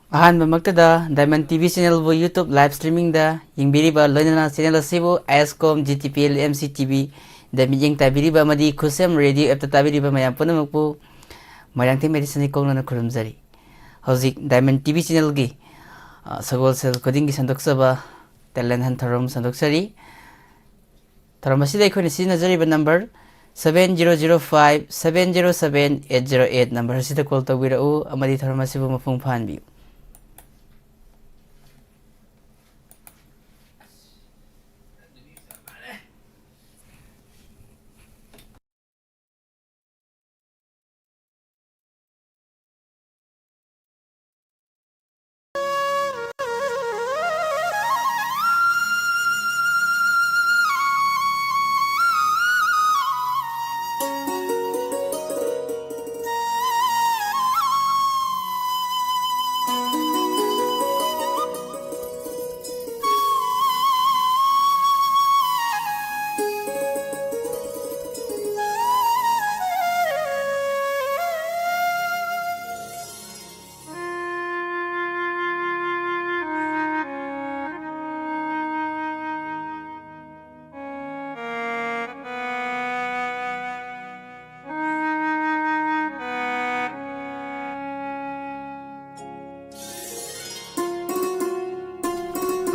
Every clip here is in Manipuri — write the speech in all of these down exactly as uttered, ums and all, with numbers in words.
ꯑꯍꯥꯟꯕꯃꯛꯇꯗ Diamond T V channelꯕꯨ YouTube live streamingꯗ ꯌꯦꯡꯕꯤꯔꯤꯕ, ꯂꯣꯏꯅꯅ channel ꯑꯁꯤꯕꯨ I S com, G T P L, M C T ꯚꯤꯗ ꯃꯤꯠꯌꯦꯡ ꯇꯥꯕꯤꯔꯤꯕ ꯑꯃꯗꯤ ꯈꯨꯁꯦꯝ radio appꯇ ꯇꯥꯕꯤꯔꯤꯕ ꯃꯌꯥꯝ ꯄꯨꯝꯅꯃꯛꯄꯨ ꯃꯣꯏꯔꯥꯡꯊꯦꯝ ꯃꯦꯗꯤꯁꯟꯒꯤ ꯀꯣꯛꯅꯅ ꯈꯨꯔꯨꯝꯖꯔꯤ꯫ ꯍꯧꯖꯤꯛ Diamond T V channelꯒꯤ, ꯑ, ꯁꯒꯣꯜꯁꯦꯜ ꯈꯨꯗꯤꯡꯒꯤ ꯁꯟꯗꯣꯛꯆꯕ talent hunt ꯊꯧꯔꯝ ꯁꯟꯗꯣꯛꯆꯔꯤ꯫ ꯊꯧꯔꯝ ꯑꯁꯤꯗ ꯑꯩꯈꯣꯏꯅ ꯁꯤꯖꯤꯟꯅꯖꯔꯤꯕ number seven zero zero five seven zero seven eight zero eight number ꯑꯁꯤꯗ call ꯇꯧꯕꯤꯔꯛꯎ ꯑꯃꯗꯤ ꯊꯧꯔꯝ ꯑꯁꯤꯕꯨ ꯃꯄꯨꯡ ꯐꯥꯍꯟꯕꯤꯌꯨ꯫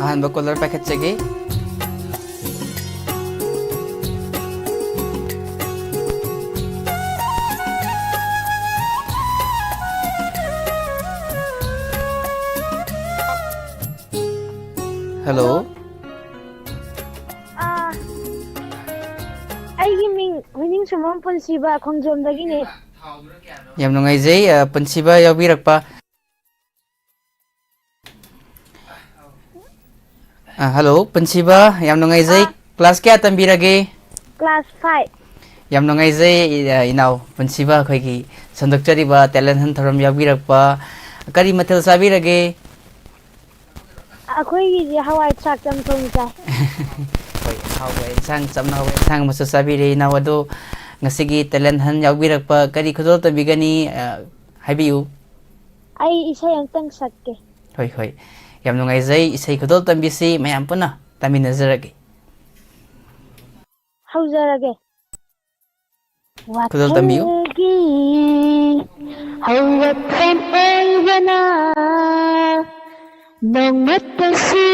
ꯑꯍꯥꯟꯕ caller ꯄꯥꯏꯈꯠꯆꯒꯦ꯫ Hello꯫ ꯑꯥ, ꯑꯩꯒꯤ ꯃꯤꯡ ꯍꯨꯏꯅꯤꯡꯁꯝꯕꯝ ꯄꯨꯟꯁꯤꯕ, ꯈꯣꯡꯖꯣꯝꯗꯒꯤꯅꯦ꯫ ꯌꯥꯝ ꯅꯨꯡꯉꯥꯏꯖꯩ, ꯑ, ꯄꯨꯟꯁꯤꯕ ꯌꯥꯎꯕꯤꯔꯛꯄ꯫ ꯑ, hello, ꯄꯨꯟꯁꯤꯕ, ꯌꯥꯝ ꯅꯨꯡꯉꯥꯏꯖꯩ꯫ ꯑꯥ꯫ Class ꯀꯌꯥ ꯇꯝꯕꯤꯔꯒꯦ? Class five꯫ ꯌꯥꯝ ꯅꯨꯡꯉꯥꯏꯖꯩ, ꯏ-, ꯑ, ꯏꯅꯥꯎ ꯄꯨꯟꯁꯤꯕ, ꯑꯩꯈꯣꯏꯒꯤ ꯁꯟꯗꯣꯛꯆꯔꯤꯕ talent hunt ꯊꯧꯔꯝ ꯌꯥꯎꯕꯤꯔꯛꯄ꯫ ꯀꯔꯤ ꯃꯊꯦꯜ ꯆꯥꯕꯤꯔꯒꯦ? ꯑꯩꯈꯣꯏꯒꯤꯗꯤ ꯍꯋꯥꯏ ꯊ꯭ꯔꯥꯛ ꯆꯝꯊꯣꯡ ꯆꯥꯏ꯫ ꯍꯣꯏ, ꯍꯥꯎꯕ ꯏꯟꯁꯥꯡ, ꯆꯝꯅ ꯍꯥꯎꯕ ꯏꯟꯁꯥꯡ ꯑꯃꯁꯨ ꯆꯥꯕꯤꯔꯦ ꯏꯅꯥꯎ꯫ ꯑꯗꯣ ꯉꯁꯤꯒꯤ talent hunt ꯌꯥꯎꯕꯤꯔꯛꯄ ꯀꯔꯤ ꯈꯨꯗꯣꯜ ꯇꯝꯕꯤꯒꯅꯤ? ꯑ, ꯍꯥꯏꯕꯤꯌꯨ꯫ ꯑꯩ ꯏꯁꯩ ꯑꯝꯇꯪ ꯁꯛꯀꯦ꯫ ꯍꯣꯏ, ꯍꯣꯏ꯫ ꯌꯥꯝ ꯅꯨꯡꯉꯥꯏꯖꯩ꯫ ꯏꯁꯩ ꯈꯨꯗꯣꯜ ꯇꯝꯕꯤꯁꯤ ꯃꯌꯥꯝ ꯄꯨꯟꯅ ꯇꯥꯃꯤꯟꯅꯖꯔꯒꯦ꯫ ꯍꯧꯖꯔꯒꯦ꯫ ꯈꯨꯗꯣꯜ ꯇꯝꯕꯤꯌꯨ꯫ ꯋꯥꯈꯜꯒꯤ ꯍꯧꯔꯛꯐꯝ ꯑꯣꯏꯕꯅ ꯅꯣꯡꯃꯠꯇꯁꯨ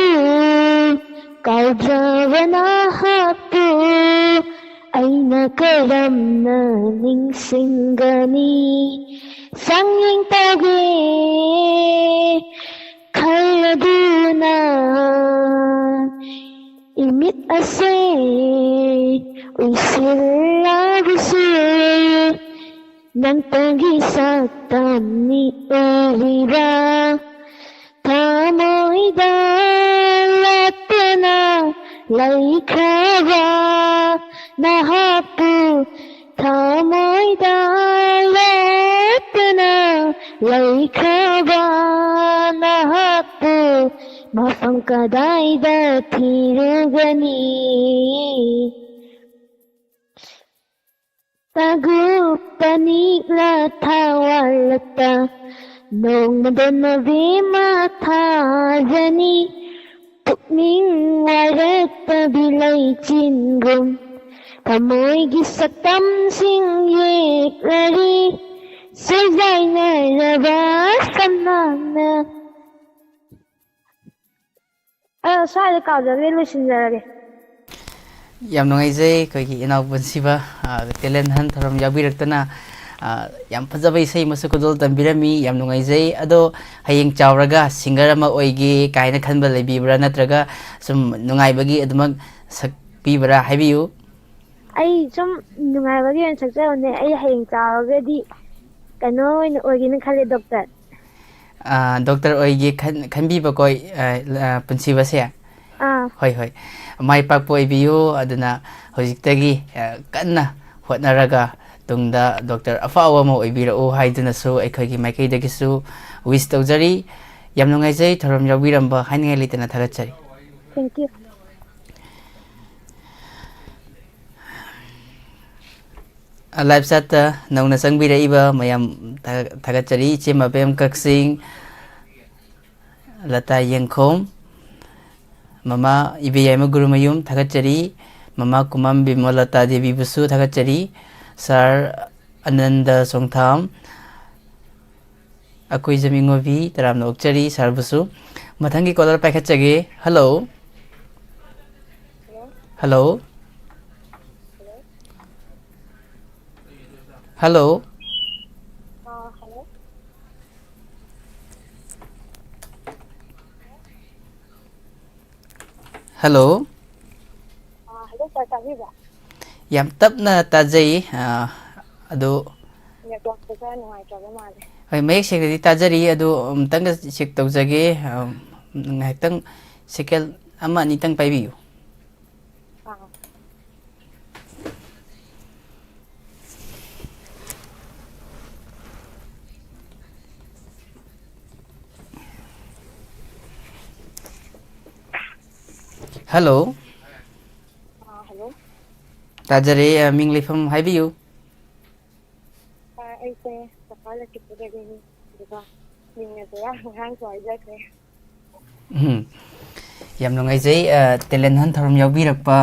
ꯀꯥꯎꯗ꯭ꯔꯕ ꯅꯍꯥꯛꯄꯨ ꯑꯩꯅ ꯀꯔꯝꯅ ꯅꯤꯡꯁꯤꯡꯒꯅꯤ? ꯆꯥꯡꯌꯦꯡ ꯇꯧꯒꯦ ꯈꯜꯂꯗꯨꯅ ꯏꯃꯤꯠ ꯑꯁꯦ ꯎꯏꯁꯤꯜꯂꯕꯁꯨ ꯅꯪꯇꯒꯤ ꯁꯛꯇꯝꯅꯤ ꯎꯔꯤꯕ꯫ ꯊꯃꯣꯏꯗ ꯂꯦꯞꯇꯅ ꯂꯩꯈ꯭ꯔꯕ ꯅꯍꯥꯛꯄꯨ, ꯊꯃꯣꯏꯗ ꯂꯦꯞꯇꯅ ꯂꯩꯈ꯭ꯔꯕ ꯅꯍꯥꯛꯄꯨ ꯃꯐꯝ ꯀꯗꯥꯏꯗ ꯊꯤꯔꯨꯒꯅꯤ? ꯇꯥꯒꯨꯞꯄ ꯅꯤꯛꯂ ꯊꯥꯋꯥꯜꯂꯛꯇ ꯅꯣꯡꯃꯗ ꯅꯕꯦꯝꯃ ꯊꯥꯖꯅꯤ꯫ ꯄꯨꯛꯅꯤꯡ ꯋꯥꯔꯛꯇꯕꯤ ꯂꯩꯆꯤꯟꯒꯨꯝ ꯊꯃꯣꯏꯒꯤ ꯁꯛꯇꯝꯁꯤꯡ ꯌꯦꯛꯂꯔꯤ꯫ ꯁꯣꯏꯖꯥꯏꯅꯔꯕ ꯁꯝꯅꯅ ꯑ, ꯁ꯭ꯋꯥꯏꯗ ꯀꯥꯎꯖꯈ꯭ꯔꯦ, ꯂꯣꯏꯁꯤꯟꯖꯔꯒꯦ꯫ ꯌꯥꯝ ꯅꯨꯡꯉꯥꯏꯖꯩ ꯑꯩꯈꯣꯏꯒꯤ ꯏꯅꯥꯎ ꯄꯨꯟꯁꯤꯕ, ꯑ, talent hunt ꯊꯧꯔꯝ ꯌꯥꯎꯕꯤꯔꯛꯇꯅ, ꯑ, ꯌꯥꯝ ꯐꯖꯕ ꯏꯁꯩ ꯑꯃꯁꯨ ꯈꯨꯗꯣꯜ ꯇꯝꯕꯤꯔꯝꯃꯤ꯫ ꯌꯥꯝ ꯅꯨꯡꯉꯥꯏꯖꯩ꯫ ꯑꯗꯣ ꯍꯌꯦꯡ ꯆꯥꯎꯔꯒ singer ꯑꯃ ꯑꯣꯏꯒꯦ ꯀꯥꯏꯅ ꯈꯟꯕ ꯂꯩꯕꯤꯕ꯭ꯔꯥ, ꯅꯠꯇ꯭ꯔꯒ ꯁꯨꯝ ꯅꯨꯡꯉꯥꯏꯕꯒꯤ ꯑꯗꯨꯃꯛ ꯁꯛꯄꯤꯕ꯭ꯔꯥ? ꯍꯥꯏꯕꯤꯌꯨ꯫ ꯑꯩ ꯁꯨꯝ ꯅꯨꯡꯉꯥꯏꯕꯒꯤ ꯑꯣꯏꯅ ꯁꯛꯆꯕꯅꯦ꯫ ꯑꯩ ꯍꯌꯦꯡ ꯆꯥꯎꯔꯒꯗꯤ ꯀꯩꯅꯣ ꯑꯣꯏꯅ ꯑꯣꯏꯒꯦꯅ ꯈꯜꯂꯦ, ꯗꯣꯛꯇꯔ꯫ ꯑ, ꯗꯣꯛꯇꯔ ꯑꯣꯏꯒꯦ ꯈꯟ-, ꯈꯟꯕꯤꯕꯀꯣ, ꯑ, ꯑ, ꯄꯨꯟꯁꯤꯕꯁꯦ? ꯑꯥ꯫ ꯍꯣꯏ, ꯍꯣꯏ꯫ ꯃꯥꯏ ꯄꯥꯛꯄ ꯑꯣꯏꯕꯤꯌꯨ꯫ ꯑꯗꯨꯅ ꯍꯧꯖꯤꯛꯇꯒꯤ, ꯑ, ꯀꯟꯅ ꯍꯣꯠꯅꯔꯒ ꯇꯨꯡꯗ ꯗꯣꯛꯇꯔ ꯑꯐꯥꯎꯕ ꯑꯃ ꯑꯣꯏꯕꯤꯔꯛꯎ ꯍꯥꯏꯗꯨꯅꯁꯨ ꯑꯩꯈꯣꯏꯒꯤ ꯃꯥꯏꯀꯩꯗꯒꯤꯁꯨ wish ꯇꯧꯖꯔꯤ꯫ ꯌꯥꯝ ꯅꯨꯡꯉꯥꯏꯖꯩ ꯊꯧꯔꯝ ꯌꯥꯎꯕꯤꯔꯝꯕ, ꯍꯥꯏꯅꯤꯡꯉꯥꯏ ꯂꯩꯇꯅ ꯊꯥꯒꯠꯆꯔꯤ꯫ Thank you꯫ ꯂꯥꯏꯚ ꯆꯥꯠꯇ ꯅꯧꯅ ꯆꯪꯕꯤꯔꯛꯏꯕ ꯃꯌꯥꯝ ꯊꯥ-, ꯊꯥꯒꯠꯆꯔꯤ꯫ ꯏꯆꯦ ꯃꯕꯦꯝ ꯀꯛꯆꯤꯡ, ꯂꯇꯥ ꯌꯦꯡꯈꯣꯝ, ꯃꯃꯥ ꯏꯕꯦꯌꯥꯏꯃ ꯒꯨꯔꯨꯃꯌꯨꯝ ꯊꯥꯒꯠꯆꯔꯤ꯫ ꯃꯃꯥ ꯀꯨꯃꯥꯝ ꯕꯤꯃꯣꯂꯇꯥ ꯗꯦꯕꯤꯕꯨꯁꯨ ꯊꯥꯒꯠꯆꯔꯤ꯫ ꯁꯥꯔ ꯑꯅꯟꯗ ꯁꯣꯡꯊꯥꯝ, ꯑꯀꯣꯏꯖꯝ ꯏꯉꯣꯕꯤ, ꯇꯔꯥꯝꯅ ꯑꯣꯛꯆꯔꯤ ꯁꯥꯔꯕꯨꯁꯨ꯫ ꯃꯊꯪꯒꯤ ꯀꯣꯂꯔ ꯄꯥꯏꯈꯠꯆꯒꯦ꯫ ꯍꯜꯂꯣ꯫ ꯍꯜꯂꯣ꯫ ꯍꯜꯂꯣ꯫ ꯑꯥ, ꯍꯜꯂꯣ꯫ ꯍꯜꯂꯣ꯫ ꯑꯥ, ꯍꯜꯂꯣ, ꯁꯥꯔ, ꯇꯥꯕꯤꯕ꯭ꯔꯥ? ꯌꯥꯝ ꯇꯞꯅ ꯇꯥꯖꯩ꯫ ꯑꯥ, ꯑꯗꯨ ꯅꯦꯠꯋꯥꯛꯁꯦ ꯈꯔ ꯅꯨꯡꯉꯥꯏꯇ꯭ꯔꯕ ꯃꯥꯜꯂꯦ꯫ ꯍꯣꯏ, ꯃꯌꯦꯛ ꯁꯦꯡꯅꯗꯤ ꯇꯥꯖꯔꯤ, ꯑꯗꯨ ꯑꯃꯨꯛꯇꯪꯒ ꯆꯦꯛ ꯇꯧꯖꯒꯦ꯫ ꯑꯥ, ꯉꯥꯏꯍꯥꯛꯇꯪ ꯁꯦꯀꯦꯟ ꯑꯃ ꯑꯅꯤꯇꯪ ꯄꯥꯏꯕꯤꯌꯨ꯫ ꯑꯥ꯫ ꯍꯜꯂꯣ꯫ ꯑꯥ, ꯍꯜꯂꯣ꯫ ꯇꯥꯖꯔꯦ, ꯑ, ꯃꯤꯡ ꯂꯩꯐꯝ ꯍꯥꯏꯕꯤꯌꯨ꯫ ꯑꯥ, ꯑꯩꯁꯦ ꯀꯀꯥ ꯂꯛꯈꯤꯄꯨꯔꯗꯒꯤꯅꯤ, ꯑꯗꯨꯒ ꯃꯤꯡꯅ ꯖꯣꯌꯥ, ꯉꯔꯥꯡꯁꯨ ꯍꯥꯏꯖꯈ꯭ꯔꯦ꯫ ꯎꯝ꯫ ꯌꯥꯝ ꯅꯨꯡꯉꯥꯏꯖꯩ, ꯑ, ꯇꯦꯂꯦꯟ ꯍꯟ ꯊꯧꯔꯝ ꯌꯥꯎꯕꯤꯔꯛꯄ꯫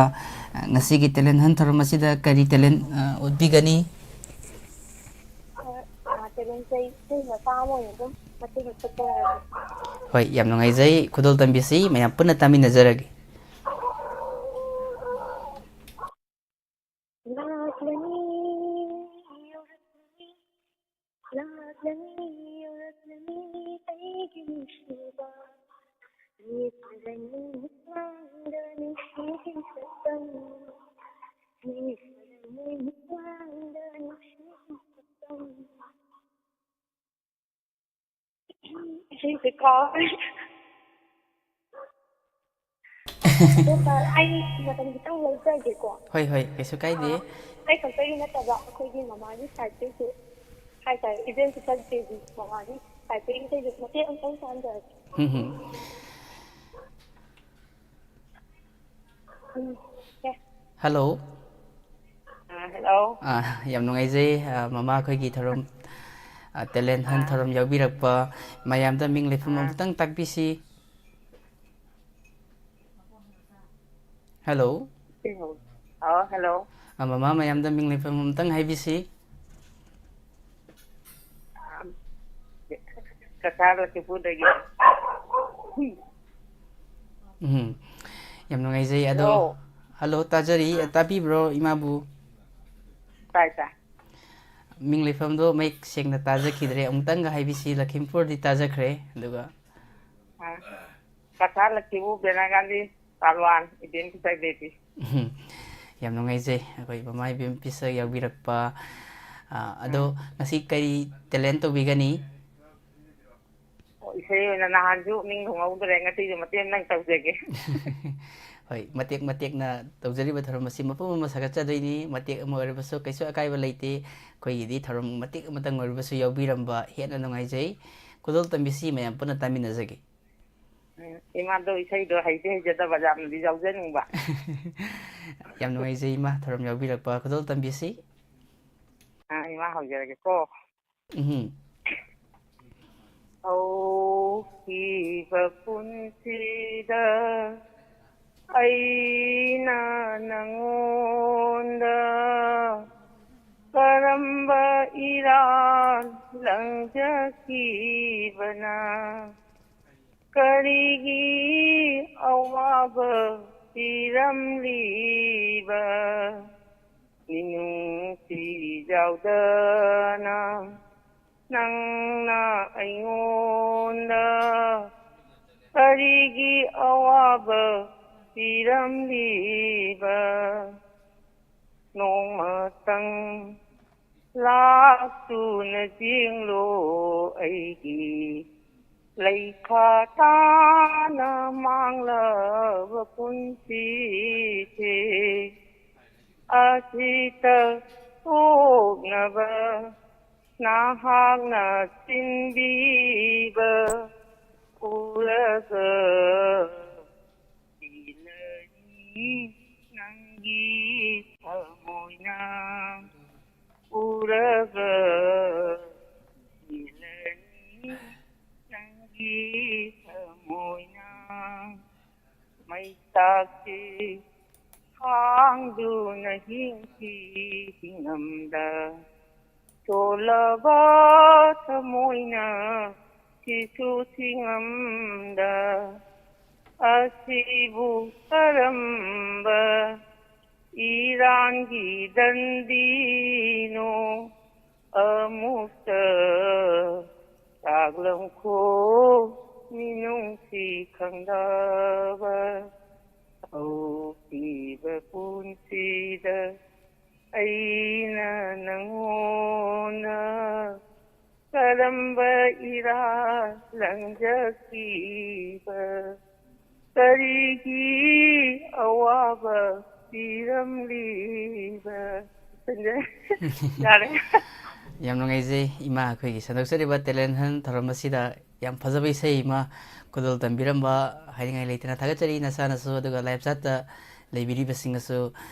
ꯑ, ꯉꯁꯤꯒꯤ ꯇꯦꯂꯦꯟ ꯍꯟ ꯊꯧꯔꯝ ꯑꯁꯤꯗ ꯀꯔꯤ ꯇꯦꯂꯦꯟ, ꯑ, ꯎꯠꯄꯤꯒꯅꯤ? ꯑ, ꯑ, ꯇꯦꯂꯦꯟꯁꯦ ꯑꯩ ꯏꯁꯩ ꯃꯆꯥ ꯑꯃ ꯑꯣꯏꯅ ꯑꯗꯨꯝ ꯃꯇꯦꯛ ꯑꯃ ꯁꯛꯆꯔꯛꯑꯒꯦ꯫ ꯍꯣꯏ, ꯌꯥꯝ ꯅꯨꯡꯉꯥꯏꯖꯩ꯫ ꯈꯨꯗꯣꯜ ꯇꯝꯕꯤꯁꯤ ꯃꯌꯥꯝ ꯄꯨꯟꯅ ꯇꯥꯃꯤꯟꯅꯖꯔꯒꯦ꯫ ꯂꯥꯛꯂꯅꯤ, ꯌꯧꯔꯛꯂꯅꯤ, ꯂꯥꯛꯂꯅꯤ, ꯌꯧꯔꯛꯂꯅꯤ ꯑꯩꯒꯤ ꯅꯨꯡꯁꯤꯕ꯫ ꯌꯦꯠꯂꯅꯤ ꯃꯤꯠꯃꯥꯡꯗ ꯅꯨꯡꯁꯤꯒꯤ ꯁꯛꯇꯝ, ꯌꯦꯠꯂꯅꯤ ꯃꯤꯠꯃꯥꯡꯗ ꯅꯨꯡꯁꯤꯒꯤ ꯁꯛꯇꯝ꯫ ꯏꯁꯩꯁꯦ ꯀꯥꯎꯔꯦ꯫ ꯑꯗꯣ ꯁꯥꯔ, ꯑꯩ ꯃꯇꯝ ꯈꯤꯇꯪ ꯂꯧꯖꯒꯦꯀꯣ꯫ ꯍꯣꯏ, ꯍꯣꯏ, ꯀꯩꯁꯨ ꯀꯥꯏꯗꯦ꯫ ꯑꯥ, ꯑꯩ ꯈꯛꯇꯒꯤ ꯅꯠꯇꯕ, ꯑꯩꯈꯣꯏꯒꯤ ꯃꯃꯥꯒꯤ ꯁꯥꯏꯠꯇꯒꯤꯁꯨ ꯍꯥꯏꯇꯥꯔꯦ, ꯏꯕꯦꯝ ꯁꯤꯁꯇꯔ ꯗꯦꯕꯤ ꯃꯃꯥꯒꯤ ꯁꯥꯏꯠꯇꯒꯤ ꯏꯁꯩꯁꯨ ꯃꯇꯦꯛ ꯑꯃꯇꯪ ꯁꯛꯍꯟꯖꯔꯛꯀꯦ꯫ ꯍꯝ, ꯍꯝ꯫ ꯎꯝ, ꯁꯦ꯫ ꯍꯜꯂꯣ꯫ ꯑꯥ, ꯍꯜꯂꯣ꯫ ꯑꯥ, ꯌꯥꯝ ꯅꯨꯡꯉꯥꯏꯖꯩ, ꯑꯥ, ꯃꯃꯥ ꯑꯩꯈꯣꯏꯒꯤ ꯊꯧꯔꯝ, ꯑꯥ, talent hunt ꯑꯥ꯫ ꯊꯧꯔꯝ ꯌꯥꯎꯕꯤꯔꯛꯄ꯫ ꯃꯌꯥꯝꯗ ꯃꯤꯡ ꯂꯩꯐꯝ ꯑꯥ꯫ ꯑꯃꯨꯛꯇꯪ ꯇꯥꯛꯄꯤꯁꯤ꯫ ꯍꯜꯂꯣ꯫ ꯁꯤ ꯍꯧ-, ꯑꯣ, ꯍꯜꯂꯣ꯫ ꯑꯥ, ꯃꯃꯥ ꯃꯌꯥꯝꯗ ꯃꯤꯡ ꯂꯩꯐꯝ ꯑꯃꯨꯛꯇꯪ ꯍꯥꯏꯕꯤꯁꯤ꯫ ꯑꯥ, ꯀꯀꯥ ꯂꯛꯈꯤꯄꯨꯔꯗꯒꯤ꯫ ꯎꯝ, ꯌꯥꯝ ꯅꯨꯡꯉꯥꯏꯖꯩ꯫ ꯑꯗꯣ, ꯍꯜꯂꯣ꯫ ꯍꯜꯂꯣ, ꯇꯥꯖꯔꯤ꯫ ꯑꯥ꯫ ꯇꯥꯕꯤꯕ꯭ꯔꯣ, ꯏꯃꯥꯕꯨ? ꯇꯥꯏ, ꯇꯥꯏ꯫ ꯃꯤꯡ ꯂꯩꯐꯝꯗꯣ ꯃꯌꯦꯛ ꯁꯦꯡꯅ ꯇꯥꯖꯈꯤꯗ꯭ꯔꯦ꯫ ꯑꯃꯨꯛꯇꯪꯒ ꯍꯥꯏꯕꯤꯁꯤ, ꯂꯈꯤꯝꯄꯨꯔꯗꯤ ꯇꯥꯖꯈ꯭ꯔꯦ, ꯑꯗꯨꯒ ꯑꯥ꯫ ꯀꯀꯥ ꯂꯛꯈꯤꯕꯨ ꯕꯦꯅꯥꯒꯥꯂꯤ ꯄꯥꯜꯋꯥꯟ ꯏꯕꯦꯝ ꯄꯤꯁꯛ ꯕꯦꯕꯤ꯫ ꯎꯝ꯫ ꯌꯥꯝ ꯅꯨꯡꯉꯥꯏꯖꯩ, ꯑꯩꯈꯣꯏ ꯃꯃꯥ ꯏꯕꯦꯝ ꯄꯤꯁꯛ ꯌꯥꯎꯕꯤꯔꯛꯄ꯫ ꯑꯥ, ꯑꯗꯣ ꯎꯝ꯫ ꯉꯁꯤ ꯀꯔꯤ talent ꯇꯧꯕꯤꯒꯅꯤ? ꯑꯣ, ꯏꯁꯩ ꯑꯣꯏꯅ ꯅꯍꯥꯟꯁꯨ ꯅꯤꯡ ꯊꯨꯡꯍꯧꯗ꯭ꯔꯦ, ꯉꯁꯤꯁꯨ ꯃꯇꯦꯛ ꯑꯃꯇꯪ ꯇꯧꯖꯒꯦ꯫ ꯍꯣꯏ, ꯃꯇꯦꯛ ꯃꯇꯦꯛꯅ ꯇꯧꯖꯔꯤꯕ ꯊꯧꯔꯝ ꯑꯁꯤ ꯃꯄꯨꯝ ꯑꯃ ꯁꯥꯒꯠꯆꯗꯣꯏꯅꯤ꯫ ꯃꯇꯦꯛ ꯑꯃ ꯑꯣꯏꯔꯕꯁꯨ ꯀꯩꯁꯨ ꯑꯀꯥꯏꯕ ꯂꯩꯇꯦ꯫ ꯑꯩꯈꯣꯏꯒꯤꯗꯤ ꯊꯧꯔꯝ ꯃꯇꯦꯛ ꯑꯃꯇꯪ ꯑꯣꯏꯔꯕꯁꯨ ꯌꯥꯎꯕꯤꯔꯝꯕ ꯍꯦꯟꯅ ꯅꯨꯡꯉꯥꯏꯖꯩ꯫ ꯈꯨꯗꯣꯜ ꯇꯝꯕꯤꯁꯤ ꯃꯌꯥꯝ ꯄꯨꯟꯅ ꯇꯥꯃꯤꯟꯅꯖꯒꯦ꯫ ꯎꯝ, ꯏꯃꯥꯗꯣ ꯏꯁꯩꯗꯣ ꯍꯩꯗꯤ ꯍꯩꯖꯗꯕ, ꯌꯥꯝꯅꯗꯤ ꯌꯥꯎꯖꯅꯤꯡꯕ꯫ ꯌꯥꯝ ꯅꯨꯡꯉꯥꯏꯖꯩ, ꯏꯃꯥ, ꯊꯧꯔꯝ ꯌꯥꯎꯕꯤꯔꯛꯄ꯫ ꯈꯨꯗꯣꯜ ꯇꯝꯕꯤꯁꯤ꯫ ꯑꯥ, ꯏꯃꯥ ꯍꯧꯖꯔꯒꯦꯀꯣ꯫ ꯎꯝ꯫ ꯍꯧꯈꯤꯕ ꯄꯨꯟꯁꯤꯗ ꯑꯩꯅ ꯅꯉꯣꯟꯗ ꯀꯔꯝꯕ ꯏꯔꯥꯜ ꯂꯪꯖꯈꯤꯕꯅ? ꯀꯔꯤꯒꯤ ꯑꯋꯥꯕ ꯄꯤꯔꯝꯂꯤꯕ? ꯃꯤꯅꯨꯡꯁꯤ ꯌꯥꯎꯗꯅ ꯅꯪꯅ ꯑꯩꯉꯣꯟꯗ ꯀꯔꯤꯒꯤ ꯑꯋꯥꯕ ꯄꯤꯔꯝꯂꯤꯕ? ꯅꯣꯡꯃꯇꯪ ꯂꯥꯛꯇꯨꯅ ꯌꯦꯡꯂꯣ ꯑꯩꯒꯤ ꯂꯩꯈꯥ ꯇꯥꯅ ꯃꯥꯡꯂꯕ ꯄꯨꯟꯁꯤꯁꯦ꯫ ꯑꯁꯤꯇ ꯊꯣꯛꯅꯕ ꯅꯍꯥꯛꯅ ꯁꯤꯟꯕꯤꯕ ꯎꯔꯒ ꯄꯦꯜꯂꯅꯤ ꯅꯪꯒꯤ ꯊꯃꯣꯏꯅ꯫ ꯆꯥꯛꯁꯤ ꯈꯥꯡꯗꯨꯅ ꯍꯤꯡꯈꯤ ꯍꯤꯡꯉꯝꯗ꯫ ꯆꯣꯜꯂꯕ ꯊꯃꯣꯏꯅ ꯁꯤꯁꯨ ꯊꯤꯉꯝꯗ꯫ ꯑꯁꯤꯕꯨ ꯀꯔꯝꯕ ꯏꯔꯥꯟꯒꯤ ꯗꯟꯗꯤꯅꯣ? ꯑꯃꯨꯛꯇ ꯇꯥꯛꯂꯝꯈꯣ ꯃꯤꯅꯨꯡꯁꯤ ꯈꯪꯗꯕ꯫ ꯍꯧꯈꯤꯕ ꯄꯨꯟꯁꯤꯗ ꯑꯩꯅ ꯅꯪꯉꯣꯟꯗ ꯀꯔꯝꯕ ꯏꯔꯥ ꯂꯪꯖꯈꯤꯕ? ꯀꯔꯤꯒꯤ ꯑꯋꯥꯕ ꯄꯤꯔꯝꯂꯤꯕ? ꯌꯥꯔꯦ꯫ ꯌꯥꯝ ꯅꯨꯡꯉꯥꯏꯖꯩ ꯏꯃꯥ, ꯑꯩꯈꯣꯏꯒꯤ ꯁꯟꯗꯣꯛꯆꯔꯤꯕ talent hunt ꯊꯧꯔꯝ ꯑꯁꯤꯗ ꯌꯥꯝ ꯐꯖꯕ ꯏꯁꯩ ꯏꯃꯥ ꯈꯨꯗꯣꯜ ꯇꯝꯕꯤꯔꯝꯕ ꯍꯥꯏꯅꯤꯡꯉꯥꯏ ꯂꯩꯇꯅ ꯊꯥꯒꯠꯆꯔꯤ ꯅꯁꯥꯅꯁꯨ, ꯑꯗꯨꯒ live chatꯇ ꯂꯩꯕꯤꯔꯤꯕꯁꯤꯡꯅꯁꯨ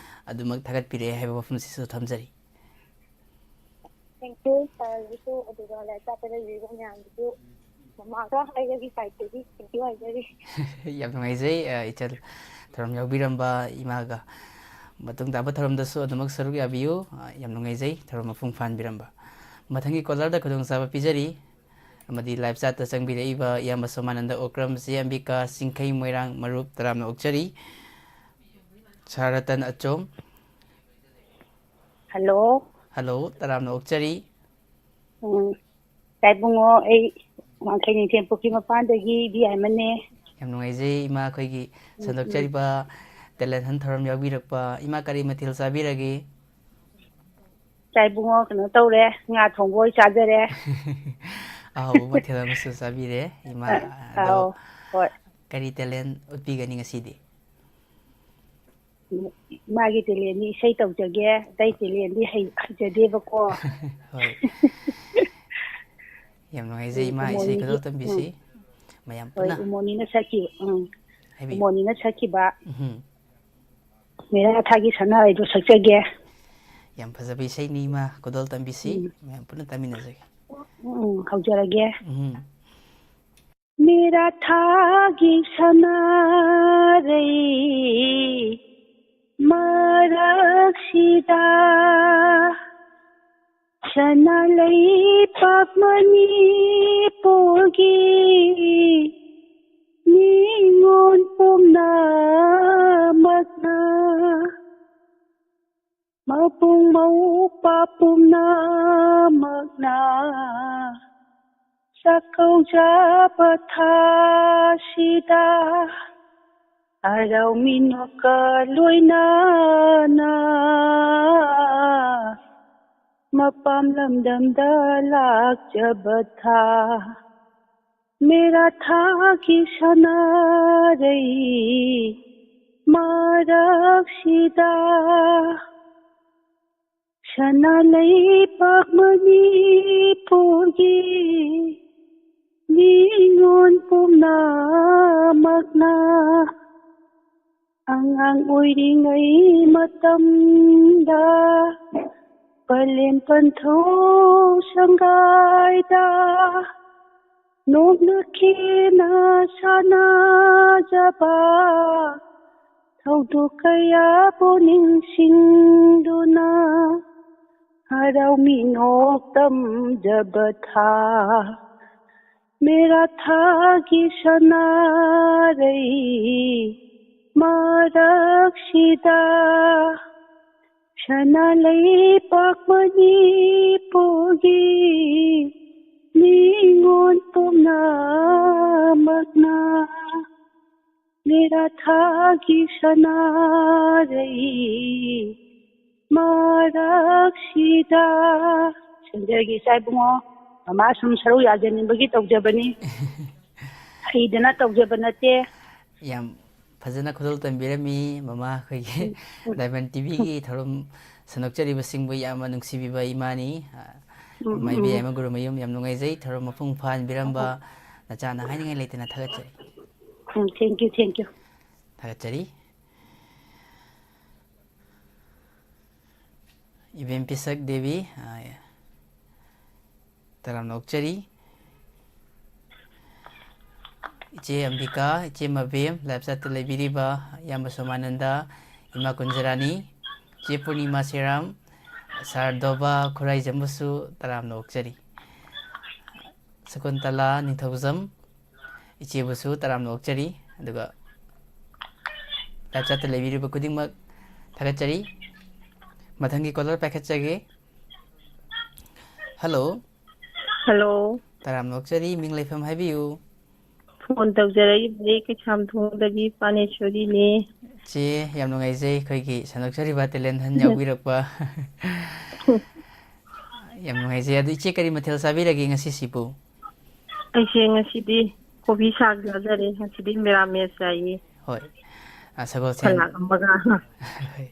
ꯑꯗꯨꯃꯛ ꯊꯥꯒꯠꯄꯤꯔꯛꯑꯦ ꯍꯥꯏꯕ ꯋꯥꯐꯝꯁꯤꯁꯨ ꯊꯝꯖꯔꯤ꯫ Thank you, sirꯕꯨꯁꯨ, ꯑꯗꯨꯒ live chatꯇ ꯂꯩꯕꯤꯔꯤꯕ ꯃꯌꯥꯝꯗꯨꯁꯨ ꯃꯃꯥꯒ ꯑꯩꯒꯒꯤ sideꯇꯒꯤ thank you ꯍꯥꯏꯖꯔꯤ꯫ ꯌꯥꯝ ꯅꯨꯡꯉꯥꯏꯖꯩ, ꯑ, ꯏꯆꯜ ꯊꯧꯔꯝ ꯌꯥꯎꯕꯤꯔꯝꯕ ꯏꯃꯥꯒ꯫ ꯃꯇꯨꯡ ꯇꯥꯕ ꯊꯧꯔꯝꯗꯁꯨ ꯑꯗꯨꯃꯛ ꯁꯔꯨꯛ ꯌꯥꯕꯤꯌꯨ꯫ ꯑ, ꯌꯥꯝ ꯅꯨꯡꯉꯥꯏꯖꯩ ꯊꯧꯔꯝ ꯃꯄꯨꯡ ꯐꯥꯍꯟꯕꯤꯔꯝꯕ꯫ ꯃꯊꯪꯒꯤ callerꯗ ꯈꯨꯗꯣꯡꯆꯥꯕ ꯄꯤꯖꯔꯤ꯫ ꯑꯃꯗꯤ live chatꯇ ꯆꯪꯕꯤꯔꯛꯏꯕ ꯏꯌꯥꯝꯕ ꯁꯣꯃꯥꯅꯟꯗ ꯑꯣꯀ꯭ꯔꯝ, ꯆꯦ ꯑꯝꯕꯤꯀꯥ, ꯆꯤꯡꯈꯩ ꯃꯣꯏꯔꯥꯡ ꯃꯔꯨꯞ ꯇꯔꯥꯝꯅ ꯑꯣꯛꯆꯔꯤ꯫ ꯁꯥꯔ ꯔꯇꯟ ꯑꯆꯣꯝ꯫ Hello꯫ Hello, ꯇꯔꯥꯝꯅ ꯑꯣꯛꯆꯔꯤ꯫ ꯎꯝ, ꯇꯥꯏꯕꯨꯡꯉꯣ, ꯑꯩ ꯋꯥꯡꯈꯩ ꯅꯤꯡꯊꯦꯝ ꯄꯨꯈ꯭ꯔꯤ ꯃꯄꯥꯟꯗꯒꯤ ꯏꯕꯦꯝꯃꯅꯦ꯫ ꯌꯥꯝ ꯅꯨꯡꯉꯥꯏꯖꯩ ꯏꯃꯥ, ꯑꯩꯈꯣꯏꯒꯤ ꯎꯝ, ꯎꯝ꯫ ꯁꯟꯗꯣꯛꯆꯔꯤꯕ talent hunt ꯊꯧꯔꯝ ꯌꯥꯎꯕꯤꯔꯛꯄ꯫ ꯏꯃꯥ, ꯀꯔꯤ ꯃꯊꯦꯜ ꯆꯥꯕꯤꯔꯒꯦ? ꯇꯥꯏꯕꯨꯡꯉꯣ, ꯀꯩꯅꯣ ꯇꯧꯔꯦ, ꯉꯥ ꯊꯣꯡꯕ ꯑꯣꯏ ꯆꯥꯖꯔꯦ꯫ ꯑꯍꯥꯎꯕ ꯃꯊꯦꯜ ꯑꯃꯁꯨ ꯆꯥꯕꯤꯔꯦ ꯏꯃꯥ꯫ ꯑ, ꯑꯗꯣ ꯑꯥꯎ, ꯍꯣꯏ꯫ ꯀꯔꯤ talent ꯎꯠꯄꯤꯒꯅꯤ ꯉꯁꯤꯗꯤ? ꯃꯥꯒꯤ talentꯗꯤ ꯏꯁꯩ ꯇꯧꯖꯒꯦ, ꯑꯇꯩ talentꯗꯤ ꯍꯩ-, ꯍꯩꯖꯗꯦꯕꯀꯣ꯫ ꯍꯣꯏ꯫ ꯌꯥꯝ ꯅꯨꯡꯉꯥꯏꯖꯩ ꯎꯝ, ꯏꯃꯥ, ꯏꯁꯩ ꯏꯃꯣꯅꯤꯒꯤ, ꯈꯨꯗꯣꯜ ꯎꯝ꯫ ꯇꯝꯕꯤꯁꯤ ꯃꯌꯥꯝ ꯍꯣꯏ, ꯄꯨꯟꯅ꯫ ꯏꯃꯣꯅꯤꯅ ꯁꯛꯈꯤꯕ, ꯎꯝ꯫ ꯍꯥꯏꯕꯤꯌꯨ꯫ ꯏꯃꯣꯅꯤꯅ ꯁꯛꯈꯤꯕ ꯎꯝ꯫ ꯃꯦꯔꯥ ꯊꯥꯒꯤ ꯁꯅꯥꯔꯩꯗꯣ ꯁꯛꯆꯒꯦ꯫ ꯌꯥꯝ ꯐꯖꯕ ꯏꯁꯩꯅꯤ ꯏꯃꯥ, ꯈꯨꯗꯣꯜ ꯇꯝꯕꯤꯁꯤ ꯎꯝ꯫ ꯃꯌꯥꯝ ꯄꯨꯟꯅ ꯇꯥꯃꯤꯟꯅꯖꯒꯦ꯫ ꯎꯝ, ꯍꯧꯖꯔꯒꯦ꯫ ꯎꯝ꯫ ꯃꯦꯔꯥ ꯊꯥꯒꯤ ꯁꯅꯥꯔꯩ ꯃꯔꯛꯁꯤꯗ ꯁꯅꯥ ꯂꯩꯄꯥꯛ ꯃꯅꯤꯄꯨꯔꯒꯤ ꯅꯤꯉꯣꯜ ꯄꯨꯝꯅꯃꯛꯅ, ꯃꯕꯨꯡ ꯃꯧꯄ꯭ꯋꯥ ꯄꯨꯝꯅꯃꯛꯅ ꯆꯥꯛꯀꯧꯖꯕ ꯊꯥꯁꯤꯗ ꯍꯔꯥꯎ ꯃꯤꯅꯣꯛꯀ ꯂꯣꯏꯅꯅ ꯃꯄꯥꯝ ꯂꯝꯗꯝꯗ ꯂꯥꯛꯆꯕ ꯊꯥ꯫ ꯃꯦꯔꯥ ꯊꯥꯒꯤ ꯁꯅꯥꯔꯩ ꯃꯔꯛꯁꯤꯗ ꯁꯅꯥ ꯂꯩꯄꯥꯛ ꯃꯅꯤꯄꯨꯔꯒꯤ ꯃꯤꯉꯣꯜ ꯄꯨꯝꯅꯃꯛꯅ ꯑꯉꯥꯡ ꯑꯣꯏꯔꯤꯉꯩ ꯃꯇꯝꯗ ꯄꯂꯦꯝ ꯄꯟꯊꯧ ꯁꯪꯒꯥꯏꯗ ꯅꯣꯛꯅ ꯈꯦꯅ ꯁꯥꯟꯅꯖꯕ ꯊꯧꯗꯣꯛ ꯀꯌꯥꯕꯨ ꯅꯤꯡꯁꯤꯡꯗꯨꯅ ꯍꯔꯥꯎ ꯃꯤꯅꯣꯛ ꯇꯝꯖꯕ ꯊꯥ꯫ ꯃꯦꯔꯥ ꯊꯥꯒꯤ ꯁꯅꯥꯔꯩ ꯃꯔꯛꯁꯤꯗ ꯁꯅꯥ ꯂꯩꯄꯥꯛ ꯃꯅꯤꯄꯨꯔꯒꯤ ꯃꯤꯉꯣꯜ ꯄꯨꯝꯅꯃꯛꯅ ꯃꯦꯔꯥ ꯊꯥꯒꯤ ꯁꯅꯥꯔꯩ ꯃꯔꯛꯁꯤꯗ꯫ ꯁꯦꯟꯖꯔꯒꯦ ꯏꯆꯥ ꯏꯕꯨꯡꯉꯣ, ꯃꯃꯥ ꯁꯨꯝ ꯁꯔꯨꯛ ꯌꯥꯖꯅꯤꯡꯕꯒꯤ ꯇꯧꯖꯕꯅꯤ꯫ ꯍꯩꯗꯅ ꯇꯧꯖꯕ ꯅꯠꯇꯦ꯫ ꯌꯥꯝ ꯐꯖꯅ ꯈꯨꯗꯣꯜ ꯇꯝꯕꯤꯔꯝꯃꯤ ꯃꯃꯥ ꯑꯩꯈꯣꯏꯒꯤ ꯗꯥꯏꯃꯟ ꯇꯤꯚꯤꯒꯤ ꯊꯧꯔꯝ ꯁꯟꯗꯣꯛꯆꯔꯤꯕꯁꯤꯡꯕꯨ ꯌꯥꯝꯅ ꯅꯨꯡꯁꯤꯕꯤꯕ ꯏꯃꯥꯅꯤ꯫ ꯎꯝ, ꯃꯥꯏꯕꯤ ꯎꯝ꯫ ꯌꯥꯏꯃ ꯒꯨꯔꯨꯃꯌꯨꯝ, ꯌꯥꯝ ꯅꯨꯡꯉꯥꯏꯖꯩ ꯊꯧꯔꯝ ꯃꯄꯨꯡ ꯐꯥꯍꯟꯕꯤꯔꯝꯕ ꯅꯆꯥꯅ ꯍꯥꯏꯅꯤꯡꯉꯥꯏ ꯂꯩꯇꯅ ꯊꯥꯒꯠꯆꯔꯤ꯫ ꯎꯝ, thank you, thank you꯫ ꯊꯥꯒꯠꯆꯔꯤ꯫ ꯏꯕꯦꯝ ꯄꯤꯁꯛ ꯗꯦꯕꯤ, ꯑ, ꯇꯔꯥꯝꯅ ꯑꯣꯛꯆꯔꯤ꯫ ꯏꯆꯦ ꯑꯝꯕꯤꯀꯥ, ꯏꯆꯦ ꯃꯕꯦꯝ, live chat ꯇ ꯂꯩꯕꯤꯔꯤꯕ ꯏꯌꯥꯝꯕ ꯁꯣꯃꯥꯅꯟꯗ, ꯏꯃꯥ ꯀꯨꯟꯖꯔꯥꯅꯤ, ꯏꯆꯦ ꯄꯨꯔꯅꯤꯃꯥ ꯁꯤꯔꯥꯝ, ꯁꯥꯔ ꯗꯣꯕꯥ ꯈꯨꯔꯥꯏꯖꯝꯕꯨꯁꯨ ꯇꯔꯥꯝꯅ ꯑꯣꯛꯆꯔꯤ꯫ ꯁꯀꯨꯟꯇꯂꯥ ꯅꯤꯡꯊꯧꯖꯝ, ꯏꯆꯦꯕꯨꯁꯨ ꯇꯔꯥꯝꯅ ꯑꯣꯛꯆꯔꯤ꯫ ꯑꯗꯨꯒ live chat ꯇ ꯂꯩꯕꯤꯔꯤꯕ ꯈꯨꯗꯤꯡꯃꯛ ꯊꯥꯒꯠꯆꯔꯤ꯫ ꯃꯊꯪꯒꯤ caller ꯄꯥꯏꯈꯠꯆꯒꯦ꯫ Hello꯫ Hello꯫ ꯇꯔꯥꯝꯅ ꯑꯣꯛꯆꯔꯤ, ꯃꯤꯡ ꯂꯩꯐꯝ ꯍꯥꯏꯕꯤꯌꯨ꯫ Phone ꯇꯧꯖꯔꯛꯏꯕꯁꯦ ꯀꯩꯁꯥꯝꯊꯣꯡꯗꯒꯤ ꯄꯥꯅꯦꯁꯣꯔꯤꯅꯦ꯫ ꯆꯦ, ꯌꯥꯝ ꯅꯨꯡꯉꯥꯏꯖꯩ ꯑꯩꯈꯣꯏꯒꯤ ꯁꯟꯗꯣꯛꯆꯔꯤꯕ talent hunt ꯌꯥꯎꯕꯤꯔꯛꯄ꯫ ꯌꯥꯝ ꯅꯨꯡꯉꯥꯏꯖꯩ꯫ ꯑꯗꯨ ꯏꯆꯦ, ꯀꯔꯤ ꯃꯊꯦꯜ ꯆꯥꯕꯤꯔꯒꯦ ꯉꯁꯤꯁꯤꯕꯨ? ꯑꯩꯁꯦ ꯉꯁꯤꯗꯤ ꯀꯣꯕꯤ ꯁꯥꯛ ꯆꯥꯖꯔꯦ꯫ ꯉꯁꯤꯗꯤ ꯃꯦꯔꯥꯃꯦꯁ ꯆꯥꯏꯌꯦ꯫ ꯍꯣꯏ꯫ ꯑ, ꯁꯒꯣꯜꯁꯦꯟ꯫ ꯁꯂꯥꯗ ꯑꯃꯒ꯫ ꯍꯣꯏ꯫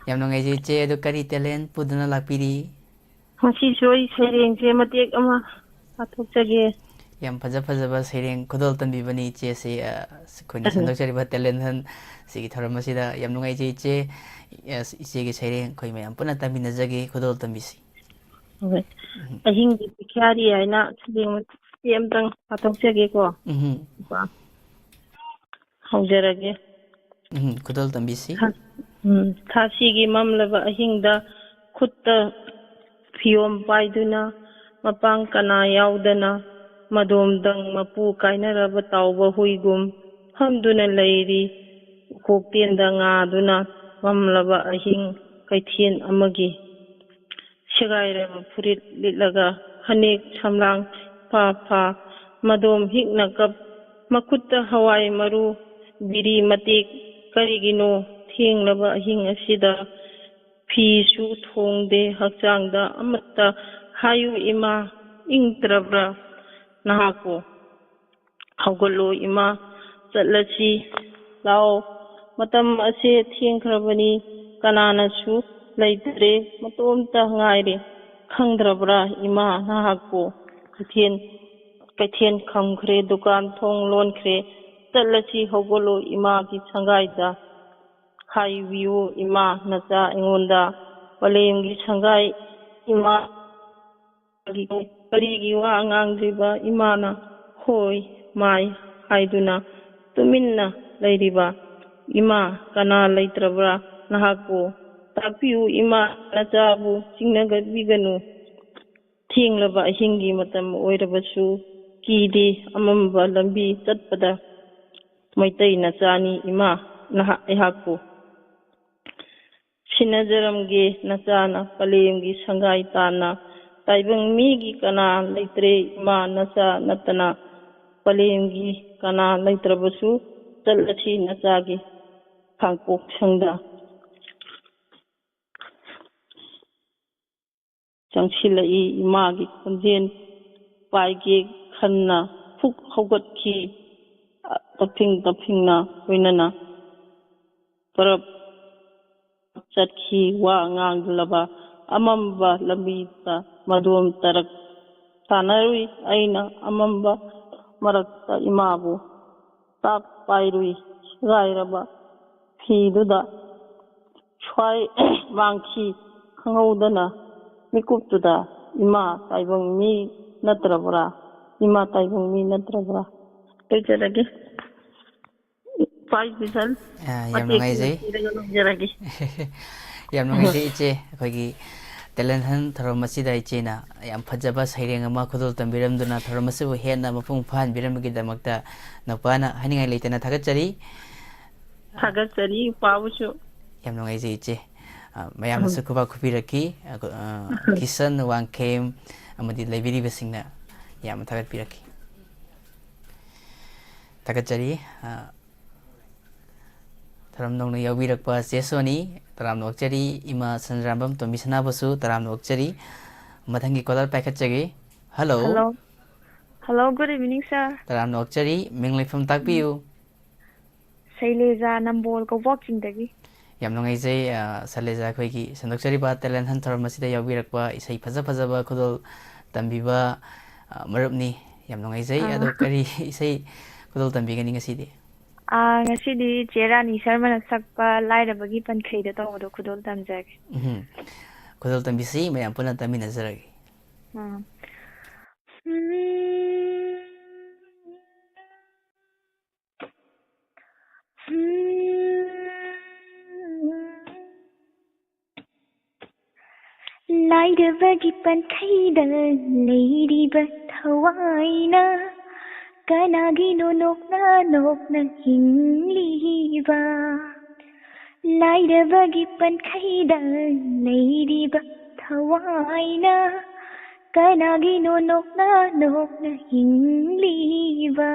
ꯌꯥꯝ ꯅꯨꯡꯉꯥꯏꯖꯩ ꯏꯆꯦ꯫ ꯑꯗꯨ ꯀꯔꯤ talent ꯄꯨꯗꯨꯅ ꯂꯥꯛꯄꯤꯔꯤ? ꯉꯁꯤꯁꯨ ꯑꯩ ꯁꯩꯔꯦꯡꯁꯦ ꯃꯇꯦꯛ ꯑꯃ ꯄꯥꯊꯣꯛꯆꯒꯦ꯫ ꯌꯥꯝ ꯐꯖ ꯐꯖꯕ ꯁꯩꯔꯦꯡ ꯈꯨꯗꯣꯜ ꯇꯝꯕꯤꯕꯅꯤ ꯏꯆꯦꯁꯤ꯫ ꯑ, ꯑꯩꯈꯣꯏꯅ ꯁꯟꯗꯣꯛꯆꯔꯤꯕ talent hunt ꯁꯤꯒꯤ ꯊꯧꯔꯝ ꯑꯁꯤꯗ ꯌꯥꯝ ꯅꯨꯡꯉꯥꯏꯖꯩ ꯏꯆꯦ꯫ ꯑ, ꯏꯆꯦꯒꯤ ꯁꯩꯔꯦꯡ ꯑꯩꯈꯣꯏ ꯃꯌꯥꯝ ꯄꯨꯟꯅ ꯇꯥꯃꯤꯟꯅꯖꯒꯦ, ꯈꯨꯗꯣꯜ ꯇꯝꯕꯤꯁꯤ꯫ ꯍꯣꯏ꯫ ꯎꯝ꯫ ꯑꯍꯤꯡꯒꯤ ꯚꯤꯈ꯭ꯌꯥꯔꯤ ꯍꯥꯏꯅ ꯁꯩꯔꯦꯡ ꯃꯇꯦꯛ ꯑꯃꯇꯪ ꯄꯥꯊꯣꯛꯆꯒꯦꯀꯣ꯫ ꯎꯝ꯫ ꯀꯣ꯫ ꯍꯧꯖꯔꯒꯦ꯫ ꯎꯝ, ꯈꯨꯗꯣꯜ ꯇꯝꯕꯤꯁꯤ꯫ ꯊꯥ-, ꯎꯝ, ꯊꯥꯁꯤꯒꯤ ꯃꯝꯂꯕ ꯑꯍꯤꯡꯗ ꯈꯨꯠꯇ ꯐꯤꯌꯣꯝ ꯄꯥꯏꯗꯨꯅ, ꯃꯄꯥꯡ ꯀꯅꯥ ꯌꯥꯎꯗꯅ, ꯃꯗꯣꯝꯗꯪ ꯃꯄꯨ ꯀꯥꯏꯅꯔꯕ ꯇꯥꯎꯕ ꯍꯨꯏꯒꯨꯝ ꯐꯝꯗꯨꯅ ꯂꯩꯔꯤ꯫ ꯎꯈꯣꯛꯇꯦꯟꯗ ꯉꯥꯗꯨꯅ ꯃꯝꯂꯕ ꯑꯍꯤꯡ ꯀꯩꯊꯦꯟ ꯑꯃꯒꯤ ꯁꯦꯒꯥꯏꯔꯕ ꯐꯨꯔꯤꯠ ꯂꯤꯠꯂꯒ ꯐꯅꯦꯛ ꯁꯝꯂꯥꯡ ꯐꯥ ꯐꯥ, ꯃꯗꯣꯝ ꯍꯤꯛꯅ ꯀꯞ, ꯃꯈꯨꯠꯇ ꯍꯋꯥꯏ ꯃꯔꯨ, ꯕꯤꯔꯤ ꯃꯇꯦꯛ꯫ ꯀꯔꯤꯒꯤꯅꯣ ꯊꯦꯡꯂꯕ ꯑꯍꯤꯡ ꯑꯁꯤꯗ ꯐꯤꯁꯨ ꯊꯣꯡꯗꯦ ꯍꯛꯆꯥꯡꯗ ꯑꯃꯠꯇ? ꯍꯥꯏꯌꯨ ꯏꯃꯥ, ꯏꯪꯗ꯭ꯔꯕ꯭ꯔꯥ ꯅꯍꯥꯛꯄꯨ? ꯍꯧꯒꯠꯂꯣ ꯏꯃꯥ, ꯆꯠꯂꯁꯤ ꯂꯥꯛꯑꯣ꯫ ꯃꯇꯝ ꯑꯁꯦ ꯊꯦꯡꯈ꯭ꯔꯕꯅꯤ, ꯀꯅꯥꯅꯁꯨ ꯂꯩꯇ꯭ꯔꯦ, ꯃꯇꯣꯝꯇ ꯉꯥꯏꯔꯦ꯫ ꯈꯪꯗ꯭ꯔꯕ꯭ꯔꯥ ꯏꯃꯥ ꯅꯍꯥꯛꯄꯨ? ꯀꯩꯊꯦꯟ, ꯀꯩꯊꯦꯟ ꯈꯝꯈ꯭ꯔꯦ, ꯗꯨꯀꯥꯟ ꯊꯣꯡ ꯂꯣꯟꯈ꯭ꯔꯦ꯫ ꯆꯠꯂꯁꯤ ꯍꯧꯒꯠꯂꯣ ꯏꯃꯥꯒꯤ ꯁꯪꯒꯥꯏꯗ꯫ ꯍꯥꯏꯕꯤꯌꯨ ꯏꯃꯥ ꯅꯆꯥ ꯑꯩꯉꯣꯟꯗ꯫ ꯄꯂꯦꯝꯒꯤ ꯁꯪꯒꯥꯏ ꯏꯃꯥ ꯀꯔꯤꯒꯤ ꯋꯥ ꯉꯥꯡꯗ꯭ꯔꯤꯕ ꯏꯃꯥꯅ? ꯍꯣꯏ꯫ ꯃꯥꯏ ꯍꯥꯏꯗꯨꯅ ꯇꯨꯃꯤꯟꯅ ꯂꯩꯔꯤꯕ ꯏꯃꯥ ꯀꯅꯥ ꯂꯩꯇ꯭ꯔꯕ꯭ꯔꯥ? ꯅꯍꯥꯛꯄꯨ ꯇꯥꯛꯄꯤꯌꯨ ꯏꯃꯥ, ꯅꯆꯥꯕꯨ ꯆꯤꯡꯅꯕꯤꯒꯅꯨ꯫ ꯊꯦꯡꯂꯕ ꯑꯍꯤꯡꯒꯤ ꯃꯇꯝ ꯑꯣꯏꯔꯕꯁꯨ ꯀꯤꯗꯦ, ꯑꯃꯝꯕ ꯂꯝꯕꯤ ꯆꯠꯄꯗ ꯃꯩꯇꯩ ꯅꯆꯥꯅꯤ ꯏꯃꯥ, ꯅꯍꯥꯛ ꯑꯩꯍꯥꯛꯄꯨ ꯁꯤꯟꯅꯖꯔꯝꯒꯦ ꯅꯆꯥꯅ ꯄꯂꯦꯝꯒꯤ ꯁꯪꯒꯥꯏ ꯇꯥꯟꯅ꯫ ꯇꯥꯏꯕꯪ ꯃꯤꯒꯤ ꯀꯅꯥ ꯂꯩꯇ꯭ꯔꯦ ꯏꯃꯥ ꯅꯆꯥ ꯅꯠꯇꯅ꯫ ꯄꯂꯦꯝꯒꯤ ꯀꯅꯥ ꯂꯩꯇ꯭ꯔꯕꯁꯨ ꯆꯠꯂꯁꯤ ꯅꯆꯥꯒꯤ ꯈꯥꯡꯄꯣꯛ ꯁꯪꯗ꯫ ꯆꯪꯁꯤꯜꯂꯛꯏ ꯏꯃꯥꯒꯤ ꯈꯣꯟꯖꯦꯜ ꯄꯥꯏꯒꯦ ꯈꯟꯅ ꯐꯨꯛ ꯍꯧꯒꯠꯈꯤ꯫ ꯇꯞꯐꯤꯡ ꯇꯞꯐꯤꯡꯅ ꯂꯣꯏꯅꯅ ꯄꯔꯞ ꯆꯠꯈꯤ꯫ ꯋꯥ ꯉꯥꯡꯗꯂꯕ ꯑꯃꯝꯕ ꯂꯝꯕꯤꯗ ꯃꯗꯣꯝ ꯇꯔꯛ ꯁꯥꯟꯅꯔꯨꯏ꯫ ꯑꯩꯅ ꯑꯃꯝꯕ ꯃꯔꯛꯇ ꯏꯃꯥꯕꯨ ꯇꯥꯞ ꯄꯥꯏꯔꯨꯏ꯫ ꯁꯦꯒꯥꯏꯔꯕ ꯐꯤꯗꯨꯗ ꯁ꯭ꯋꯥꯏ ꯃꯥꯡꯈꯤ꯫ ꯈꯪꯍꯧꯗꯅ ꯃꯤꯀꯨꯞꯇꯨꯗ ꯏꯃꯥ ꯇꯥꯏꯕꯪ ꯃꯤ ꯅꯠꯇ꯭ꯔꯕ꯭ꯔꯥ? ꯏꯃꯥ ꯇꯥꯏꯕꯪ ꯃꯤ ꯅꯠꯇ꯭ꯔꯕ꯭ꯔꯥ? ꯂꯣꯏꯖꯔꯒꯦ꯫ ꯄꯥꯏ ꯕꯤꯁꯥꯜ, ꯑ, ꯌꯥꯝ ꯃꯇꯦꯛ ꯅꯨꯡꯉꯥꯏꯖꯩ꯫ ꯊꯤꯔꯒ ꯂꯧꯖꯔꯒꯦ꯫ ꯌꯥꯝ ꯅꯨꯡꯉꯥꯏꯖꯩ ꯏꯆꯦ, ꯑꯩꯈꯣꯏꯒꯤ ꯇꯦꯂꯦꯟ ꯍꯟ ꯊꯧꯔꯝ ꯑꯁꯤꯗ ꯏꯆꯦꯅ ꯌꯥꯝ ꯐꯖꯕ ꯁꯩꯔꯦꯡ ꯑꯃ ꯈꯨꯗꯣꯜ ꯇꯝꯕꯤꯔꯝꯗꯨꯅ ꯊꯧꯔꯝ ꯑꯁꯤꯕꯨ ꯍꯦꯟꯅ ꯃꯄꯨꯡ ꯐꯥꯍꯟꯕꯤꯔꯝꯕꯒꯤꯗꯃꯛꯇ ꯅꯧꯄꯥꯅ ꯍꯥꯏꯅꯤꯡꯉꯥꯏ ꯂꯩꯇꯅ ꯊꯥꯒꯠꯆꯔꯤ꯫ ꯊꯥꯒꯠꯆꯔꯤ ꯏꯄꯥꯕꯨꯁꯨ꯫ ꯌꯥꯝ ꯅꯨꯡꯉꯥꯏꯖꯩ ꯏꯆꯦ꯫ ꯑ, ꯃꯌꯥꯝꯅꯁꯨ ꯎꯝ꯫ ꯈꯨꯕꯥꯛ ꯈꯨꯕꯤꯔꯛꯈꯤ꯫ ꯑ, ꯑ, ꯀꯤꯁꯟ ꯋꯥꯡꯈꯦꯝ ꯑꯃꯗꯤ ꯂꯩꯕꯤꯔꯤꯕꯁꯤꯡꯅ ꯌꯥꯝꯅ ꯊꯥꯒꯠꯄꯤꯔꯛꯈꯤ꯫ ꯊꯥꯒꯠꯆꯔꯤ꯫ ꯑ, ꯊꯧꯔꯝ ꯅꯧꯅ ꯌꯥꯎꯕꯤꯔꯛꯄ ꯆꯦ ꯁꯣꯅꯤ, ꯇꯔꯥꯝꯅ ꯑꯣꯛꯆꯔꯤ꯫ ꯏꯃꯥ ꯁꯟꯖ꯭ꯔꯥꯝꯕꯝ ꯇꯣꯝꯕꯤ ꯁꯅꯥꯕꯨꯁꯨ ꯇꯔꯥꯝꯅ ꯑꯣꯛꯆꯔꯤ꯫ ꯃꯊꯪꯒꯤ caller ꯄꯥꯏꯈꯠꯆꯒꯦ꯫ Hello꯫ Hello꯫ Hello, good evening, sir. ꯇꯔꯥꯝꯅ ꯑꯣꯛꯆꯔꯤ꯫ ꯃꯤꯡ ꯂꯩꯐꯝ ꯇꯥꯛꯄꯤꯌꯨ꯫ ꯁꯩꯂꯦꯖꯥ, ꯅꯝꯕꯣꯜ ꯀꯧꯕꯣꯛ ꯆꯤꯡꯗꯒꯤ꯫ ꯌꯥꯝ ꯅꯨꯡꯉꯥꯏꯖꯩ, ꯑ, ꯁꯩꯂꯦꯖꯥ, ꯑꯩꯈꯣꯏꯒꯤ ꯁꯟꯗꯣꯛꯆꯔꯤꯕ ꯇꯦꯂꯦꯟ ꯍꯟ ꯊꯧꯔꯝ ꯑꯁꯤꯗ ꯌꯥꯎꯕꯤꯔꯛꯄ ꯏꯁꯩ ꯐꯖ ꯐꯖꯕ ꯈꯨꯗꯣꯜ ꯇꯝꯕꯤꯕ, ꯑ, ꯃꯔꯨꯞꯅꯤ꯫ ꯌꯥꯝ ꯅꯨꯡꯉꯥꯏꯖꯩ꯫ ꯑꯥ꯫ ꯑꯗꯣ ꯀꯔꯤ ꯏꯁꯩ ꯈꯨꯗꯣꯜ ꯇꯝꯕꯤꯒꯅꯤ ꯉꯁꯤꯗꯤ? ꯑꯥ, ꯉꯁꯤꯗꯤ ꯆꯦ ꯔꯥꯅꯤ ꯁꯔꯃꯅ ꯁꯛꯄ ꯂꯥꯏꯔꯕꯒꯤ ꯄꯟꯈꯩꯗ ꯇꯧꯕꯗꯣ ꯈꯨꯗꯣꯜ ꯇꯝꯖꯒꯦ꯫ ꯎꯝꯍꯨꯝ꯫ ꯈꯨꯗꯣꯜ ꯇꯝꯕꯤꯁꯤ, ꯃꯌꯥꯝ ꯄꯨꯟꯅ ꯇꯥꯃꯤꯟꯅꯖꯔꯒꯦ꯫ ꯑꯥ꯫ ꯂꯥꯏꯔꯕꯒꯤ ꯄꯟꯈꯩꯗ ꯂꯩꯔꯤꯕ ꯊꯋꯥꯏꯅ ꯀꯅꯥꯒꯤꯅꯣ ꯅꯣꯛꯅ ꯅꯣꯛꯅ ꯍꯤꯡꯂꯤꯕ? ꯂꯥꯏꯔꯕꯒꯤ ꯄꯟꯈꯩꯗ ꯂꯩꯔꯤꯕ ꯊꯋꯥꯏꯅ ꯀꯅꯥꯒꯤꯅꯣ ꯅꯣꯛꯅ ꯅꯣꯛꯅ ꯍꯤꯡꯂꯤꯕ?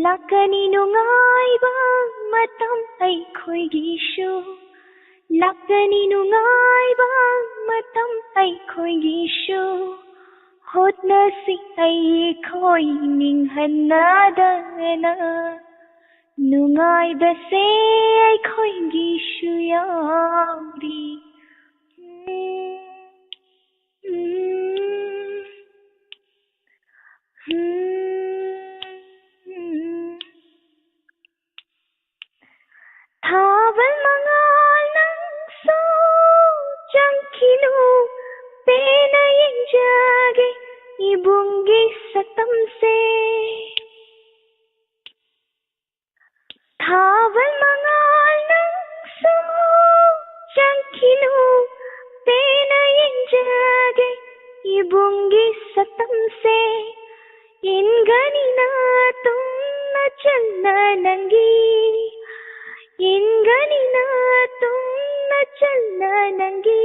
ꯂꯥꯛꯀꯅꯤ ꯅꯨꯡꯉꯥꯏꯕ ꯃꯇꯝ ꯑꯩꯈꯣꯏꯒꯤꯁꯨ, ꯂꯥꯛꯀꯅꯤ ꯅꯨꯡꯉꯥꯏꯕ ꯃꯇꯝ ꯑꯩꯈꯣꯏꯒꯤꯁꯨ꯫ ꯍꯣꯠꯅꯁꯤ ꯑꯩꯈꯣꯏ ꯅꯤꯡꯍꯟꯅꯗꯅ, ꯅꯨꯡꯉꯥꯏꯕꯁꯦ ꯑꯩꯈꯣꯏꯒꯤꯁꯨ ꯌꯥꯎꯔꯤ꯫ ꯊꯥꯕꯜ ꯃꯉꯥꯜ ꯅꯪꯁꯨ ꯆꯪꯈꯤꯅꯨ, ꯄꯦꯟꯅ ꯌꯦꯡꯖꯒꯦ ꯏꯕꯨꯡꯒꯤ ꯁꯛꯇꯝꯁꯦ꯫ ꯊꯥꯕꯜ ꯃꯉꯥꯜ ꯅꯪꯁꯨ ꯆꯪꯈꯤꯅꯨ, ꯄꯦꯟꯅ ꯌꯦꯡꯖꯒꯦ ꯏꯕꯨꯡꯒꯤ ꯁꯛꯇꯝꯁꯦ꯫ ꯏꯟꯒꯅꯤ ꯅꯇꯨꯡꯅ ꯆꯟꯅ ꯅꯪꯒꯤ, ꯏꯟꯒꯅꯤ ꯅꯇꯨꯡꯅ ꯆꯟꯅ ꯅꯪꯒꯤ꯫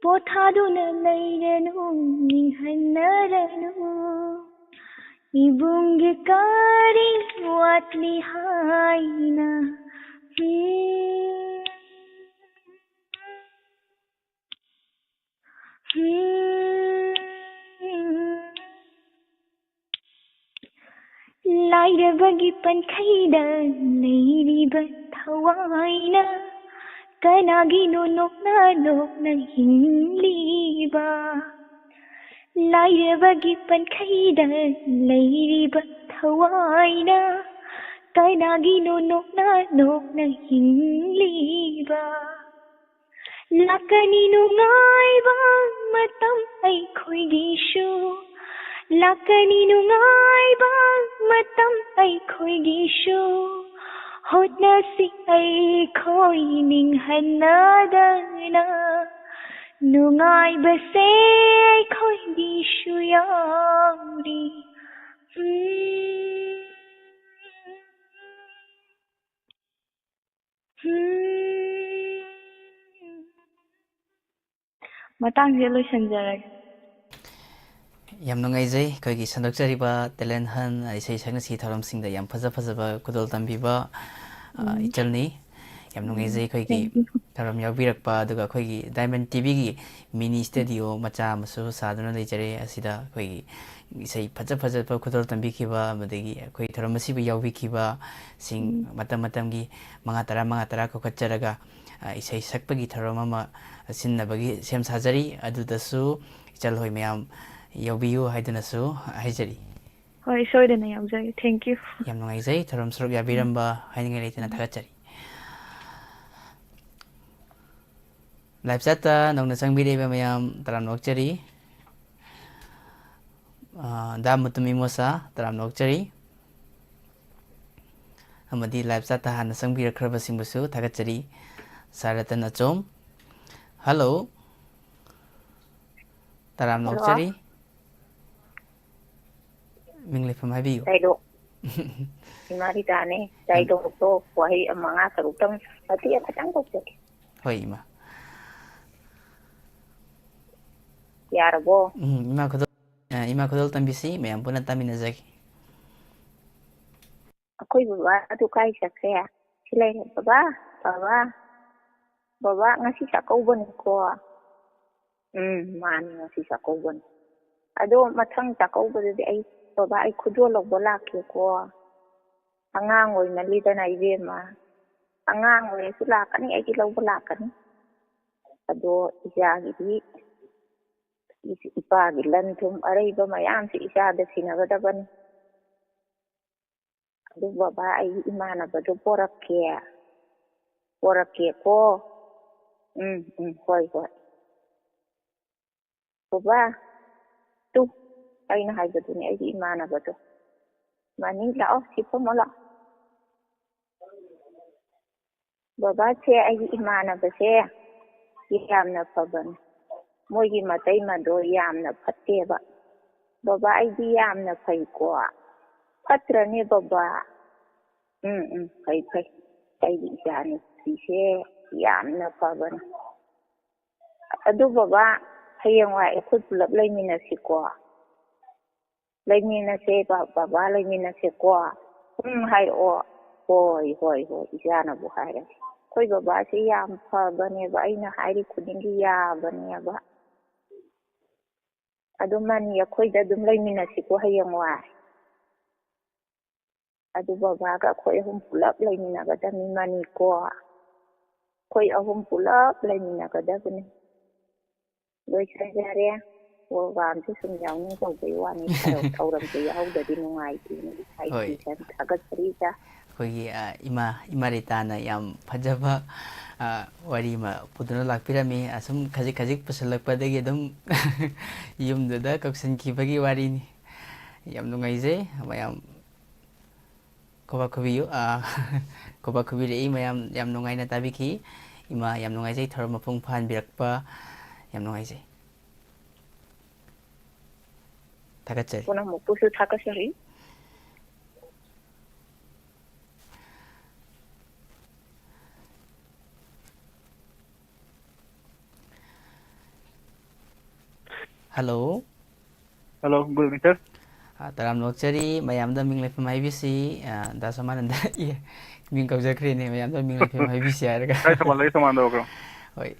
ꯄꯣꯊꯥꯗꯨꯅ ꯂꯩꯔꯅꯨ, ꯅꯤꯡꯍꯟꯅꯔꯅꯨ, ꯏꯕꯨꯡꯒꯤ ꯀꯔꯤ ꯋꯥꯠꯂꯤ ꯍꯥꯏꯅ꯫ ꯎꯝ, ꯎꯝ꯫ ꯂꯥꯏꯔꯕꯒꯤ ꯄꯟꯈꯩꯗ ꯂꯩꯔꯤꯕ ꯊꯋꯥꯏꯅ ꯀꯅꯥꯒꯤꯅꯣ ꯅꯣꯛꯅ ꯅꯣꯛꯅ ꯍꯤꯡꯂꯤꯕ? ꯂꯥꯏꯔꯕꯒꯤ ꯄꯟꯈꯩꯗ ꯂꯩꯔꯤꯕ ꯊꯋꯥꯏꯅ ꯀꯅꯥꯒꯤꯅꯣ ꯅꯣꯛꯅ ꯅꯣꯛꯅ ꯍꯤꯡꯂꯤꯕ? ꯂꯥꯛꯀꯅꯤ ꯅꯨꯡꯉꯥꯏꯕ ꯃꯇꯝ ꯑꯩꯈꯣꯏꯒꯤꯁꯨ, ꯂꯥꯛꯀꯅꯤ ꯅꯨꯡꯉꯥꯏꯕ ꯃꯇꯝ ꯑꯩꯈꯣꯏꯒꯤꯁꯨ꯫ ꯍꯣꯠꯅꯁꯤ ꯑꯩꯈꯣꯏ ꯅꯤꯡꯍꯟꯅꯗꯅ, ꯅꯨꯡꯉꯥꯏꯕꯁꯦ ꯑꯩꯈꯣꯏꯒꯤꯁꯨ ꯌꯥꯎꯔꯤ꯫ ꯎꯝ꯫ ꯎꯝ꯫ ꯃꯇꯥꯡꯁꯤꯗ ꯂꯣꯏꯁꯤꯟꯖꯔꯒꯦ꯫ ꯌꯥꯝ ꯅꯨꯡꯉꯥꯏꯖꯩ ꯑꯩꯈꯣꯏꯒꯤ ꯁꯟꯗꯣꯛꯆꯔꯤꯕ talent hunt, ꯏꯁꯩ ꯁꯛꯅꯁꯤ ꯊꯧꯔꯝꯁꯤꯡꯗ ꯌꯥꯝ ꯐꯖ ꯐꯖꯕ ꯈꯨꯗꯣꯜ ꯇꯝꯕꯤꯕ, ꯑ, ꯎꯝ꯫ ꯏꯆꯜꯅꯤ꯫ ꯌꯥꯝ ꯅꯨꯡꯉꯥꯏꯖꯩ ꯑꯩꯈꯣꯏꯒꯤ ꯎꯝ꯫ ꯊꯧꯔꯝ ꯌꯥꯎꯕꯤꯔꯛꯄ, ꯑꯗꯨꯒ ꯑꯩꯈꯣꯏꯒꯤ Diamond TVꯒꯤ mini studio ꯃꯆꯥ ꯑꯃꯁꯨ ꯁꯥꯗꯨꯅ ꯂꯩꯖꯔꯦ꯫ ꯑꯁꯤꯗ ꯑꯩꯈꯣꯏꯒꯤ ꯏꯁꯩ ꯐꯖ ꯐꯖꯕ ꯈꯨꯗꯣꯜ ꯇꯝꯕꯤꯈꯤꯕ, ꯑꯃꯗꯒꯤ ꯑꯩꯈꯣꯏ ꯊꯧꯔꯝ ꯑꯁꯤꯕꯨ ꯌꯥꯎꯕꯤꯈꯤꯕ ꯁꯤꯡ, ꯎꯝ꯫ ꯃꯇꯝ ꯃꯇꯝꯒꯤ ꯃꯉꯥ ꯇꯔꯥ, ꯃꯉꯥ ꯇꯔꯥ ꯀꯧꯈꯠꯆꯔꯒ, ꯑ, ꯏꯁꯩ ꯁꯛꯄꯒꯤ ꯊꯧꯔꯝ ꯑꯃ ꯁꯤꯟꯅꯕꯒꯤ ꯁꯦꯝ ꯁꯥꯖꯔꯤ꯫ ꯑꯗꯨꯗꯁꯨ ꯏꯆꯜ ꯍꯣꯏ ꯃꯌꯥꯝ ꯌꯥꯎꯕꯤꯌꯨ ꯍꯥꯏꯗꯨꯅꯁꯨ ꯍꯥꯏꯖꯔꯤ꯫ ꯍꯣꯏ, ꯁꯣꯏꯗꯅ ꯌꯥꯎꯖꯒꯦ꯫ Thank you꯫ ꯌꯥꯝ ꯅꯨꯡꯉꯥꯏꯖꯩ ꯊꯧꯔꯝ ꯁꯔꯨꯛ ꯌꯥꯕꯤꯔꯝꯕ, ꯍꯥꯏꯅꯤꯡꯉꯥꯏ ꯂꯩꯇꯅ ꯎꯝ꯫ ꯊꯥꯒꯠꯆꯔꯤ꯫ Live chatꯇ ꯅꯧꯅ ꯆꯪꯕꯤꯔꯛꯏꯕ ꯃꯌꯥꯝ ꯇꯔꯥꯝꯅ ꯑꯣꯛꯆꯔꯤ꯫ ꯑ, ꯗꯥ ꯃꯨꯇꯨꯃꯤ ꯃꯣꯁꯥ, ꯇꯔꯥꯝꯅ ꯑꯣꯛꯆꯔꯤ꯫ ꯑꯃꯗꯤ live chatꯇ ꯍꯥꯟꯅ ꯆꯪꯕꯤꯔꯛꯈ꯭ꯔꯕꯁꯤꯡꯕꯨꯁꯨ ꯊꯥꯒꯠꯆꯔꯤ꯫ Sir Ratan ꯑꯆꯣꯝ, hello꯫ ꯇꯔꯥꯝꯅ Hello꯫ ꯑꯣꯛꯆꯔꯤ꯫ ꯃꯤꯡ ꯂꯩꯐꯝ ꯍꯥꯏꯕꯤꯌꯨ꯫ Dialogue꯫ ꯏꯃꯥ ꯔꯤꯇꯥꯅꯦ꯫ ꯌꯥꯝ Dialogueꯇꯣ ꯋꯥꯍꯩ ꯃꯉꯥ ꯇꯔꯨꯛꯇꯪ ꯃꯇꯦꯛ ꯈꯤꯇꯪ ꯇꯧꯖꯒꯦ꯫ ꯍꯣꯏ, ꯏꯃꯥ꯫ ꯌꯥꯔꯕꯣ? ꯎꯝ, ꯏꯃꯥ ꯈꯨꯗꯣꯜ, ꯑ, ꯏꯃꯥ ꯈꯨꯗꯣꯜ ꯇꯝꯕꯤꯁꯤ, ꯃꯌꯥꯝ ꯄꯨꯟꯅ ꯇꯥꯃꯤꯟꯅꯖꯒꯦ꯫ ꯑꯩꯈꯣꯏ ꯕꯕꯥ ꯑꯗꯨ ꯀꯥꯏ ꯆꯠꯈ꯭ꯔꯦ? ꯁꯤ ꯂꯩꯔꯦ꯫ ꯕꯕꯥ, ꯕꯕꯥ, ꯕꯕꯥ, ꯉꯁꯤ ꯆꯥꯛꯀꯧꯕꯅꯤꯀꯣ꯫ ꯎꯝ, ꯃꯥꯅꯤ, ꯉꯁꯤ ꯆꯥꯛꯀꯧꯕꯅꯤ꯫ ꯑꯗꯣ ꯃꯊꯪ ꯆꯥꯛꯀꯧꯕꯗꯗꯤ ꯑꯩ, ꯕꯕꯥ, ꯑꯩ ꯈꯨꯗꯣꯜ ꯂꯧꯕ ꯂꯥꯛꯀꯦꯀꯣ꯫ ꯑꯉꯥꯡ ꯑꯣꯏꯃꯜꯂꯤꯗꯅ, ꯏꯕꯦꯝꯃ꯫ ꯑꯉꯥꯡ ꯑꯣꯏꯔꯁꯨ ꯂꯥꯛꯀꯅꯤ, ꯑꯩꯗꯤ ꯂꯧꯕ ꯂꯥꯛꯀꯅꯤ꯫ ꯑꯗꯣ ꯏꯆꯥꯒꯤꯗꯤ, ꯏꯄꯥꯒꯤ ꯂꯟ ꯊꯨꯝ ꯑꯔꯩꯕ ꯃꯌꯥꯝꯁꯤ ꯏꯆꯥꯗ ꯁꯤꯟꯅꯒꯗꯕꯅꯤ꯫ ꯑꯗꯨ ꯕꯕꯥ, ꯑꯩ ꯏꯃꯥꯟꯅꯕꯗꯣ ꯄꯣꯔꯛꯀꯦ꯫ ꯄꯣꯔꯛꯀꯦꯀꯣ꯫ ꯎꯝ, ꯎꯝ, ꯍꯣꯏ, ꯍꯣꯏ꯫ ꯕꯕꯥ, ꯇꯨ, ꯑꯩꯅ ꯍꯥꯏꯕꯗꯨꯅꯦ, ꯑꯩꯒꯤ ꯏꯃꯥꯟꯅꯕꯗꯣ꯫ ꯃꯥꯅꯤ, ꯂꯥꯛꯑꯣ, ꯁꯤ ꯐꯝꯃꯣ ꯂꯥꯛꯑꯣ꯫ ꯕꯕꯥꯁꯦ, ꯑꯩꯒꯤ ꯏꯃꯥꯟꯅꯕꯁꯦ ꯌꯥꯝꯅ ꯐꯕꯅꯦ꯫ ꯃꯣꯏꯒꯤ ꯃꯇꯩꯃꯗꯣ ꯌꯥꯝꯅ ꯐꯠꯇꯦꯕ꯫ "ꯕꯕꯥ, ꯑꯩꯗꯤ ꯌꯥꯝꯅ ꯐꯩꯀꯣ"꯫ "ꯐꯠꯇ꯭ꯔꯅꯦ ꯕꯕꯥ?" "ꯎꯝ, ꯎꯝ, ꯐꯩ, ꯐꯩ꯫ ꯑꯩꯒꯤ ꯏꯆꯥ ꯅꯨꯄꯤꯁꯦ ꯌꯥꯝꯅ ꯐꯕꯅꯤ꯫ ꯑꯗꯨ ꯕꯕꯥ, ꯍꯌꯦꯡꯋꯥꯏ ꯑꯩꯈꯣꯏ ꯄꯨꯂꯞ ꯂꯩꯃꯤꯟꯅꯁꯤꯀꯣ"꯫ "ꯂꯩꯃꯤꯟꯅꯁꯦ ꯕ-, ꯕꯕꯥ, ꯂꯩꯃꯤꯟꯅꯁꯦꯀꯣ"꯫ "ꯎꯝ" ꯍꯥꯏꯔꯛꯑꯣ꯫ "ꯍꯣꯏ, ꯍꯣꯏ, ꯍꯣꯏ", ꯏꯆꯥꯅꯕꯨ ꯍꯥꯏꯔꯦ꯫ ꯑꯩꯈꯣꯏ ꯕꯕꯥꯁꯦ ꯌꯥꯝ ꯐꯕꯅꯦꯕ, ꯑꯩꯅ ꯍꯥꯏꯔꯤ ꯈꯨꯗꯤꯡꯒꯤ ꯌꯥꯕꯅꯦꯕ꯫ "ꯑꯗꯨ ꯃꯅꯤ, ꯑꯩꯈꯣꯏꯗ ꯑꯗꯨꯝ ꯂꯩꯃꯤꯟꯅꯁꯤꯀꯣ ꯍꯌꯦꯡꯋꯥꯏ"꯫ "ꯑꯗꯨ ꯕꯕꯥꯒ ꯑꯩꯈꯣꯏ ꯑꯍꯨꯝ ꯄꯨꯂꯞ ꯂꯩꯃꯤꯟꯅꯒꯗꯕꯅꯤ ꯃꯅꯤꯀꯣ꯫ ꯑꯩꯈꯣꯏ ꯑꯍꯨꯝ ꯄꯨꯂꯞ ꯂꯩꯃꯤꯟꯅꯒꯗꯕꯅꯤ"꯫ ꯂꯣꯏꯁꯤꯟꯖꯔꯦ꯫ ꯄ꯭ꯔꯣꯒ꯭ꯔꯥꯝꯁꯦ ꯁꯨꯝ ꯌꯥꯎꯅꯤꯡ ꯇꯧꯕꯩ ꯋꯥꯅꯤ꯫ ꯊꯧꯔꯝ-, ꯊꯧꯔꯝꯁꯦ ꯌꯥꯎꯍꯧꯗ꯭ꯔꯗꯤ ꯅꯨꯡꯉꯥꯏꯇꯦꯅꯦ꯫ ꯏꯁꯥ ꯍꯣꯏ꯫ ꯏꯊꯟ ꯊꯥꯒꯠꯆꯔꯤꯗ꯫ ꯑꯩꯈꯣꯏꯒꯤ, ꯑ, ꯏꯃꯥ, ꯏꯃꯥ ꯔꯤꯇꯥꯅ ꯌꯥꯝ ꯐꯖꯕ, ꯑ, ꯋꯥꯔꯤ ꯑꯃ ꯄꯨꯗꯨꯅ ꯂꯥꯛꯄꯤꯔꯝꯃꯤ꯫ ꯑꯁꯨꯝ ꯈꯖꯤꯛ ꯈꯖꯤꯛ ꯄꯨꯁꯜꯂꯛꯄꯗꯒꯤ ꯑꯗꯨꯝ ꯌꯨꯝꯗꯨꯗ ꯀꯧꯁꯤꯟꯈꯤꯕꯒꯤ ꯋꯥꯔꯤꯅꯤ꯫ ꯌꯥꯝ ꯅꯨꯡꯉꯥꯏꯖꯩ꯫ ꯃꯌꯥꯝ ꯈꯨꯕꯥꯛ ꯈꯨꯕꯤꯌꯨ꯫ ꯑ, ꯈꯨꯕꯥꯛ ꯈꯨꯕꯤꯔꯛꯏ ꯃꯌꯥꯝ, ꯌꯥꯝ ꯅꯨꯡꯉꯥꯏꯅ ꯇꯥꯕꯤꯈꯤ꯫ ꯏꯃꯥ, ꯌꯥꯝ ꯅꯨꯡꯉꯥꯏꯖꯩ ꯊꯧꯔꯝ ꯃꯄꯨꯡ ꯐꯥꯍꯟꯕꯤꯔꯛꯄ꯫ ꯌꯥꯝ ꯅꯨꯡꯉꯥꯏꯖꯩ꯫ ꯊꯥꯒꯠꯆꯔꯤ꯫ ꯄꯨꯝꯅꯃꯛꯄꯨꯁꯨ ꯊꯥꯒꯠꯆꯔꯤ꯫ Hello. Hello, good evening, sir꯫ ꯑ, ꯇꯔꯥꯝꯅ ꯑꯣꯛꯆꯔꯤ꯫ ꯃꯌꯥꯝꯗ ꯃꯤꯡ ꯂꯩꯐꯝ ꯍꯥꯏꯕꯤꯁꯤ, ꯑ, ꯗꯥ ꯁꯣꯃꯥꯅꯟꯗ꯫ ꯑꯦ, ꯃꯤꯡ ꯀꯧꯖꯈ꯭ꯔꯦꯅꯦ꯫ ꯃꯌꯥꯝꯗ ꯃꯤꯡ ꯂꯩꯐꯝ ꯍꯥꯏꯕꯤꯁꯤ ꯍꯥꯏꯔꯒ꯫ ꯀꯥꯏ ꯁꯣꯃꯥ ꯂꯩ, ꯁꯣꯃꯥꯅꯟꯗ ꯀꯧꯔꯣ꯫ ꯍꯣꯏ꯫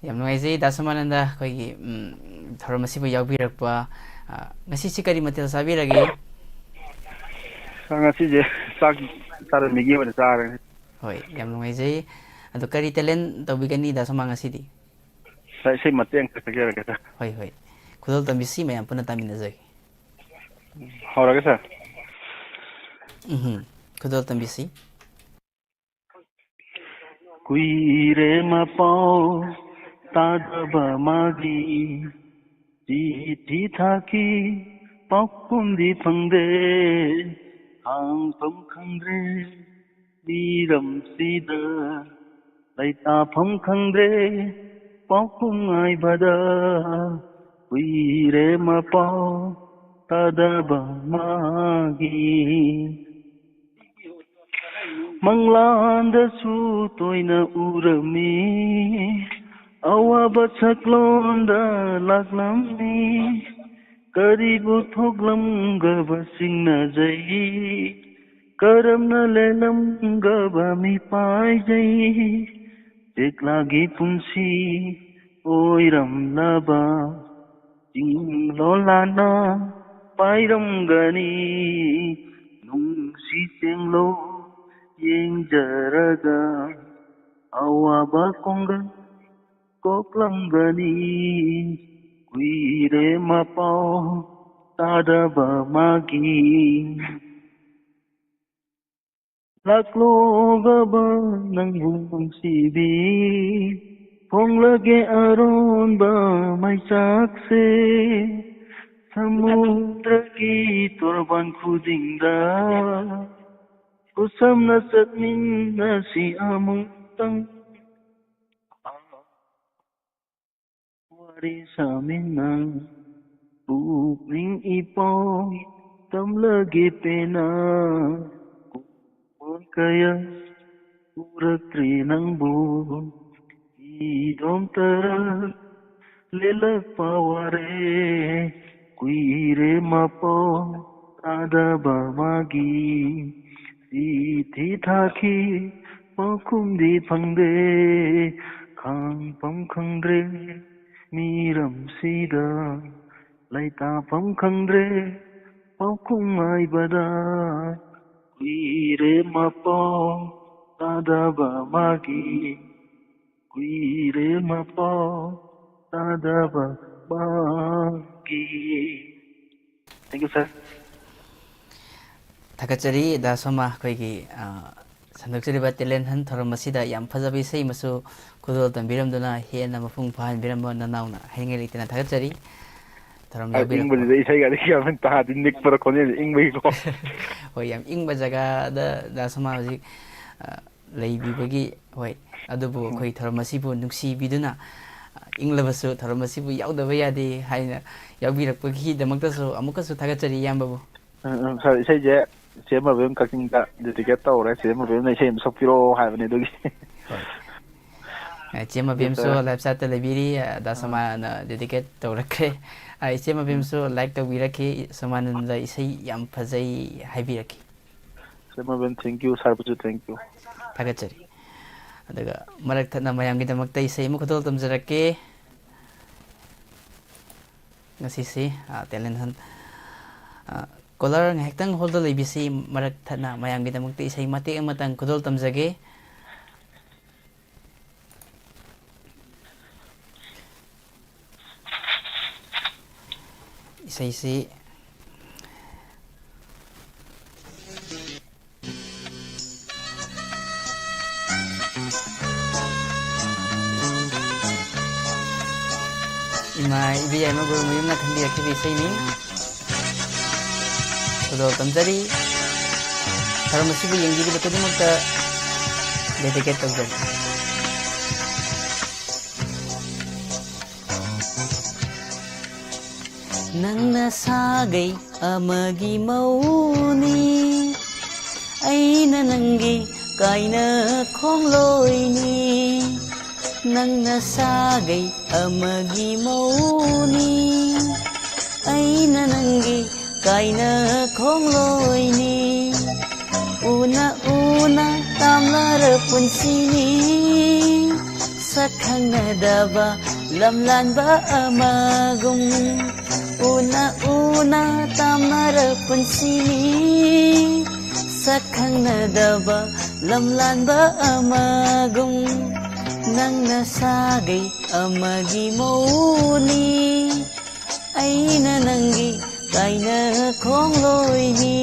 ꯌꯥꯝ ꯅꯨꯡꯉꯥꯏꯖꯩ ꯗꯥ ꯁꯣꯃꯥꯅꯟꯗ, ꯑꯩꯈꯣꯏꯒꯤ, ꯎꯝ, ꯊꯧꯔꯝ ꯑꯁꯤꯕꯨ ꯌꯥꯎꯕꯤꯔꯛꯄ꯫ ꯑ, ꯉꯁꯤꯁꯤ ꯀꯔꯤ ꯃꯊꯦꯜ ꯆꯥꯕꯤꯔꯒꯦ? ꯁꯥꯔ, ꯉꯁꯤꯁꯦ ꯆꯥꯛ ꯆꯥꯗ ꯃꯦꯒꯤ ꯑꯣꯏꯅ ꯆꯥꯔꯦ꯫ ꯍꯣꯏ, ꯌꯥꯝ ꯅꯨꯡꯉꯥꯏꯖꯩ꯫ ꯑꯗꯣ ꯀꯔꯤ talent ꯇꯧꯕꯤꯒꯅꯤ ꯗꯥ ꯁꯣꯃꯥ ꯉꯁꯤꯗꯤ? ꯁꯥꯔ, ꯏꯁꯩ ꯃꯇꯦꯛ ꯑꯃꯈꯛ ꯁꯛꯆꯔꯛꯀꯦ, ꯁꯥꯔ꯫ ꯍꯣꯏ, ꯍꯣꯏ꯫ ꯈꯨꯗꯣꯜ ꯇꯝꯕꯤꯁꯤ, ꯃꯌꯥꯝ ꯄꯨꯟꯅ ꯇꯥꯃꯤꯟꯅꯖꯒꯦ꯫ ꯍꯧꯔꯒꯦ, ꯁꯥꯔ꯫ ꯎꯝꯍꯨꯝ꯫ ꯈꯨꯗꯣꯜ ꯇꯝꯕꯤꯁꯤ꯫ ꯀꯨꯏꯔꯦ ꯃꯄꯥꯎ ꯇꯥꯗꯕ ꯃꯥꯒꯤ, ꯆꯤꯊꯤ ꯊꯥꯈꯤ ꯄꯥꯎꯈꯨꯝꯗꯤ ꯐꯪꯗꯦ꯫ ꯈꯥꯡꯐꯝ ꯈꯪꯗ꯭ꯔꯦ ꯃꯤꯔꯝꯁꯤꯗ, ꯂꯩꯇꯥꯐꯝ ꯈꯪꯗ꯭ꯔꯦ ꯄꯥꯎꯈꯨꯝ ꯉꯥꯏꯕꯗ ꯀꯨꯏꯔꯦ ꯃꯄꯥꯎ ꯇꯥꯗꯕ ꯃꯥꯒꯤ꯫ ꯃꯪꯂꯥꯟꯗꯁꯨ ꯇꯣꯏꯅ ꯎꯔꯝꯃꯤ, ꯑꯋꯥꯕ ꯁꯛꯂꯣꯟꯗ ꯂꯥꯛꯂꯝꯃꯤ꯫ ꯀꯔꯤꯕꯨ ꯊꯣꯛꯂꯝꯒꯕ ꯆꯤꯡꯅꯖꯩ, ꯀꯔꯝꯅ ꯂꯦꯜꯂꯝꯒꯕ ꯃꯤꯄꯥꯏꯖꯩ꯫ ꯆꯦꯛꯂꯥꯒꯤ ꯄꯨꯟꯁꯤ ꯑꯣꯏꯔꯝꯂꯕ ꯆꯤꯡꯂꯣꯜꯂꯥꯟꯅ ꯄꯥꯏꯔꯝꯒꯅꯤ꯫ ꯅꯨꯡꯁꯤ ꯆꯦꯡꯂꯧ ꯌꯦꯡꯖꯔꯒ ꯑꯋꯥꯕ ꯈꯣꯡꯒꯪ ꯀꯣꯛꯂꯝꯒꯅꯤ꯫ ꯀꯨꯏꯔꯦ ꯃꯄꯥꯎ ꯇꯥꯗꯕ ꯃꯥꯒꯤ꯫ ꯂꯥꯛꯂꯣꯒꯕ ꯅꯪꯕꯨ ꯅꯨꯡꯁꯤꯕꯤ, ꯐꯣꯡꯂꯒꯦ ꯑꯔꯣꯟꯕ ꯃꯩꯆꯥꯛꯁꯦ꯫ ꯁꯃꯨꯗ꯭ꯔꯒꯤ ꯇꯣꯔꯕꯥꯟ ꯈꯨꯗꯤꯡꯗ ꯈꯨꯠꯁꯝꯅ ꯆꯠꯃꯤꯟꯅꯁꯤ ꯑꯃꯨꯛꯇꯪ꯫ ꯋꯥꯔꯤ ꯁꯥꯃꯤꯟꯅ ꯄꯨꯛꯅꯤꯡ ꯏꯄꯥꯎ ꯇꯝꯂꯒꯦ ꯄꯦꯟꯅ꯫ ꯀꯣꯟ ꯀꯌꯥ ꯎꯔꯛꯇ꯭ꯔꯦ ꯅꯪꯕꯨ, ꯏꯗꯣꯝꯇꯔ ꯂꯦꯜꯂꯛꯄ ꯋꯥꯔꯦ꯫ ꯀꯨꯏꯔꯦ ꯃꯄꯥꯎ ꯇꯥꯗꯕ ꯃꯥꯒꯤ꯫ ꯆꯤꯊꯤ ꯊꯥꯈꯤ ꯄꯥꯎꯈꯨꯝꯗꯤ ꯐꯪꯗꯦ꯫ ꯈꯥꯡꯐꯝ ꯈꯪꯗ꯭ꯔꯦ ꯃꯤꯔꯝꯁꯤꯗ, ꯂꯩꯇꯥꯐꯝ ꯈꯪꯗ꯭ꯔꯦ ꯄꯥꯎꯈꯨꯝ ꯉꯥꯏꯕꯗ꯫ ꯀꯨꯏꯔꯦ ꯃꯄꯥꯎ ꯇꯥꯗꯕ ꯃꯥꯒꯤ꯫ ꯀꯨꯏꯔꯦ ꯃꯄꯥꯎ ꯇꯥꯗꯕ ꯃꯥꯒꯤ꯫ Thank you, sir. ꯊꯥꯒꯠꯆꯔꯤ ꯗꯥ ꯁꯣꯃꯥ, ꯑꯩꯈꯣꯏꯒꯤ, ꯑ, ꯁꯟꯗꯣꯛꯆꯔꯤꯕ talent hunt ꯊꯧꯔꯝ ꯑꯁꯤꯗ ꯌꯥꯝ ꯐꯖꯕ ꯏꯁꯩ ꯑꯃꯁꯨ ꯈꯨꯗꯣꯜ ꯇꯝꯕꯤꯔꯝꯗꯨꯅ ꯍꯦꯟꯅ ꯃꯄꯨꯡ ꯐꯥꯍꯟꯕꯤꯔꯝꯕ ꯅꯅꯥꯎꯅ ꯍꯥꯏꯅꯤꯡꯉꯥꯏ ꯂꯩꯇꯅ ꯊꯥꯒꯠꯆꯔꯤ꯫ ꯊꯧꯔꯝ ꯑ, ꯌꯥꯎꯕꯤꯔꯛꯄ꯫ ꯏꯪꯕꯁꯤꯗ ꯏꯁꯩꯒꯗꯤ ꯒ꯭ꯌꯥꯟ ꯃꯦꯟ ꯇꯥꯗꯦ, ꯅꯤꯛꯄꯗ ꯈꯣꯟꯖꯦꯜꯁꯦ ꯏꯪꯕꯒꯤꯀꯣ꯫ ꯍꯣꯏ, ꯌꯥꯝ ꯏꯪꯕ ꯖꯒꯥꯗ ꯗꯥ ꯁꯣꯃꯥ ꯍꯧꯖꯤꯛ, ꯑ, ꯂꯩꯕꯤꯕꯒꯤ, ꯍꯣꯏ, ꯑꯗꯨꯕꯨ ꯑꯩꯈꯣꯏ ꯊꯧꯔꯝ ꯑꯁꯤꯕꯨ ꯅꯨꯡꯁꯤꯕꯤꯗꯨꯅ, ꯏꯪꯂꯕꯁꯨ ꯊꯧꯔꯝ ꯑꯁꯤꯕꯨ ꯌꯥꯎꯗꯕ ꯌꯥꯗꯦ ꯍꯥꯏꯅ ꯌꯥꯎꯕꯤꯔꯛꯄꯒꯤꯗꯃꯛꯇꯁꯨ ꯑꯃꯨꯛꯀꯁꯨ ꯊꯥꯒꯠꯆꯔꯤ ꯏꯌꯥꯝꯕꯕꯨ꯫ ꯎꯝ, ꯎꯝ, ꯁꯥꯔ, ꯏꯁꯩꯁꯦ ꯆꯦ ꯃꯕꯦꯝ ꯀꯛꯆꯤꯡꯗ ꯗꯦꯗꯤꯀꯦꯠ ꯇꯧꯔꯦ꯫ ꯆꯦ ꯃꯕꯦꯝꯅ ꯏꯁꯩ ꯑꯃ ꯁꯛꯄꯤꯔꯛꯑꯣ ꯍꯥꯏꯕꯅꯦ, ꯑꯗꯨꯒꯤ꯫ ꯍꯣꯏ꯫ ꯑ, ꯏꯆꯦ ꯃꯕꯦꯝꯁꯨ ꯂꯥꯏꯞ ꯆꯥꯠꯇ ꯂꯩꯕꯤꯔꯤ, ꯑ, ꯗꯥ ꯁꯃꯥꯟꯅ ꯗꯦꯗꯤꯀꯦꯠ ꯇꯧꯔꯛꯈ꯭ꯔꯦ꯫ ꯑ, ꯏꯆꯦ ꯃꯕꯦꯝꯁꯨ ꯂꯥꯏꯛ ꯇꯧꯕꯤꯔꯛꯈꯤ, ꯁꯃꯥꯅꯟꯗ ꯏꯁꯩ ꯌꯥꯝ ꯐꯖꯩ ꯍꯥꯏꯕꯤꯔꯛꯈꯤ꯫ ꯆꯦ ꯃꯕꯦꯝ, thank you, ꯁꯥꯔꯕꯨꯁꯨ thank you꯫ ꯊꯥꯒꯠꯆꯔꯤ꯫ ꯑꯗꯨꯒ ꯃꯔꯛ ꯊꯠꯅ ꯃꯌꯥꯝꯒꯤꯗꯃꯛꯇ ꯏꯁꯩ ꯑꯃ ꯈꯨꯗꯣꯜ ꯇꯝꯖꯔꯛꯀꯦ꯫ ꯉꯁꯤꯁꯤ, ꯑ, ꯇꯦꯂꯦꯟ ꯍꯟ-, ꯑ, ꯀꯣꯂꯔ ꯉꯥꯏꯍꯥꯛꯇꯪ ꯍꯣꯜꯗ ꯂꯩꯕꯤꯁꯤ, ꯃꯔꯛ ꯊꯠꯅ ꯃꯌꯥꯝꯒꯤꯗꯃꯛꯇ ꯏꯁꯩ ꯃꯇꯦꯛ ꯑꯃꯇꯪ ꯈꯨꯗꯣꯜ ꯇꯝꯖꯒꯦ꯫ ꯏꯁꯩꯁꯤ ꯏꯃꯥ ꯏꯕꯦꯝꯃ ꯒꯨꯔꯨ ꯃꯌꯨꯝꯅ ꯈꯟꯕꯤꯔꯛꯈꯤꯕ ꯏꯁꯩꯅꯤ꯫ ꯈꯨꯗꯣꯜ ꯇꯝꯖꯔꯤ꯫ ꯊꯧꯔꯝ ꯑꯁꯤꯕꯨ ꯌꯦꯡꯕꯤꯔꯤꯕ ꯈꯨꯗꯤꯡꯃꯛꯇ ꯗꯦꯗꯤꯀꯦꯠ ꯇꯧꯖꯔꯤ꯫ ꯅꯪꯅ ꯁꯥꯒꯩ ꯑꯃꯒꯤ ꯃꯧꯅꯤ, ꯑꯩꯅ ꯅꯪꯒꯤ ꯀꯥꯏꯅ ꯈꯣꯡꯂꯣꯏꯅꯤ꯫ ꯅꯪꯅ ꯁꯥꯒꯩ ꯑꯃꯒꯤ ꯃꯧꯅꯤ, ꯑꯩꯅ ꯅꯪꯒꯤ ꯀꯥꯏꯅ ꯈꯣꯡꯂꯣꯏꯅꯤ꯫ ꯎꯅ ꯎꯅ ꯇꯥꯝꯂꯔ ꯄꯨꯟꯁꯤꯅꯤ, ꯁꯛ ꯈꯪꯅꯗꯕ ꯂꯝꯂꯥꯟꯕ ꯑꯃꯒꯨꯝ꯫ ꯎꯅ ꯎꯅ ꯇꯥꯝꯅꯔ ꯄꯨꯟꯁꯤꯅꯤ, ꯁꯛ ꯈꯪꯅꯗꯕ ꯂꯝꯂꯥꯟꯕ ꯑꯃꯒꯨꯝ꯫ ꯅꯪꯅ ꯁꯥꯒꯩ ꯑꯃꯒꯤ ꯃꯧꯅꯤ, ꯑꯩꯅ ꯅꯪꯒꯤ ꯀꯥꯏꯅ ꯈꯣꯡꯂꯣꯏꯅꯤ꯫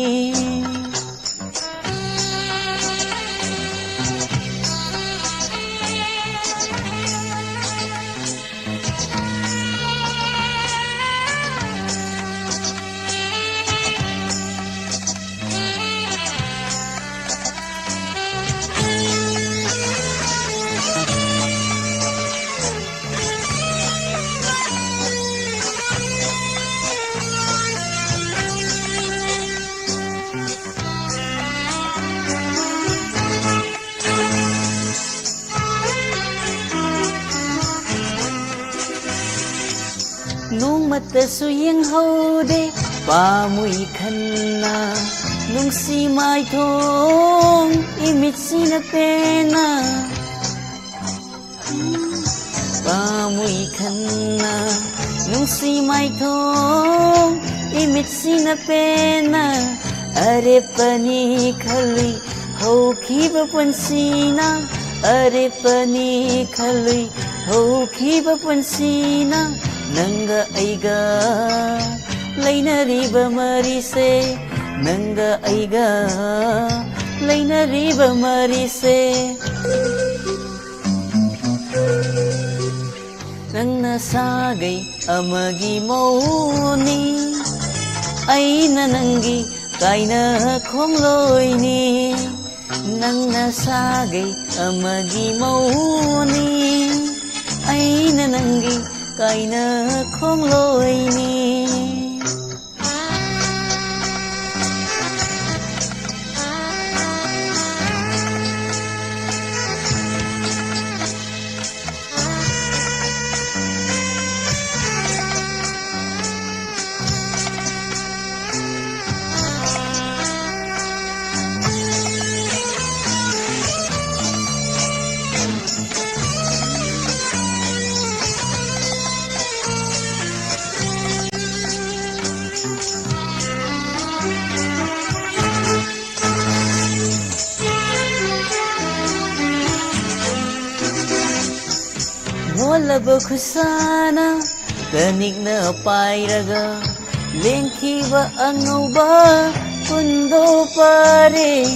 ꯑꯃꯠꯇꯁꯨ ꯌꯦꯡꯍꯧꯗꯦ꯫ ꯄꯥꯝꯃꯨꯏ ꯈꯟꯅ ꯅꯨꯡꯁꯤ ꯃꯥꯏꯊꯣꯡ ꯏꯃꯤꯠꯁꯤꯅ ꯄꯦꯟꯅ꯫ ꯄꯥꯝꯃꯨꯏ ꯈꯟꯅ ꯅꯨꯡꯁꯤ ꯃꯥꯏꯊꯣꯡ ꯏꯃꯤꯠꯁꯤꯅ ꯄꯦꯟꯅ꯫ ꯑꯔꯦꯞꯄꯅꯤ ꯈꯜꯂꯨꯏ ꯍꯧꯈꯤꯕ ꯄꯨꯟꯁꯤꯅ꯫ ꯑꯔꯦꯞꯄꯅꯤ ꯈꯜꯂꯨꯏ ꯍꯧꯈꯤꯕ ꯄꯨꯟꯁꯤꯅ꯫ ꯅꯪꯒ ꯑꯩꯒ ꯂꯩꯅꯔꯤꯕ ꯃꯔꯤꯁꯦ꯫ ꯅꯪꯒ ꯑꯩꯒ ꯂꯩꯅꯔꯤꯕ ꯃꯔꯤꯁꯦ꯫ ꯅꯪꯅ ꯁꯥꯒꯩ ꯑꯃꯒꯤ ꯃꯧꯅꯤ꯫ ꯑꯩꯅ ꯅꯪꯒꯤ ꯀꯥꯏꯅ ꯈꯣꯡꯂꯣꯏꯅꯤ꯫ ꯅꯪꯅ ꯁꯥꯒꯩ ꯑꯃꯒꯤ ꯃꯧꯅꯤ꯫ ꯑꯩꯅ ꯅꯪꯒꯤ ꯀꯥꯏꯅ ꯈꯣꯡꯂꯣꯏꯅꯤ꯫ ꯃꯣꯜꯂꯕ ꯈꯨꯠꯁꯥꯅ ꯀꯅꯤꯛꯅ ꯄꯥꯏꯔꯒ ꯂꯦꯡꯈꯤꯕ ꯑꯉꯧꯕ ꯀꯨꯟꯗꯣ ꯄꯔꯦꯡ꯫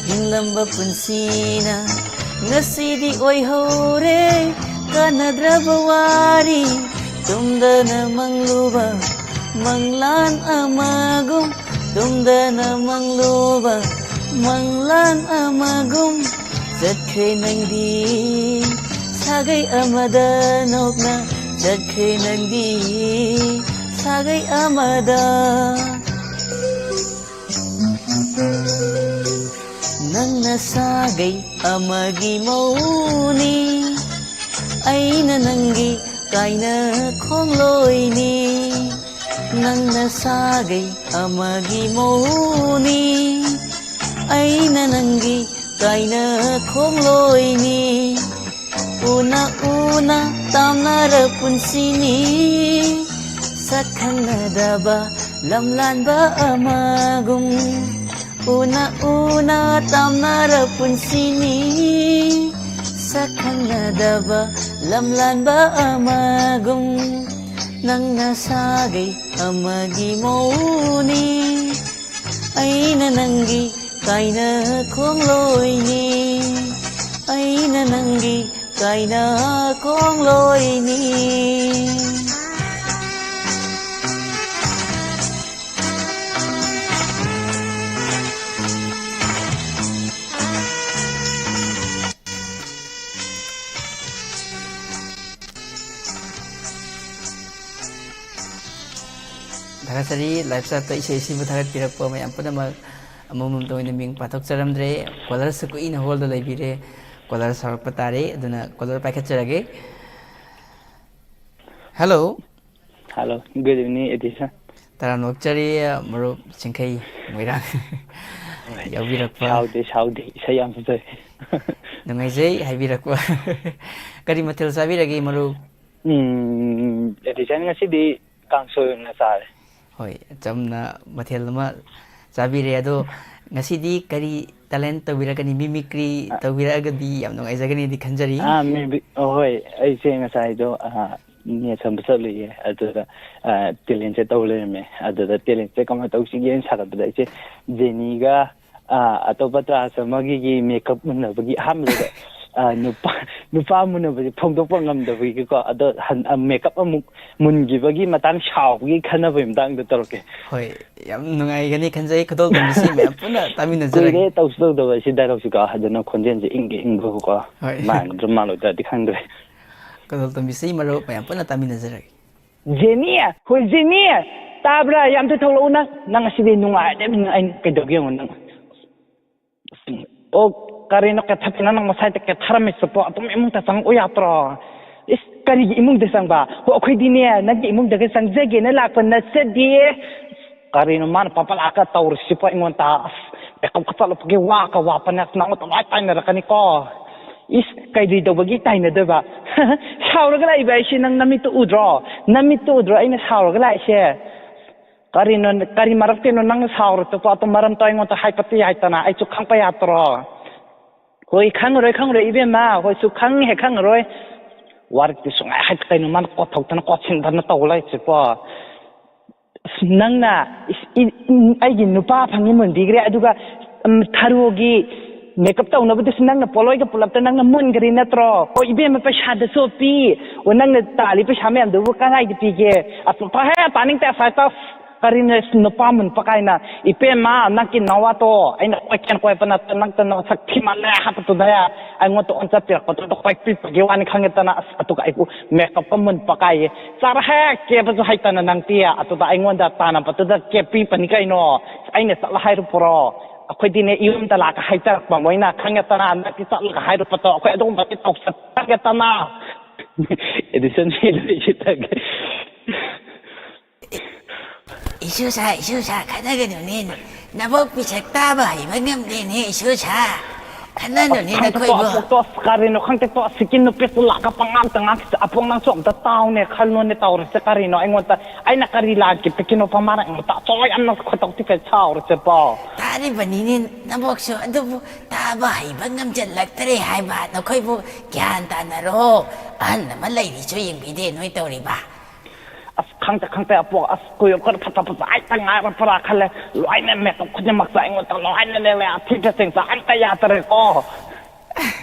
ꯍꯤꯡꯂꯝꯕ ꯄꯨꯟꯁꯤꯅ ꯉꯁꯤꯗꯤ ꯑꯣꯏꯍꯧꯔꯦ ꯀꯥꯟꯅꯗ꯭ꯔꯕ ꯋꯥꯔꯤ꯫ ꯇꯨꯝꯗꯅ ꯃꯪꯂꯨꯕ ꯃꯪꯂꯥꯟ ꯑꯃꯒꯨꯝ꯫ ꯇꯨꯝꯗꯅ ꯃꯪꯂꯨꯕ ꯃꯪꯂꯥꯟ ꯑꯃꯒꯨꯝ꯫ ꯆꯠꯈ꯭ꯔꯦ ꯅꯪꯗꯤ ꯁꯥꯒꯩ ꯑꯃꯗ ꯅꯣꯛꯅ꯫ ꯆꯠꯈ꯭ꯔꯦ ꯅꯪꯗꯤ ꯁꯥꯒꯩ ꯑꯃꯗ꯫ ꯅꯪꯅ ꯁꯥꯒꯩ ꯑꯃꯒꯤ ꯃꯧꯅꯤ꯫ ꯑꯩꯅ ꯅꯪꯒꯤ ꯀꯥꯏꯅ ꯈꯣꯡꯂꯣꯏꯅꯤ, ꯅꯪꯅ ꯁꯥꯒꯩ ꯑꯃꯒꯤ ꯃꯧꯅꯤ, ꯑꯩꯅ ꯅꯪꯒꯤ ꯀꯥꯏꯅ ꯈꯣꯡꯂꯣꯏꯅꯤ꯫ ꯎꯅ ꯎꯅ ꯇꯥꯝꯅꯔ ꯄꯨꯟꯁꯤꯅꯤ, ꯁꯛ ꯈꯪꯅꯗꯕ ꯂꯝꯂꯥꯟꯕ ꯑꯃꯒꯨꯝ꯫ ꯎꯅ ꯎꯅ ꯇꯥꯝꯅꯔ ꯄꯨꯟꯁꯤꯅꯤ, ꯁꯛ ꯈꯪꯅꯗꯕ ꯂꯝꯂꯥꯟꯕ ꯑꯃꯒꯨꯝ꯫ ꯅꯪꯅ ꯁꯥꯒꯩ ꯑꯃꯒꯤ ꯃꯧꯅꯤ, ꯑꯩꯅ ꯅꯪꯒꯤ ꯀꯥꯏꯅ ꯈꯣꯡꯂꯣꯏꯅꯤ, ꯑꯩꯅ ꯅꯪꯒꯤ ꯀꯥꯏꯅ ꯈꯣꯡꯂꯣꯏꯅꯤ꯫ ꯊꯥꯒꯠꯆꯔꯤ꯫ ꯂꯥꯏꯐ ꯆꯥꯠꯇ ꯏꯁꯩ ꯑꯁꯤꯕꯨ ꯊꯥꯒꯠꯄꯤꯔꯛꯄ ꯃꯌꯥꯝ ꯄꯨꯝꯅꯃꯛ ꯑꯃꯃꯝꯇ ꯑꯣꯏꯅ ꯃꯤꯡ ꯄꯥꯊꯣꯛꯆꯔꯝꯗ꯭ꯔꯦ꯫ ꯀꯣꯂꯔꯁꯨ ꯀꯨꯏꯅ ꯍꯣꯜꯗ ꯂꯩꯕꯤꯔꯦ꯫ ꯀꯣꯂꯔ ꯁꯥꯎꯔꯛꯄ ꯇꯥꯔꯦ, ꯑꯗꯨꯅ ꯀꯣꯂꯔ ꯄꯥꯏꯈꯠꯆꯔꯒꯦ꯫ Hello. Hello, good evening, edition. ꯇꯔꯥꯝꯅ ꯑꯣꯛꯆꯔꯤ, ꯃꯔꯨꯞ ꯆꯤꯡꯈꯩ ꯃꯣꯏꯔꯥꯡ ꯌꯥꯎꯕꯤꯔꯛꯄ꯫ ꯁꯥꯎꯗꯦ, ꯁꯥꯎꯗꯦ, ꯏꯁꯩ ꯌꯥꯝ ꯐꯖꯩ꯫ ꯅꯨꯡꯉꯥꯏꯖꯩ ꯍꯥꯏꯕꯤꯔꯛꯄ꯫ ꯀꯔꯤ ꯃꯊꯦꯜ ꯆꯥꯕꯤꯔꯒꯦ, ꯃꯔꯨꯞ? ꯎꯝ, ꯑꯦꯗꯤꯁꯟ, ꯉꯁꯤꯗꯤ ꯀꯥꯡꯁꯣꯏ ꯑꯣꯏꯅ ꯆꯥꯔꯦ꯫ ꯍꯣꯏ, ꯑꯆꯝꯅ ꯃꯊꯦꯜ ꯑꯃ ꯆꯥꯕꯤꯔꯦ꯫ ꯑꯗꯣ ꯉꯁꯤꯗꯤ ꯀꯔꯤ ꯇꯦꯂꯦꯟ ꯇꯧꯕꯤꯔꯛꯀꯅꯤ? ꯃꯤꯃꯤꯀ꯭ꯔꯤ ꯑ, ꯇꯧꯕꯤꯔꯛꯑꯒꯗꯤ ꯌꯥꯝ ꯅꯨꯡꯉꯥꯏꯖꯒꯅꯤꯗꯤ ꯈꯟꯖꯔꯤ꯫ ꯑꯥ, ꯃꯤꯃꯤ-, ꯑꯍꯣꯏ, ꯑꯩꯁꯦ ꯉꯁꯥꯏꯗꯣ, ꯑꯥ, ꯅꯦꯠ ꯁꯝꯕ ꯆꯠꯂꯨꯏꯌꯦ꯫ ꯑꯗꯨꯗ, ꯑꯥ, ꯇꯦꯂꯦꯟꯁꯦ ꯇꯧ ꯂꯩꯔꯝꯃꯦ꯫ ꯑꯗꯨꯗ ꯇꯦꯂꯦꯟꯁꯦ ꯀꯃꯥꯏꯅ ꯇꯧꯁꯤꯒꯦꯅ ꯁꯥꯒꯠꯄꯗ ꯑꯩꯁꯦ ꯖꯦꯅꯤꯒ, ꯑꯥ, ꯑꯇꯣꯞꯄ ꯇ꯭ꯔꯥꯟꯁ ꯑꯃꯒꯤ ꯃꯦꯀꯞ ꯃꯨꯟꯅꯕꯒꯤ ꯑꯍꯥꯟꯕꯗ, ꯑꯥ, ꯅꯨꯄꯥ, ꯅꯨꯄꯥ ꯃꯨꯟꯅꯕꯁꯦ ꯐꯣꯡꯗꯣꯛꯄ ꯉꯝꯗꯕꯒꯤꯀꯣ꯫ ꯑꯗꯣ ꯍꯟ-, ꯑ, ꯃꯦꯀꯞ ꯑꯃꯨꯛ ꯃꯨꯟꯈꯤꯕꯒꯤ ꯃꯇꯥꯡ ꯁꯥꯎꯕꯒꯤ ꯈꯟꯅꯕꯒꯤ ꯃꯇꯥꯡꯗ ꯇꯧꯔꯛꯀꯦ꯫ ꯍꯣꯏ, ꯌꯥꯝ ꯅꯨꯡꯉꯥꯏꯒꯅꯤ ꯈꯟꯖꯩ꯫ ꯈꯨꯗꯣꯜ ꯇꯝꯕꯤꯁꯤ ꯃꯌꯥꯝ ꯄꯨꯟꯅ ꯇꯥꯃꯤꯟꯅꯖꯔꯒꯦ꯫ ꯀꯨꯏꯔꯦ ꯇꯧꯁꯨ ꯇꯧꯗꯕ ꯁꯤ ꯗꯥꯏꯂꯣꯛꯁꯤꯀꯣ꯫ ꯑꯗꯨꯅ ꯈꯣꯟꯖꯦꯜꯁꯦ ꯏꯪꯒ ꯏꯪꯕꯀꯣ꯫ ꯍꯣꯏ꯫ ꯃꯥꯟꯒꯗ꯭ꯔꯥ ꯃꯥꯜꯂꯣꯏꯗ꯭ꯔꯥꯗꯤ ꯈꯪꯗ꯭ꯔꯦ꯫ ꯈꯨꯗꯣꯜ ꯇꯝꯕꯤꯁꯤ ꯃꯔꯨꯞ ꯃꯌꯥꯝ ꯄꯨꯟꯅ ꯇꯥꯃꯤꯟꯅꯖꯔꯒꯦ꯫ ꯖꯦꯅꯤ! ꯍꯣꯏ, ꯖꯦꯅꯤ! ꯇꯥꯕ꯭ꯔꯥ? ꯌꯥꯝ ꯊꯨꯅ ꯊꯣꯛꯂꯛꯎ ꯅꯪ꯫ ꯅꯪ ꯉꯁꯤꯗꯤ ꯅꯨꯡꯉꯥꯏꯔꯗꯕꯅꯤ꯫ ꯑꯩ ꯀꯩꯗꯧꯒꯦ ꯌꯦꯡꯉꯣ ꯅꯪ꯫ ꯑꯣ, ꯀꯔꯤꯅꯣ ꯀꯦꯊꯠꯇꯅ ꯅꯪ ꯉꯁꯥꯏꯗ ꯀꯦꯊꯔꯝꯃꯤꯁꯤꯕꯣ? ꯑꯗꯨꯝ ꯏꯃꯨꯡꯗ ꯆꯪꯉꯛꯎ ꯌꯥꯗ꯭ꯔꯣ? ꯏꯁ! ꯀꯔꯤꯒꯤ ꯏꯃꯨꯡꯗ ꯆꯪꯕ? ꯍꯣ, ꯑꯩꯈꯣꯏꯗꯤꯅꯦ, ꯅꯪꯒꯤ ꯏꯃꯨꯡꯗꯒ ꯆꯪꯖꯒꯦꯅ ꯂꯥꯛꯄ ꯅꯠꯆꯗꯦ꯫ ꯀꯔꯤꯅꯣ ꯃꯥꯅ ꯄꯥꯄꯂꯥꯛꯀ ꯇꯧꯔꯤꯁꯤꯕꯣ ꯑꯩꯉꯣꯟꯗ? ꯑꯁ, ꯃꯦꯀꯞꯀ ꯆꯠꯂꯨꯕꯒꯤ ꯋꯥꯒ ꯋꯥꯄꯅꯦ꯫ ꯑꯁ, ꯅꯪꯉꯣꯟꯗ ꯂꯣꯏ ꯇꯥꯏꯅꯔꯛꯀꯅꯤꯀꯣ꯫ ꯏꯁ, ꯀꯩꯗꯧꯕꯒꯤ ꯇꯥꯏꯅꯗꯣꯏꯕ? ꯁꯥꯎꯔꯒ ꯂꯥꯛꯏꯕ ꯑꯩꯁꯦ ꯅꯪ ꯅꯃꯤꯠꯇ ꯎꯗ꯭ꯔꯣ? ꯅꯃꯤꯠꯇ ꯎꯗ꯭ꯔꯣ ꯑꯩꯅ ꯁꯥꯎꯔꯒ ꯂꯥꯛꯏꯁꯦ? ꯀꯔꯤꯅꯣ, ꯀꯔꯤ ꯃꯔꯛꯇꯩꯅꯣ ꯅꯪꯅ ꯁꯥꯎꯔꯤꯗꯨꯕꯣ? ꯑꯗꯨ ꯃꯔꯝꯗꯣ ꯑꯩꯉꯣꯟꯗ ꯍꯥꯏꯕꯗꯤ ꯍꯥꯏꯗꯅ, ꯑꯩꯁꯨ ꯈꯪꯕ ꯌꯥꯗ꯭ꯔꯣ? ꯍꯣꯏ, ꯈꯪꯉꯔꯣꯏ, ꯈꯪꯉꯔꯣꯏ, ꯏꯕꯦꯝꯃ, ꯍꯣꯏꯁꯨ ꯈꯪ ꯍꯦꯛ ꯈꯪꯉꯔꯣꯏ꯫ ꯋꯥꯔꯤꯗꯤ ꯁꯨꯡꯍꯥꯏ ꯍꯥꯏ-, ꯀꯩꯅꯣ ꯃꯥꯅ ꯀꯣꯠꯊꯣꯛꯇꯅ ꯀꯣꯠꯁꯤꯟꯗꯅ ꯇꯧ ꯂꯩꯁꯤꯕꯣ? ꯑꯁ, ꯅꯪꯅ ꯏꯁ, ꯏ-, ꯏ-, ꯑꯩꯒꯤ ꯅꯨꯄꯥ ꯐꯪꯉꯤ ꯃꯨꯟꯕꯤꯈ꯭ꯔꯦ, ꯑꯗꯨꯒ, ꯎꯝ, ꯊꯔꯣꯒꯤ ꯃꯦꯀꯞ ꯇꯧꯅꯕꯗꯨꯁꯨ ꯅꯪꯅ ꯄꯣꯠꯂꯣꯏꯒ ꯄꯨꯂꯞꯇ ꯅꯪꯅ ꯃꯨꯟꯈ꯭ꯔꯦ ꯅꯠꯇ꯭ꯔꯣ? ꯑꯣ, ꯏꯕꯦꯝꯃ, ꯄꯩꯁꯥꯗ ꯆꯣꯞꯄꯤ꯫ ꯑꯣ, ꯅꯪꯅ ꯇꯥꯜꯂꯤ ꯄꯩꯁꯥ ꯃꯌꯥꯝꯗꯨꯕꯨ ꯀꯗꯥꯏꯗ ꯄꯤꯒꯦ? ꯑꯁ, ꯐꯔꯦ, ꯇꯥꯅꯤꯡꯗꯦ, ꯑꯁ, ꯍꯦꯛꯇ, ꯀꯔꯤꯅꯣ, ꯅꯨꯄꯥ ꯃꯨꯟꯕ ꯀꯥꯏꯅ? ꯏꯕꯦꯝꯃ, ꯅꯪꯒꯤ ꯅꯋꯥꯗꯣ ꯑꯩꯅ ꯀꯣꯏꯀꯦꯅ ꯀꯣꯏꯕ ꯅꯠꯇꯦ, ꯅꯪꯇ ꯅꯁꯛ ꯊꯤꯃꯜꯂꯦ ꯍꯥꯏꯕꯗꯨꯗ ꯑꯩꯉꯣꯟꯗ ꯑꯣꯟꯖꯟꯕꯤꯔꯛꯄꯗꯨꯗ ꯀꯣꯏꯄꯤꯕꯒꯤ ꯋꯥꯅꯤ, ꯈꯪꯉꯦꯗꯅ꯫ ꯑꯁ, ꯑꯗꯨꯒ ꯑꯩꯕꯨ ꯃꯦꯀꯞꯀ ꯃꯨꯟꯕ ꯀꯥꯏꯌꯦ꯫ ꯆꯠꯂꯣꯍꯦ, ꯀꯦꯕꯁꯨ ꯍꯩꯇꯅ ꯅꯪꯗꯤ꯫ ꯑꯗꯨꯗ ꯑꯩꯉꯣꯟꯗ ꯇꯥꯟꯅꯕꯗꯨꯗ ꯀꯦꯕꯤꯕꯅꯤ ꯀꯩꯅꯣ꯫ ꯑꯩꯅ ꯆꯠꯂ ꯍꯥꯏꯔꯨꯕ꯭ꯔꯣ? ꯑꯩꯈꯣꯏꯗꯤꯅꯦ, ꯌꯨꯝꯗ ꯂꯥꯛꯑꯒ ꯍꯥꯏꯖꯔꯛꯄ ꯃꯣꯏꯅ, ꯈꯪꯉꯦꯗꯅ, ꯅꯪꯗꯤ ꯆꯠꯂꯒ ꯍꯥꯏꯔꯨꯕꯗꯣ꯫ ꯑꯩꯈꯣꯏ ꯑꯗꯨꯒꯨꯝꯕꯗꯤ ꯇꯧꯖꯗꯦꯗꯅ꯫ ꯑꯦꯗꯤꯁꯟ ꯐꯤ ꯂꯩꯁꯤꯠꯇꯒꯦ꯫ ꯏꯁꯨꯁꯥ, ꯏꯁꯨꯁꯥ, ꯈꯠꯅꯒꯅꯨꯅꯦ꯫ ꯅꯕꯣꯛ ꯄꯤꯁꯛ ꯇꯥꯕ ꯍꯩꯕ ꯉꯝꯗꯦꯅꯦ, ꯏꯁꯨꯁꯥ꯫ ꯈꯠꯅꯅꯨꯅꯦ ꯈꯪꯗꯦꯀꯣ, ꯅꯈꯣꯏꯕꯨ꯫ ꯑꯄꯣꯛꯇꯣ, ꯑꯁ, ꯀꯔꯤꯅꯣ ꯈꯪꯗꯦꯀꯣ, ꯑꯁꯤꯒꯤ ꯅꯨꯄꯤꯁꯨ ꯂꯥꯛꯑꯒ ꯄꯉꯥꯡꯇ ꯉꯥꯡꯈꯤꯁꯦ꯫ ꯑꯄꯣꯛ, ꯅꯪꯁꯨ ꯑꯝꯇ ꯇꯥꯎꯅꯦ, ꯈꯜꯂꯣꯅꯦ ꯇꯧꯔꯤꯁꯦ ꯀꯔꯤꯅꯣ? ꯑꯩꯉꯣꯟꯗ, ꯑꯩꯅ ꯀꯔꯤ ꯂꯥꯟꯈꯤꯕꯒꯤꯅꯣꯕ ꯃꯥꯅ ꯑꯩꯉꯣꯟꯗ ꯑꯆꯣꯏ ꯌꯥꯝꯅ ꯈꯣꯏꯗꯧ ꯊꯤꯒꯠ ꯁꯥꯎꯔꯤꯁꯤꯕꯣ? ꯇꯥꯔꯤꯕꯅꯤꯅꯦ ꯅꯕꯣꯛꯁꯨ, ꯑꯗꯨꯕꯨ ꯇꯥꯕ ꯍꯩꯕ ꯉꯝꯁꯤꯜꯂꯛꯇ꯭ꯔꯦ ꯍꯥꯏꯕ꯫ ꯅꯈꯣꯏꯕꯨ ꯒ꯭ꯌꯥꯟ ꯇꯥꯅꯔꯣ꯫ ꯑꯍꯟ ꯑꯃ ꯂꯩꯔꯤꯁꯨ ꯌꯦꯡꯕꯤꯗꯦ ꯅꯣꯏ ꯇꯧꯔꯤꯕ꯫ ꯑꯁ, ꯈꯪꯗꯦ, ꯈꯪꯗꯦ, ꯑꯄꯣꯛ, ꯑꯁ, ꯀꯨꯏꯔꯦ, ꯈꯔ ꯐꯖ ꯐꯖ ꯍꯦꯛꯇ ꯉꯥꯏꯔꯛꯄ꯭ꯔꯥ ꯈꯜꯂꯦ꯫ ꯂꯣꯏꯅ ꯃꯦꯀꯞ ꯈꯨꯗꯤꯡꯃꯛꯇ ꯑꯩꯉꯣꯟꯗ ꯂꯣꯏꯅ ꯂꯩꯔꯦ, ꯑꯊꯤꯕꯁꯤꯡꯁꯦ ꯑꯝꯇ ꯌꯥꯗ꯭ꯔꯦꯀꯣ꯫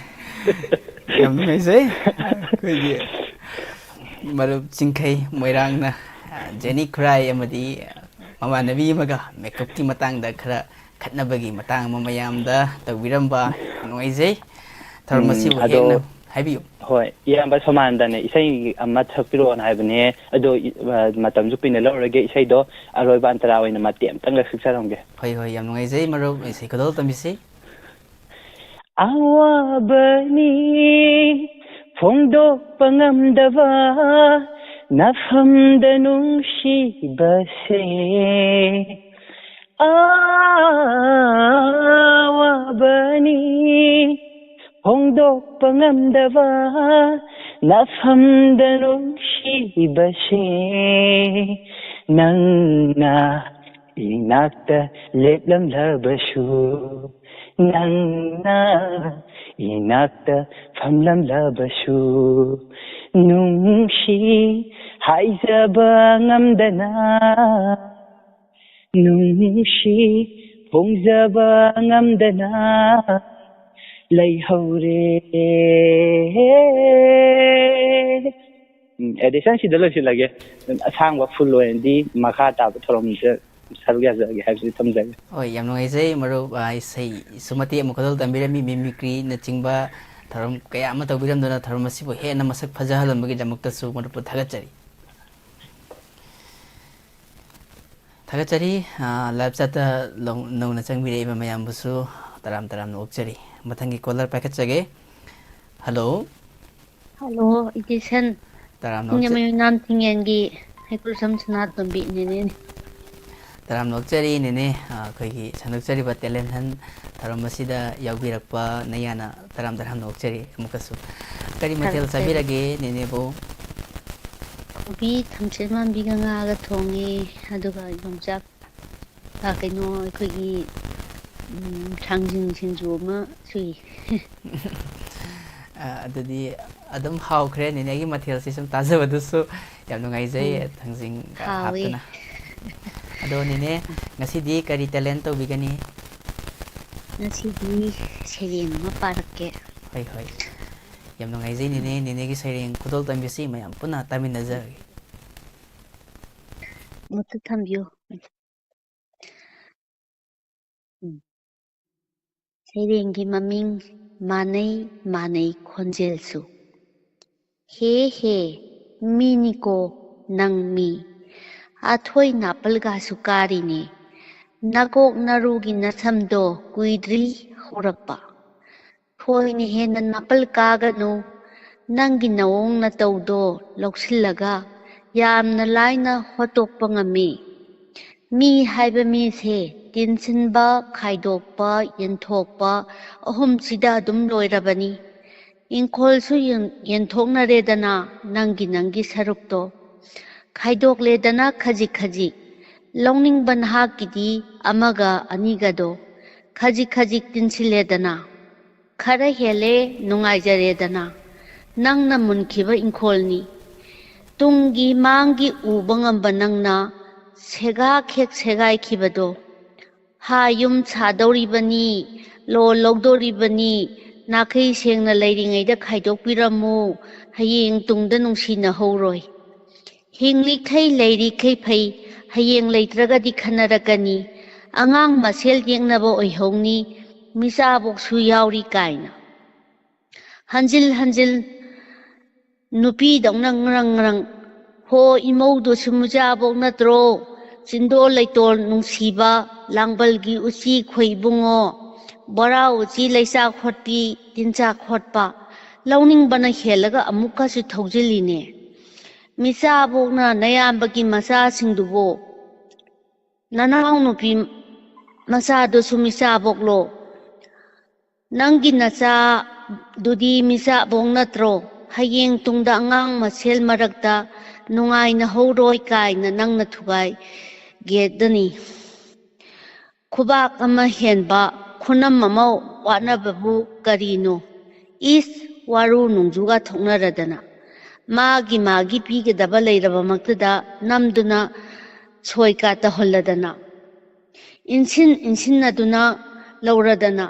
ꯌꯥꯝ ꯅꯨꯡꯉꯥꯏꯖꯩ꯫ ꯑꯩꯈꯣꯏꯒꯤ ꯃꯔꯨꯞ ꯆꯤꯡꯈꯩ ꯃꯣꯏꯔꯥꯡꯅ, ꯑ, ꯖꯦꯅꯤ ꯈꯨꯔꯥꯏ ꯑꯃꯗꯤ ꯃꯃꯥꯟꯅꯕꯤ ꯑꯃꯒ ꯃꯦꯀꯞꯀꯤ ꯃꯇꯥꯡꯗ ꯈꯔ ꯈꯠꯅꯕꯒꯤ ꯃꯇꯥꯡ ꯑꯃ ꯃꯌꯥꯝꯗ ꯇꯧꯕꯤꯔꯝꯕ ꯌꯥꯝ ꯅꯨꯡꯉꯥꯏꯖꯩ꯫ ꯊꯧꯔꯝ ꯎꯝ, ꯑꯁꯤꯕꯨ ꯑꯗꯣ, ꯍꯦꯛꯅ ꯍꯥꯏꯕꯤꯌꯨ꯫ ꯍꯣꯏ, ꯏꯌꯥꯝꯕ ꯁꯣꯃꯥꯅꯟꯗꯅ ꯏꯁꯩ ꯑꯃ ꯁꯛꯄꯤꯔꯛꯑꯣꯅ ꯍꯥꯏꯕꯅꯦ꯫ ꯑꯗꯣ, ꯏ-, ꯑ, ꯃꯇꯝꯁꯨ ꯀꯨꯏꯅ ꯂꯧꯔꯔꯣꯏꯒꯦ, ꯏꯁꯩꯗꯣ ꯑꯔꯣꯏꯕ ꯑꯟꯇꯔꯥ ꯑꯣꯏꯅ ꯃꯇꯦꯛ ꯑꯝꯇꯪꯒ ꯁꯛꯆꯔꯝꯒꯦ꯫ ꯍꯣꯏ, ꯍꯣꯏ, ꯌꯥꯝ ꯅꯨꯡꯉꯥꯏꯖꯩ ꯃꯔꯨꯞ, ꯏꯁꯩ ꯈꯨꯗꯣꯜ ꯇꯝꯕꯤꯁꯤ꯫ ꯑꯋꯥꯕꯅꯤ ꯐꯣꯡꯗꯣꯛꯄ ꯉꯝꯗꯕ ꯅꯐꯝꯗ ꯅꯨꯡꯁꯤꯕꯁꯦ ꯑꯋꯥꯕꯅꯤ꯫ ꯐꯣꯡꯗꯣꯛꯄ ꯉꯝꯗꯕ ꯅꯐꯝꯗ ꯅꯨꯡꯁꯤꯕꯁꯦ ꯅꯪꯅ ꯏꯅꯥꯛꯇ ꯂꯦꯞꯂꯝꯂꯕꯁꯨ, ꯅꯪꯅ ꯏꯅꯥꯛꯇ ꯐꯝꯂꯝꯂꯕꯁꯨ, ꯅꯨꯡꯁꯤ ꯍꯥꯏꯖꯕ ꯉꯝꯗꯅ, ꯅꯨꯡꯁꯤ ꯐꯣꯡꯖꯕ ꯉꯝꯗꯅ ꯂꯩꯍꯧꯔꯦ꯫ ꯎꯝ, ꯑꯦꯗꯤꯁꯟ ꯁꯤꯗ ꯂꯣꯏꯁꯤꯜꯂꯒꯦ꯫ ꯑꯁꯥꯡꯕ ꯐꯨꯜ ꯑꯣꯏꯅꯗꯤ ꯃꯈꯥ ꯇꯥꯕ ꯊꯧꯔꯝꯁꯤꯗ ꯁꯔꯨꯛ ꯌꯥꯖꯔꯒꯦ ꯍꯥꯏꯕꯁꯤ ꯊꯝꯖꯒꯦ꯫ ꯍꯣꯏ, ꯌꯥꯝ ꯅꯨꯡꯉꯥꯏꯖꯩ ꯃꯔꯨꯞ꯫ ꯑ, ꯏꯁꯩꯁꯨ ꯃꯇꯦꯛ ꯑꯃ ꯈꯨꯗꯣꯜ ꯇꯝꯕꯤꯔꯝꯃꯤ, ꯃꯤꯃꯤꯀ꯭ꯔꯤꯅꯆꯤꯡꯕ ꯊꯧꯔꯝ ꯀꯌꯥ ꯑꯃ ꯇꯧꯕꯤꯔꯝꯗꯨꯅ ꯊꯧꯔꯝ ꯑꯁꯤꯕꯨ ꯍꯦꯟꯅ ꯃꯁꯛ ꯐꯖꯍꯜꯂꯝꯕꯒꯤꯗꯃꯛꯇꯁꯨ ꯃꯔꯨꯞꯄꯨ ꯊꯥꯒꯠꯆꯔꯤ꯫ ꯊꯥꯒꯠꯆꯔꯤ꯫ ꯑ, ꯂꯥꯏꯚ ꯆꯥꯠꯇ ꯂꯧ-, ꯅꯧꯅ ꯆꯪꯕꯤꯔꯛꯏꯕ ꯃꯌꯥꯝꯕꯨꯁꯨ ꯇꯔꯥꯝ ꯇꯔꯥꯝꯅ ꯑꯣꯛꯆꯔꯤ꯫ ꯃꯊꯪꯒꯤ ꯀꯣꯂꯔ ꯄꯥꯏꯈꯠꯆꯒꯦ꯫ ꯍꯜꯂꯣ꯫ Hello, edition. ꯇꯔꯥꯝꯅ ꯑꯣꯛꯆ- ꯁꯤꯡꯖꯃꯩ ꯌꯨꯝꯅꯥꯝ ꯊꯤꯡꯉꯦꯟꯒꯤ ꯍꯩꯀ꯭ꯔꯨꯁꯝ ꯁꯅꯥꯇꯣꯝꯕꯤ ꯅꯦꯅꯦꯅꯤ꯫ ꯇꯔꯥꯝꯅ ꯑꯣꯛꯆꯔꯤ ꯅꯦꯅꯦ, ꯑ, ꯑꯩꯈꯣꯏꯒꯤ ꯁꯟꯗꯣꯛꯆꯔꯤꯕ ꯇꯦꯂꯦꯟ ꯍꯟ ꯊꯧꯔꯝ ꯑꯁꯤꯗ ꯌꯥꯎꯕꯤꯔꯛꯄ ꯅꯌꯥꯅ ꯇꯔꯥꯝ ꯇꯔꯥꯝꯅ ꯑꯣꯛꯆꯔꯤ ꯑꯃꯨꯛꯀꯁꯨ꯫ ꯀꯔꯤ ꯃꯊꯦꯜ ꯊꯥꯒꯠꯆꯔꯤ꯫ ꯆꯥꯕꯤꯔꯒꯦ ꯅꯦꯅꯦꯕꯨ? ꯀꯣꯕꯤ ꯊꯝꯆꯦꯠ ꯃꯥꯟꯕꯤꯒ ꯉꯥꯒ ꯊꯣꯡꯉꯤ, ꯑꯗꯨꯒ ꯌꯣꯡꯆꯥꯛ, ꯑ, ꯀꯩꯅꯣ, ꯑꯩꯈꯣꯏꯒꯤ, ꯎꯝ, ꯊꯥꯡꯖꯤꯡ ꯁꯤꯡꯖꯨ ꯑꯃ ꯁꯨꯏ꯫ ꯑ, ꯑꯗꯨꯗꯤ ꯑꯗꯨꯝ ꯍꯥꯎꯈ꯭ꯔꯦ ꯅꯦꯅꯦꯒꯤ ꯃꯊꯦꯜꯁꯤ ꯁꯨꯝ ꯇꯥꯖꯕꯗꯨꯁꯨ ꯌꯥꯝ ꯅꯨꯡꯉꯥꯏꯖꯩ, ꯎꯝ꯫ ꯊꯥꯡꯖꯤꯡꯒ ꯍꯥꯎꯋꯦ꯫ ꯍꯥꯞꯇꯨꯅ꯫ ꯑꯗꯣ ꯅꯦꯅꯦ, ꯉꯁꯤꯗꯤ ꯀꯔꯤ ꯇꯦꯂꯦꯟ ꯇꯧꯕꯤꯒꯅꯤ? ꯉꯁꯤꯗꯤ ꯁꯩꯔꯦꯡ ꯑꯃ ꯄꯥꯔꯛꯀꯦ꯫ ꯍꯣꯏ, ꯍꯣꯏ꯫ ꯌꯥꯝ ꯅꯨꯡꯉꯥꯏꯖꯩ ꯅꯦꯅꯦ, ꯅꯦꯅꯦꯒꯤ ꯁꯩꯔꯦꯡ ꯈꯨꯗꯣꯜ ꯇꯝꯕꯤꯁꯤ ꯃꯌꯥꯝ ꯄꯨꯟꯅ ꯇꯥꯃꯤꯟꯅꯖꯔꯒꯦ꯫ ꯃꯨꯠꯇ ꯊꯝꯕꯤꯌꯨ꯫ ꯎꯝ꯫ ꯁꯩꯔꯦꯡꯒꯤ ꯃꯃꯤꯡ ꯃꯥꯟꯅꯩ ꯃꯥꯟꯅꯩ ꯈꯣꯟꯖꯦꯜꯁꯨ꯫ ꯍꯦ ꯍꯦ, ꯃꯤꯅꯤꯀꯣ ꯅꯪ ꯃꯤ꯫ ꯑꯊꯣꯏ ꯅꯥꯄꯜꯒꯁꯨ ꯀꯥꯔꯤꯅꯦ꯫ ꯅꯀꯣꯛ ꯅꯔꯨꯒꯤ ꯅꯁꯝꯗꯣ ꯀꯨꯏꯗ꯭ꯔꯤ ꯍꯧꯔꯛꯄ꯫ ꯊꯣꯏꯅ ꯍꯦꯟꯅ ꯅꯥꯄꯜ ꯀꯥꯒꯅꯨ꯫ ꯅꯪꯒꯤ ꯅꯑꯣꯡ ꯅꯇꯧꯗꯣ ꯂꯧꯁꯤꯜꯂꯒ ꯌꯥꯝꯅ ꯂꯥꯏꯅ ꯍꯣꯠꯇꯣꯛꯄ ꯉꯝꯃꯤ꯫ ꯃꯤ ꯍꯥꯏꯕ ꯃꯤꯁꯦ ꯇꯤꯟꯁꯤꯟꯕ, ꯈꯥꯏꯗꯣꯛꯄ, ꯌꯦꯟꯊꯣꯛꯄ, ꯑꯍꯨꯝꯁꯤꯗ ꯑꯗꯨꯝ ꯂꯣꯏꯔꯕꯅꯤ꯫ ꯏꯪꯈꯣꯜꯁꯨ ꯌꯦꯟ-, ꯌꯦꯟꯊꯣꯛꯅꯔꯦꯗꯅ, ꯅꯪꯒꯤ ꯅꯪꯒꯤ ꯁꯔꯨꯛꯇꯣ꯫ ꯈꯥꯏꯗꯣꯛꯂꯦꯗꯅ ꯈꯖꯤꯛ ꯈꯖꯤꯛ꯫ ꯂꯧꯅꯤꯡꯕ ꯅꯍꯥꯛꯀꯤꯗꯤ ꯑꯃꯒ ꯑꯅꯤꯒꯗꯣ ꯈꯖꯤꯛ ꯈꯖꯤꯛ ꯇꯤꯟꯁꯤꯜꯂꯦꯗꯅ꯫ ꯈꯔ ꯍꯦꯜꯂꯦ, ꯅꯨꯡꯉꯥꯏꯖꯔꯦꯗꯅ꯫ ꯅꯪꯅ ꯃꯨꯟꯈꯤꯕ ꯏꯪꯈꯣꯜꯅꯤ꯫ ꯇꯨꯡꯒꯤ ꯃꯥꯡꯒꯤ ꯎꯕ ꯉꯝꯕ ꯅꯪꯅ ꯁꯦꯒꯥ ꯈꯦꯛ ꯁꯦꯒꯥꯏꯈꯤꯕꯗꯣ꯫ ꯍꯥ ꯌꯨꯝ ꯁꯥꯗꯧꯔꯤꯕꯅꯤ, ꯂꯣ ꯂꯧꯗꯣꯔꯤꯕꯅꯤ, ꯅꯥꯈꯩ ꯁꯦꯡꯅ ꯂꯩꯔꯤꯉꯩꯗ ꯈꯥꯏꯗꯣꯛꯄꯤꯔꯝꯃꯨ, ꯍꯌꯦꯡ ꯇꯨꯡꯗ ꯅꯨꯡꯁꯤꯅꯍꯧꯔꯣꯏ꯫ ꯍꯤꯡꯂꯤꯈꯩ ꯂꯩꯔꯤꯈꯩ ꯐꯩ, ꯍꯌꯦꯡ ꯂꯩꯇ꯭ꯔꯒꯗꯤ ꯈꯟꯅꯔꯛꯀꯅꯤ꯫ ꯑꯉꯥꯡ ꯃꯁꯦꯜ ꯌꯦꯛꯅꯕ ꯑꯣꯏꯍꯧꯅꯤ, ꯃꯤꯆꯥꯕꯣꯛꯁꯨ ꯌꯥꯎꯔꯤ ꯀꯥꯏꯅ꯫ ꯍꯟꯖꯤꯜ ꯍꯟꯖꯤꯜ ꯅꯨꯄꯤꯗꯧꯅ ꯉ꯭ꯔꯪ ꯉ꯭ꯔꯪ, "ꯍꯣ, ꯏꯃꯧꯗꯨꯁꯨ ꯃꯤꯆꯥꯕꯣꯛ ꯅꯠꯇ꯭ꯔꯣ? ꯆꯤꯟꯗꯣꯜ ꯂꯩꯇꯣꯜ ꯅꯨꯡꯁꯤꯕ, ꯂꯥꯡꯕꯜꯒꯤ ꯎꯆꯤ ꯈꯣꯏ ꯏꯕꯨꯡꯉꯣ, ꯕꯣꯔꯥ ꯎꯆꯤ ꯂꯩꯆꯥꯛ ꯍꯣꯠꯄꯤ, ꯇꯤꯟꯆꯥꯛ ꯍꯣꯠꯄ", ꯂꯧꯅꯤꯡꯕꯅ ꯍꯦꯜꯂꯒ ꯑꯃꯨꯛꯀꯁꯨ ꯊꯧꯖꯤꯜꯂꯤꯅꯦ꯫ ꯃꯤꯆꯥꯕꯣꯛꯅ ꯅꯌꯥꯝꯕꯒꯤ ꯃꯆꯥꯁꯤꯡꯗꯨꯕꯨ, ꯅꯅꯥꯎꯅꯨꯄꯤ ꯃꯆꯥꯗꯨꯁꯨ ꯃꯤꯆꯥꯕꯣꯛꯂꯣ? ꯅꯪꯒꯤ ꯅꯆꯥꯗꯨꯗꯤ ꯃꯤꯆꯥꯕꯣꯛ ꯅꯠꯇ꯭ꯔꯣ? ꯍꯌꯦꯡ ꯇꯨꯡꯗ ꯑꯉꯥꯡ ꯃꯁꯦꯜ ꯃꯔꯛꯇ ꯅꯨꯡꯉꯥꯏꯅ ꯍꯧꯔꯣꯏ ꯀꯥꯏꯅ ꯅꯪꯅ ꯊꯨꯒꯥꯏꯒꯦꯗꯅꯤ꯫ ꯈꯨꯕꯥꯛ ꯑꯃ ꯍꯦꯟꯕ, ꯈꯨꯅꯝ ꯑꯃ ꯋꯥꯠꯅꯕꯕꯨ ꯀꯔꯤꯅꯣ? ꯏꯁ, ꯋꯥꯔꯨ ꯅꯣꯡꯖꯨꯒ ꯊꯣꯛꯅꯔꯗꯅ, ꯃꯥꯒꯤ ꯃꯥꯒꯤ ꯄꯤꯒꯗꯕ ꯂꯩꯔꯕꯃꯛꯇꯗ ꯅꯝꯗꯨꯅ ꯁꯣꯏꯀ ꯇꯧꯍꯜꯂꯗꯅ, ꯏꯟꯁꯤꯟ ꯏꯟꯁꯤꯟꯅꯗꯨꯅ ꯂꯧꯔꯗꯅ,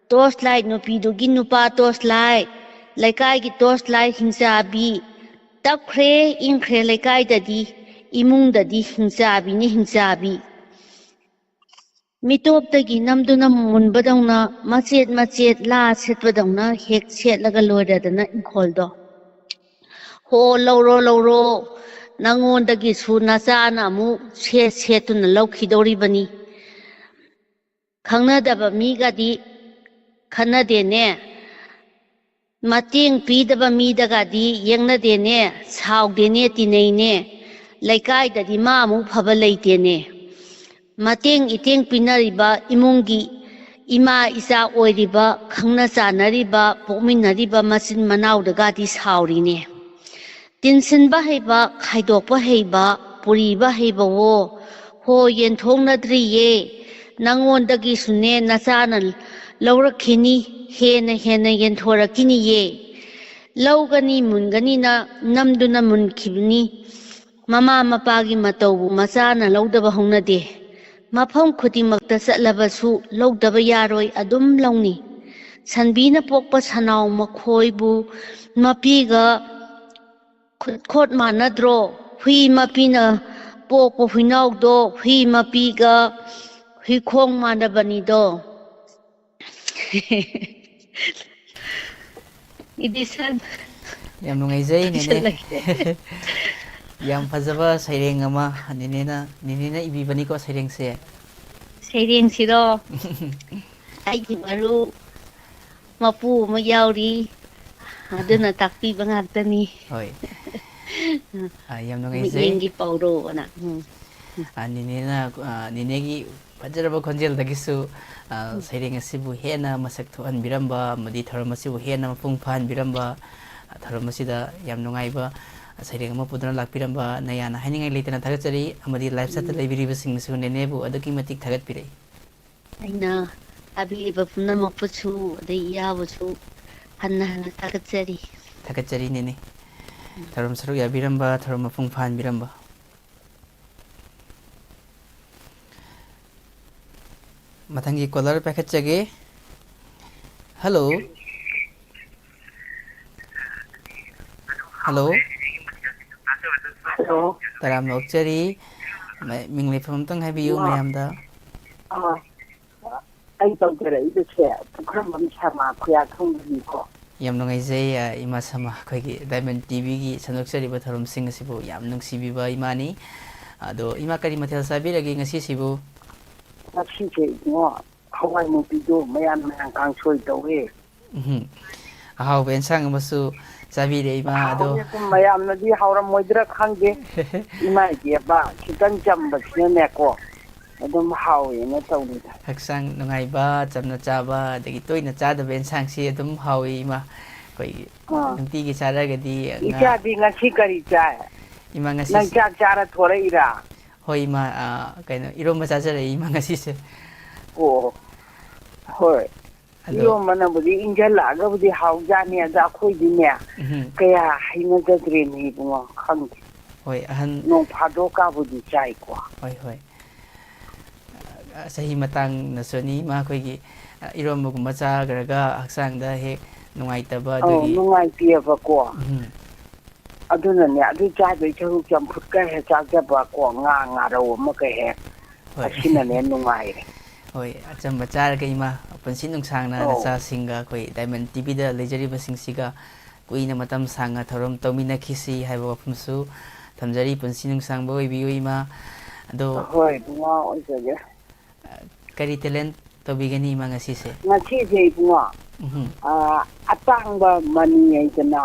ꯇꯣꯔꯆ ꯂꯥꯏꯠ ꯅꯨꯄꯤꯗꯨꯒꯤ ꯅꯨꯄꯥ ꯇꯣꯔꯆ ꯂꯥꯏꯠ, ꯂꯩꯀꯥꯏꯒꯤ ꯇꯣꯔꯆ ꯂꯥꯏꯠ ꯍꯤꯡꯆꯥꯕꯤ, ꯇꯞꯈ꯭ꯔꯦ ꯏꯪꯈ꯭ꯔꯦ ꯂꯩꯀꯥꯏꯗꯗꯤ, ꯏꯃꯨꯡꯗꯗꯤ ꯍꯤꯡꯆꯥꯕꯤꯅꯤ ꯍꯤꯡꯆꯥꯕꯤ꯫ ꯃꯤꯇꯣꯞꯇꯒꯤ ꯅꯝꯗꯨꯅ ꯃꯨꯟꯕꯗꯧꯅ, ꯃꯆꯦꯠ ꯃꯆꯦꯠ ꯂꯥ ꯁꯦꯠꯄꯗꯧꯅ ꯍꯦꯛ ꯁꯦꯠꯂꯒ ꯂꯣꯏꯔꯗꯅ ꯏꯪꯈꯣꯜꯗꯣ꯫ "ꯍꯣ, ꯂꯧꯔꯣ, ꯂꯧꯔꯣ, ꯅꯪꯉꯣꯟꯗꯒꯤꯁꯨ ꯅꯆꯥꯅ ꯑꯃꯨꯛ ꯁꯦꯠ ꯁꯦꯠꯇꯨꯅ ꯂꯧꯈꯤꯗꯧꯔꯤꯕꯅꯤ꯫ ꯈꯪꯅꯗꯕ ꯃꯤꯒꯗꯤ ꯈꯟꯅꯗꯦꯅꯦ꯫ ꯃꯇꯦꯡ ꯄꯤꯗꯕ ꯃꯤꯗꯒꯗꯤ ꯌꯦꯡꯅꯗꯦꯅꯦ, ꯁꯥꯎꯗꯦꯅꯦ, ꯇꯤꯟꯅꯩꯅꯦ꯫ ꯂꯩꯀꯥꯏꯗꯗꯤ ꯃꯥ ꯑꯃꯨꯛ ꯐꯕ ꯂꯩꯇꯦꯅꯦ꯫ ꯃꯇꯦꯡ ꯏꯇꯦꯡ ꯄꯤꯅꯔꯤꯕ ꯏꯃꯨꯡꯒꯤ ꯏꯃꯥ ꯏꯆꯥ ꯑꯣꯏꯔꯤꯕ, ꯈꯪꯅ ꯆꯥꯟꯅꯔꯤꯕ, ꯄꯣꯛꯃꯤꯟꯅꯔꯤꯕ ꯃꯆꯤꯟ ꯃꯅꯥꯎꯗꯒꯗꯤ ꯁꯥꯎꯔꯤꯅꯦ꯫ ꯇꯤꯟꯁꯤꯟꯕ ꯍꯩꯕ, ꯈꯥꯏꯗꯣꯛꯄ ꯍꯩꯕ, ꯄꯨꯔꯤꯕ ꯍꯩꯕꯋꯣ, ꯍꯣ ꯌꯦꯟꯊꯣꯛꯅꯗ꯭ꯔꯤꯌꯦ꯫ ꯅꯪꯉꯣꯟꯗꯒꯤꯁꯨꯅꯦ ꯅꯆꯥꯅ ꯂꯧꯔꯛꯈꯤꯅꯤ, ꯍꯦꯟꯅ ꯍꯦꯟꯅ ꯌꯦꯟꯊꯣꯔꯛꯈꯤꯅꯤꯌꯦ꯫ ꯂꯧꯒꯅꯤ ꯃꯨꯟꯒꯅꯤꯅ ꯅꯝꯗꯨꯅ ꯃꯨꯟꯈꯤꯕꯅꯤ꯫ ꯃꯃꯥ ꯃꯄꯥꯒꯤ ꯃꯇꯧꯕꯨ ꯃꯆꯥꯅ ꯂꯧꯗꯕ ꯍꯧꯅꯗꯦ꯫ ꯃꯐꯝ ꯈꯨꯗꯤꯡꯃꯛꯇ ꯆꯠꯂꯕꯁꯨ ꯂꯧꯗꯕ ꯌꯥꯔꯣꯏ, ꯑꯗꯨꯝ ꯂꯧꯅꯤ꯫ ꯁꯟꯕꯤꯅ ꯄꯣꯛꯄ ꯁꯅꯥꯎ ꯃꯈꯣꯏꯕꯨ ꯃꯄꯤꯒ ꯈꯨꯠ ꯈꯣꯠ ꯃꯥꯟꯅꯗ꯭ꯔꯣ? ꯍꯨꯏ ꯃꯄꯤꯅ ꯄꯣꯛꯄ ꯍꯨꯏꯅꯥꯎꯗꯣ ꯍꯨꯏ ꯃꯄꯤꯒ ꯍꯨꯏꯈꯣꯡ ꯃꯥꯟꯅꯕꯅꯤꯗꯣ꯫ Edition꯫ ꯌꯥꯝ ꯅꯨꯡꯉꯥꯏꯖꯩ, ꯅꯦꯅꯦ꯫ ꯂꯣꯏꯁꯤꯜꯂꯒꯦ꯫ ꯌꯥꯝ ꯐꯖꯕ ꯁꯩꯔꯦꯡ ꯑꯃ ꯅꯦꯅꯦꯅ, ꯅꯦꯅꯦꯅ ꯏꯕꯤꯕꯅꯤꯀꯣ ꯁꯩꯔꯦꯡꯁꯦ꯫ ꯁꯩꯔꯦꯡꯁꯤꯔꯣ? ꯑꯩꯒꯤ ꯃꯔꯨꯞ ꯃꯄꯨ ꯑꯃ ꯌꯥꯎꯔꯤ, ꯑꯗꯨꯅ ꯇꯥꯛꯄꯤꯕ ꯉꯥꯛꯇꯅꯤ꯫ ꯍꯣꯏ꯫ ꯑ, ꯌꯥꯝ ꯅꯨꯡꯉꯥꯏꯖꯩ꯫ ꯃꯤꯠꯌꯦꯡꯒꯤ ꯄꯥꯎꯔꯧ ꯑꯅ꯫ ꯎꯝ꯫ ꯑ, ꯅꯦꯅꯦꯅ, ꯑ, ꯅꯦꯅꯦꯒꯤ ꯐꯖꯔꯕ ꯈꯣꯟꯖꯦꯜꯗꯒꯤꯁꯨ, ꯑ, ꯁꯩꯔꯦꯡ ꯑꯁꯤꯕꯨ ꯍꯦꯟꯅ ꯃꯁꯛ ꯊꯣꯛꯍꯟꯕꯤꯔꯝꯕ ꯑꯃꯗꯤ ꯊꯧꯔꯝ ꯑꯁꯤꯕꯨ ꯍꯦꯟꯅ ꯃꯄꯨꯡ ꯐꯥꯍꯟꯕꯤꯔꯝꯕ, ꯑ, ꯊꯧꯔꯝ ꯑꯁꯤꯗ ꯌꯥꯝ ꯅꯨꯡꯉꯥꯏꯕ, ꯑ, ꯁꯩꯔꯦꯡ ꯑꯃ ꯄꯨꯗꯨꯅ ꯂꯥꯛꯄꯤꯔꯝꯕ ꯅꯌꯥꯅ ꯍꯥꯏꯅꯤꯡꯉꯥꯏ ꯂꯩꯇꯅ ꯊꯥꯒꯠꯆꯔꯤ, ꯑꯃꯗꯤ live chatꯇ ꯂꯩꯕꯤꯔꯤꯕꯁꯤꯡꯅꯁꯨ ꯅꯦꯅꯦꯕꯨ ꯑꯗꯨꯛꯀꯤ ꯃꯇꯤꯛ ꯊꯥꯒꯠꯄꯤꯔꯛꯏ꯫ ꯑꯩꯅ ꯊꯥꯕꯤꯔꯤꯕ ꯄꯨꯝꯅꯃꯛꯄꯨꯁꯨ, ꯑꯗꯩ ꯏꯌꯥꯕꯨꯁꯨ ꯍꯟꯅ ꯍꯟꯅ ꯊꯥꯒꯠꯆꯔꯤ꯫ ꯊꯥꯒꯠꯆꯔꯤ, ꯅꯦꯅꯦ꯫ ꯊꯧꯔꯝ ꯁꯔꯨꯛ ꯌꯥꯕꯤꯔꯝꯕ, ꯊꯧꯔꯝ ꯃꯄꯨꯡ ꯐꯥꯍꯟꯕꯤꯔꯝꯕ꯫ ꯃꯊꯪꯒꯤ caller ꯄꯥꯏꯈꯠꯆꯒꯦ꯫ Hello꯫ Hello꯫ ꯍꯜꯂꯣ꯫ ꯇꯔꯥꯝꯅ ꯑꯣꯛꯆꯔꯤ꯫ ꯃ-, ꯃꯤꯡ ꯂꯩꯐꯝ ꯑꯝꯇꯪ ꯍꯥꯏꯕꯤꯌꯨ ꯋꯥ꯫ ꯃꯌꯥꯝꯗ꯫ ꯑꯥ, ꯑꯩ ꯇꯧꯖꯔꯛꯏꯕꯁꯦ ꯄꯨꯈ꯭ꯔꯝꯕꯝ ꯁꯔꯃ ꯈꯨꯌꯥꯊꯣꯡꯗꯒꯤꯀꯣ꯫ ꯌꯥꯝ ꯅꯨꯡꯉꯥꯏꯖꯩ, ꯑ, ꯏꯃꯥ ꯁꯔꯃ, ꯑꯩꯈꯣꯏꯒꯤ Diamond TVꯒꯤ ꯁꯟꯗꯣꯛꯆꯔꯤꯕ ꯊꯧꯔꯝꯁꯤꯡ ꯑꯁꯤꯕꯨ ꯌꯥꯝ ꯅꯨꯡꯁꯤꯕꯤꯕ ꯏꯃꯥꯅꯤ꯫ ꯑꯗꯣ ꯏꯃꯥ, ꯀꯔꯤ ꯃꯊꯦꯜ ꯆꯥꯕꯤꯔꯒꯦ ꯉꯁꯤꯁꯤꯕꯨ? ꯉꯁꯤꯁꯦ ꯏꯕꯨꯡꯉꯣ, ꯍꯋꯥꯏ ꯃꯨꯕꯤꯗꯣ ꯃꯌꯥꯟ ꯃꯌꯥꯟ ꯀꯥꯡꯁꯣꯏ ꯇꯧꯋꯦ꯫ ꯎꯝꯍꯨꯝ꯫ ꯑꯍꯥꯎꯕ ꯑꯦꯟꯁꯥꯡ ꯑꯃꯁꯨ ꯆꯥꯕꯤꯔꯦ ꯏꯃꯥ꯫ ꯑꯗꯣ ꯍꯥꯎꯋꯦ꯫ ꯁꯨꯝ ꯃꯌꯥꯝꯅꯗꯤ ꯍꯥꯎꯔꯝꯃꯣꯏꯗ꯭ꯔꯥ ꯈꯪꯗꯦ꯫ ꯏꯃꯥ ꯏꯕꯦꯝꯃ, ꯈꯤꯇꯪ ꯆꯝꯕꯁꯤꯅꯅꯦꯀꯣ, ꯑꯗꯨꯝ ꯍꯥꯎꯋꯦꯅ ꯇꯧꯔꯤꯗ꯫ ꯍꯛꯆꯥꯡ ꯅꯨꯡꯉꯥꯏꯕ, ꯆꯝꯅ ꯆꯥꯕ, ꯑꯗꯒꯤ ꯇꯣꯏꯅ ꯆꯥꯗꯕ ꯑꯦꯟꯁꯥꯡꯁꯤ ꯑꯗꯨꯝ ꯍꯥꯎꯏ ꯏꯃꯥ꯫ ꯑꯩꯈꯣꯏꯒꯤ ꯑꯥ꯫ ꯅꯨꯡꯇꯤꯒꯤ ꯆꯥꯔꯒꯗꯤ ꯉꯥ ꯏꯆꯥꯗꯤ ꯉꯁꯤ ꯀꯔꯤ ꯆꯥꯏ? ꯏꯃꯥ ꯉꯁꯤ ꯅꯪ ꯆꯥꯛ ꯆꯥꯔ ꯊꯣꯔꯛꯏꯔꯥ? ꯍꯣꯏ ꯏꯃꯥ, ꯑ, ꯀꯩꯅꯣ, ꯏꯔꯣꯝꯕ ꯆꯥꯖꯔꯛꯏ ꯏꯃꯥ ꯉꯁꯤꯁꯦ꯫ ꯑꯣ, ꯍꯣꯏ꯫ ꯑꯗꯣ ꯏꯔꯣꯝꯕꯅꯕꯨꯗꯤ ꯏꯪꯁꯤꯜꯂꯛꯑꯒꯕꯨꯗꯤ ꯍꯥꯎꯖꯥꯅꯤ, ꯑꯗ ꯑꯩꯈꯣꯏꯗꯤꯅꯦ ꯎꯝ꯫ ꯀꯌꯥ ꯍꯩꯅꯖꯗ꯭ꯔꯦꯅꯦ ꯏꯕꯨꯡꯉꯣ, ꯈꯪꯗꯦ꯫ ꯍꯣꯏ, ꯑꯍꯟ ꯅꯣꯡ ꯐꯥꯗꯣꯛꯀꯥꯕꯨꯗꯤ ꯆꯥꯏꯀꯣ꯫ ꯍꯣꯏ, ꯍꯣꯏ꯫ ꯑ, ꯆꯍꯤ ꯃꯇꯥꯡꯅꯁꯨꯅꯤ ꯏꯃꯥ, ꯑꯩꯈꯣꯏꯒꯤ, ꯑ, ꯏꯔꯣꯝꯕꯒꯨꯝꯕ ꯆꯥꯈ꯭ꯔꯒ ꯍꯛꯆꯥꯡꯗ ꯍꯦꯛ ꯅꯨꯡꯉꯥꯏꯇꯕ ꯑꯧ, ꯑꯗꯨꯒꯤ꯫ ꯅꯨꯡꯉꯥꯏꯇꯦꯕꯀꯣ꯫ ꯎꯝ꯫ ꯑꯗꯨꯅꯅꯦ, ꯑꯗꯨ ꯆꯥꯗꯣꯏ ꯁꯔꯨꯛ ꯆꯝꯐꯨꯠꯀ ꯍꯦꯛ ꯆꯥꯖꯕ ꯀꯣ, ꯉꯥ ꯉꯥꯔꯧ ꯑꯃꯒ ꯍꯦꯛ, ꯍꯣꯏ꯫ ꯑꯁꯤꯅꯅꯦ ꯅꯨꯡꯉꯥꯏꯔꯦ꯫ ꯍꯣꯏ, ꯑꯆꯝꯕ ꯆꯥꯔꯒ ꯏꯃꯥ, ꯄꯨꯟꯁꯤ ꯅꯨꯡꯁꯥꯡꯅ ꯑꯧ꯫ ꯅꯆꯥꯁꯤꯡꯒ ꯑꯩꯈꯣꯏ Diamond TVꯗ ꯂꯩꯖꯔꯤꯕꯁꯤꯡꯁꯤꯒ ꯀꯨꯏꯅ ꯃꯇꯝ ꯁꯥꯡꯅ ꯊꯧꯔꯝ ꯇꯧꯃꯤꯟꯅꯈꯤꯁꯤ ꯍꯥꯏꯕ ꯋꯥꯐꯝꯁꯨ ꯊꯝꯖꯔꯤ꯫ ꯄꯨꯟꯁꯤ ꯅꯨꯡꯁꯥꯡꯕ ꯑꯣꯏꯕꯤꯌꯨ ꯏꯃꯥ꯫ ꯑꯗꯣ ꯍꯣꯏ, ꯏꯕꯨꯡꯉꯣ, ꯑꯣꯏꯖꯒꯦ꯫ ꯀꯔꯤ talent ꯇꯧꯕꯤꯒꯅꯤ ꯏꯃꯥ ꯉꯁꯤꯁꯦ? ꯉꯁꯤꯁꯦ ꯏꯕꯨꯡꯉꯣ, ꯎꯝ꯫ ꯑ, ꯑꯇꯥꯡꯕ ꯃꯅꯤ ꯍꯥꯏꯗꯅ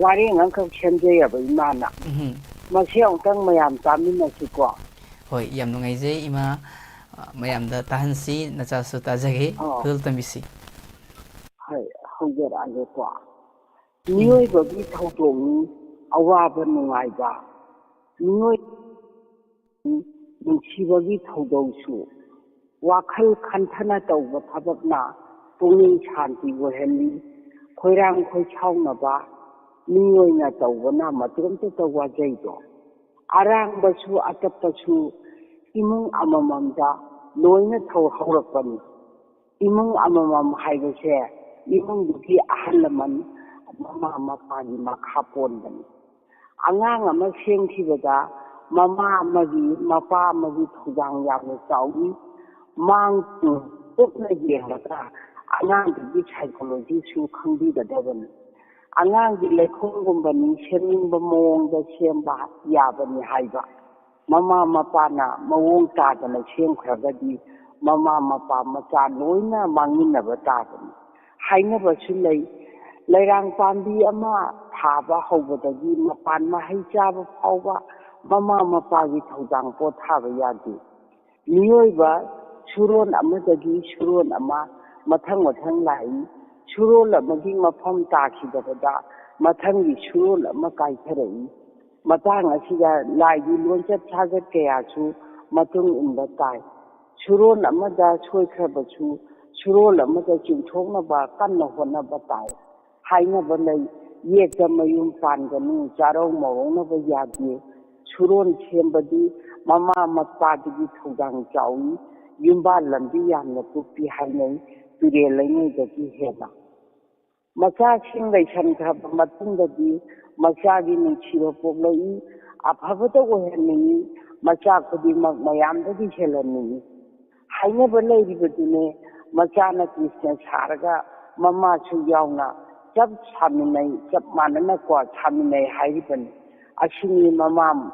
ꯋꯥꯔꯦꯡ ꯑꯃꯈꯛ ꯁꯦꯝꯖꯩꯑꯕ ꯏꯃꯥꯅ꯫ ꯎꯝ꯫ ꯃꯁꯤ ꯑꯃꯨꯛꯇꯪ ꯃꯌꯥꯝ ꯇꯥꯃꯤꯟꯅꯁꯤꯀꯣ꯫ ꯍꯣꯏ, ꯌꯥꯝ ꯅꯨꯡꯉꯥꯏꯖꯩ ꯏꯃꯥ꯫ ꯑ, ꯃꯌꯥꯝꯗ ꯇꯥꯍꯟꯁꯤ, ꯅꯆꯥꯁꯨ ꯇꯥꯖꯒꯦ꯫ ꯑꯣ꯫ ꯈꯨꯗꯣꯜ ꯇꯝꯕꯤꯁꯤ꯫ ꯍꯣꯏ, ꯍꯧꯖꯔꯛꯑꯒꯦꯀꯣ꯫ ꯃꯤꯑꯣꯏꯕꯒꯤ ꯊꯧꯗꯣꯡꯅꯤ ꯑꯋꯥꯕ ꯅꯨꯡꯉꯥꯏꯕ꯫ ꯃꯤꯑꯣꯏ ꯅꯨꯡꯁꯤꯕꯒꯤ ꯊꯧꯗꯧꯁꯨ꯫ ꯋꯥꯈꯜ ꯈꯟꯊꯅ ꯇꯧꯕ ꯊꯕꯛꯅ ꯄꯨꯛꯅꯤꯡ ꯁꯥꯟꯇꯤ ꯑꯣꯏꯍꯜꯂꯤ꯫ ꯈꯣꯏꯔꯥꯡ ꯈꯣꯏꯁꯥꯎꯅꯕ ꯃꯤꯑꯣꯏꯅ ꯇꯧꯕꯅ ꯃꯇꯣꯝꯇꯇ ꯋꯥꯖꯩꯗꯣ꯫ ꯑꯔꯥꯡꯕꯁꯨ ꯑꯇꯞꯄꯁꯨ ꯏꯃꯨꯡ ꯑꯃꯃꯝꯗ ꯂꯣꯏꯅ ꯊꯧ-, ꯍꯧꯔꯛꯄꯅꯤ꯫ ꯏꯃꯨꯡ ꯑꯃꯃꯝ ꯍꯥꯏꯕꯁꯦ ꯏꯃꯨꯡꯗꯨꯒꯤ ꯑꯍꯜ ꯂꯃꯟ, ꯃꯃꯥ ꯃꯄꯥꯒꯤ ꯃꯈꯥ ꯄꯣꯟꯕꯅꯤ꯫ ꯑꯉꯥꯡ ꯑꯃ ꯁꯦꯝꯈꯤꯕꯗ ꯃꯃꯥ ꯑꯃꯒꯤ, ꯃꯄꯥ ꯑꯃꯒꯤ ꯊꯧꯗꯥꯡ ꯌꯥꯝꯅ ꯆꯥꯎꯏ꯫ ꯃꯥꯡ ꯇꯨꯡ ꯀꯨꯞꯅ ꯌꯦꯡꯂꯒ ꯑꯉꯥꯡꯗꯨꯒꯤ psychologyꯁꯨ ꯈꯪꯕꯤꯒꯗꯕꯅꯤ꯫ ꯑꯉꯥꯡꯗꯤ ꯂꯩꯈꯣꯝꯒꯨꯝꯕꯅꯤ, ꯁꯦꯝꯅꯤꯡꯕ ꯃꯑꯣꯡꯗ ꯁꯦꯝꯕ ꯌꯥꯕꯅꯤ ꯍꯥꯏꯕ꯫ ꯃꯃꯥ ꯃꯄꯥꯅ ꯃꯑꯣꯡ ꯇꯥꯗꯅ ꯁꯦꯝꯈ꯭ꯔꯒꯗꯤ ꯃꯃꯥ ꯃꯄꯥ ꯃꯆꯥ ꯂꯣꯏꯅ ꯃꯥꯡꯃꯤꯟꯅꯕ ꯇꯥꯕꯅꯤ꯫ ꯍꯥꯏꯅꯕꯁꯨ ꯂꯩ, ꯂꯩꯔꯥꯡ ꯄꯥꯝꯕꯤ ꯑꯃ ꯊꯥꯕ ꯍꯧꯕꯗꯒꯤ ꯃꯄꯥꯟ ꯃꯍꯩ ꯆꯥꯕ ꯐꯥꯎꯕ ꯃꯃꯥ ꯃꯄꯥꯒꯤ ꯊꯧꯗꯥꯡ ꯄꯣꯊꯥꯕ ꯌꯥꯗꯦ꯫ ꯃꯤꯑꯣꯏꯕ ꯁꯨꯔꯣꯟ ꯑꯃꯗꯒꯤ ꯁꯨꯔꯣꯟ ꯑꯃ ꯃꯊꯪ ꯃꯊꯪ ꯂꯥꯛꯏ꯫ ꯁꯨꯔꯣꯟ ꯑꯃꯒꯤ ꯃꯐꯝ ꯇꯥꯈꯤꯗꯕꯗ ꯃꯊꯪꯒꯤ ꯁꯨꯔꯣꯟ ꯑꯃ ꯀꯥꯏꯊꯔꯛꯏ꯫ ꯃꯇꯥꯡ ꯑꯁꯤꯗ ꯂꯥꯏꯒꯤ ꯂꯣꯟꯆꯠ ꯁꯥꯖꯠ ꯀꯌꯥꯁꯨ ꯃꯇꯨꯡ ꯏꯟꯕ ꯇꯥꯏ꯫ ꯁꯨꯔꯣꯟ ꯑꯃꯗ ꯁꯣꯏꯈ꯭ꯔꯕꯁꯨ ꯁꯨꯔꯣꯟ ꯑꯃꯗ ꯆꯨꯝꯊꯣꯛꯅꯕ ꯀꯟꯅ ꯍꯣꯠꯅꯕ ꯇꯥꯏ꯫ ꯍꯥꯏꯅꯕ ꯂꯩ, "ꯌꯦꯠꯇ ꯃꯌꯨꯝ ꯄꯥꯟꯒꯅꯨ, ꯆꯥꯔꯧ ꯃꯧꯔꯧꯅꯕ ꯌꯥꯗꯦ"꯫ ꯁꯨꯔꯣꯟ ꯁꯦꯝꯕꯗꯤ ꯃꯃꯥ ꯃꯄꯥꯗꯒꯤ ꯊꯧꯗꯥꯡ ꯆꯥꯎꯏ꯫ ꯌꯨꯝꯕꯥꯜ ꯂꯝꯕꯤ ꯌꯥꯝꯅ ꯀꯨꯞꯄꯤ ꯍꯥꯏꯅꯩ, ꯇꯨꯔꯦꯜ ꯂꯩꯉꯣꯏꯗꯒꯤ ꯍꯦꯟꯅ꯫ ꯃꯆꯥꯁꯤꯡ ꯂꯩꯁꯟꯈ꯭ꯔꯕ ꯃꯇꯨꯡꯗꯗꯤ ꯃꯆꯥꯒꯤ ꯅꯨꯡꯁꯤꯕ ꯄꯣꯛꯂꯛꯏ꯫ ꯑꯐꯕꯇ ꯑꯣꯏꯍꯟꯅꯤꯡꯏ꯫ ꯃꯆꯥ ꯈꯨꯗꯤꯡꯃꯛ ꯃꯌꯥꯝꯗꯒꯤ ꯍꯦꯜꯍꯟꯅꯤꯡꯏ꯫ ꯍꯥꯏꯅꯕ ꯂꯩꯔꯤꯕꯗꯨꯅꯦ, ꯃꯆꯥꯅ ꯀ꯭ꯔꯤꯁꯅ ꯁꯥꯔꯒ ꯃꯃꯥꯁꯨ ꯌꯥꯎꯅ ꯆꯞ ꯁꯥꯃꯤꯟꯅꯩ, ꯆꯞ ꯃꯥꯟꯅꯅꯀꯣ ꯁꯥꯃꯤꯟꯅꯩ ꯍꯥꯏꯔꯤꯕꯅꯤ꯫ ꯑꯁꯤꯅꯤ ꯃꯃꯥ,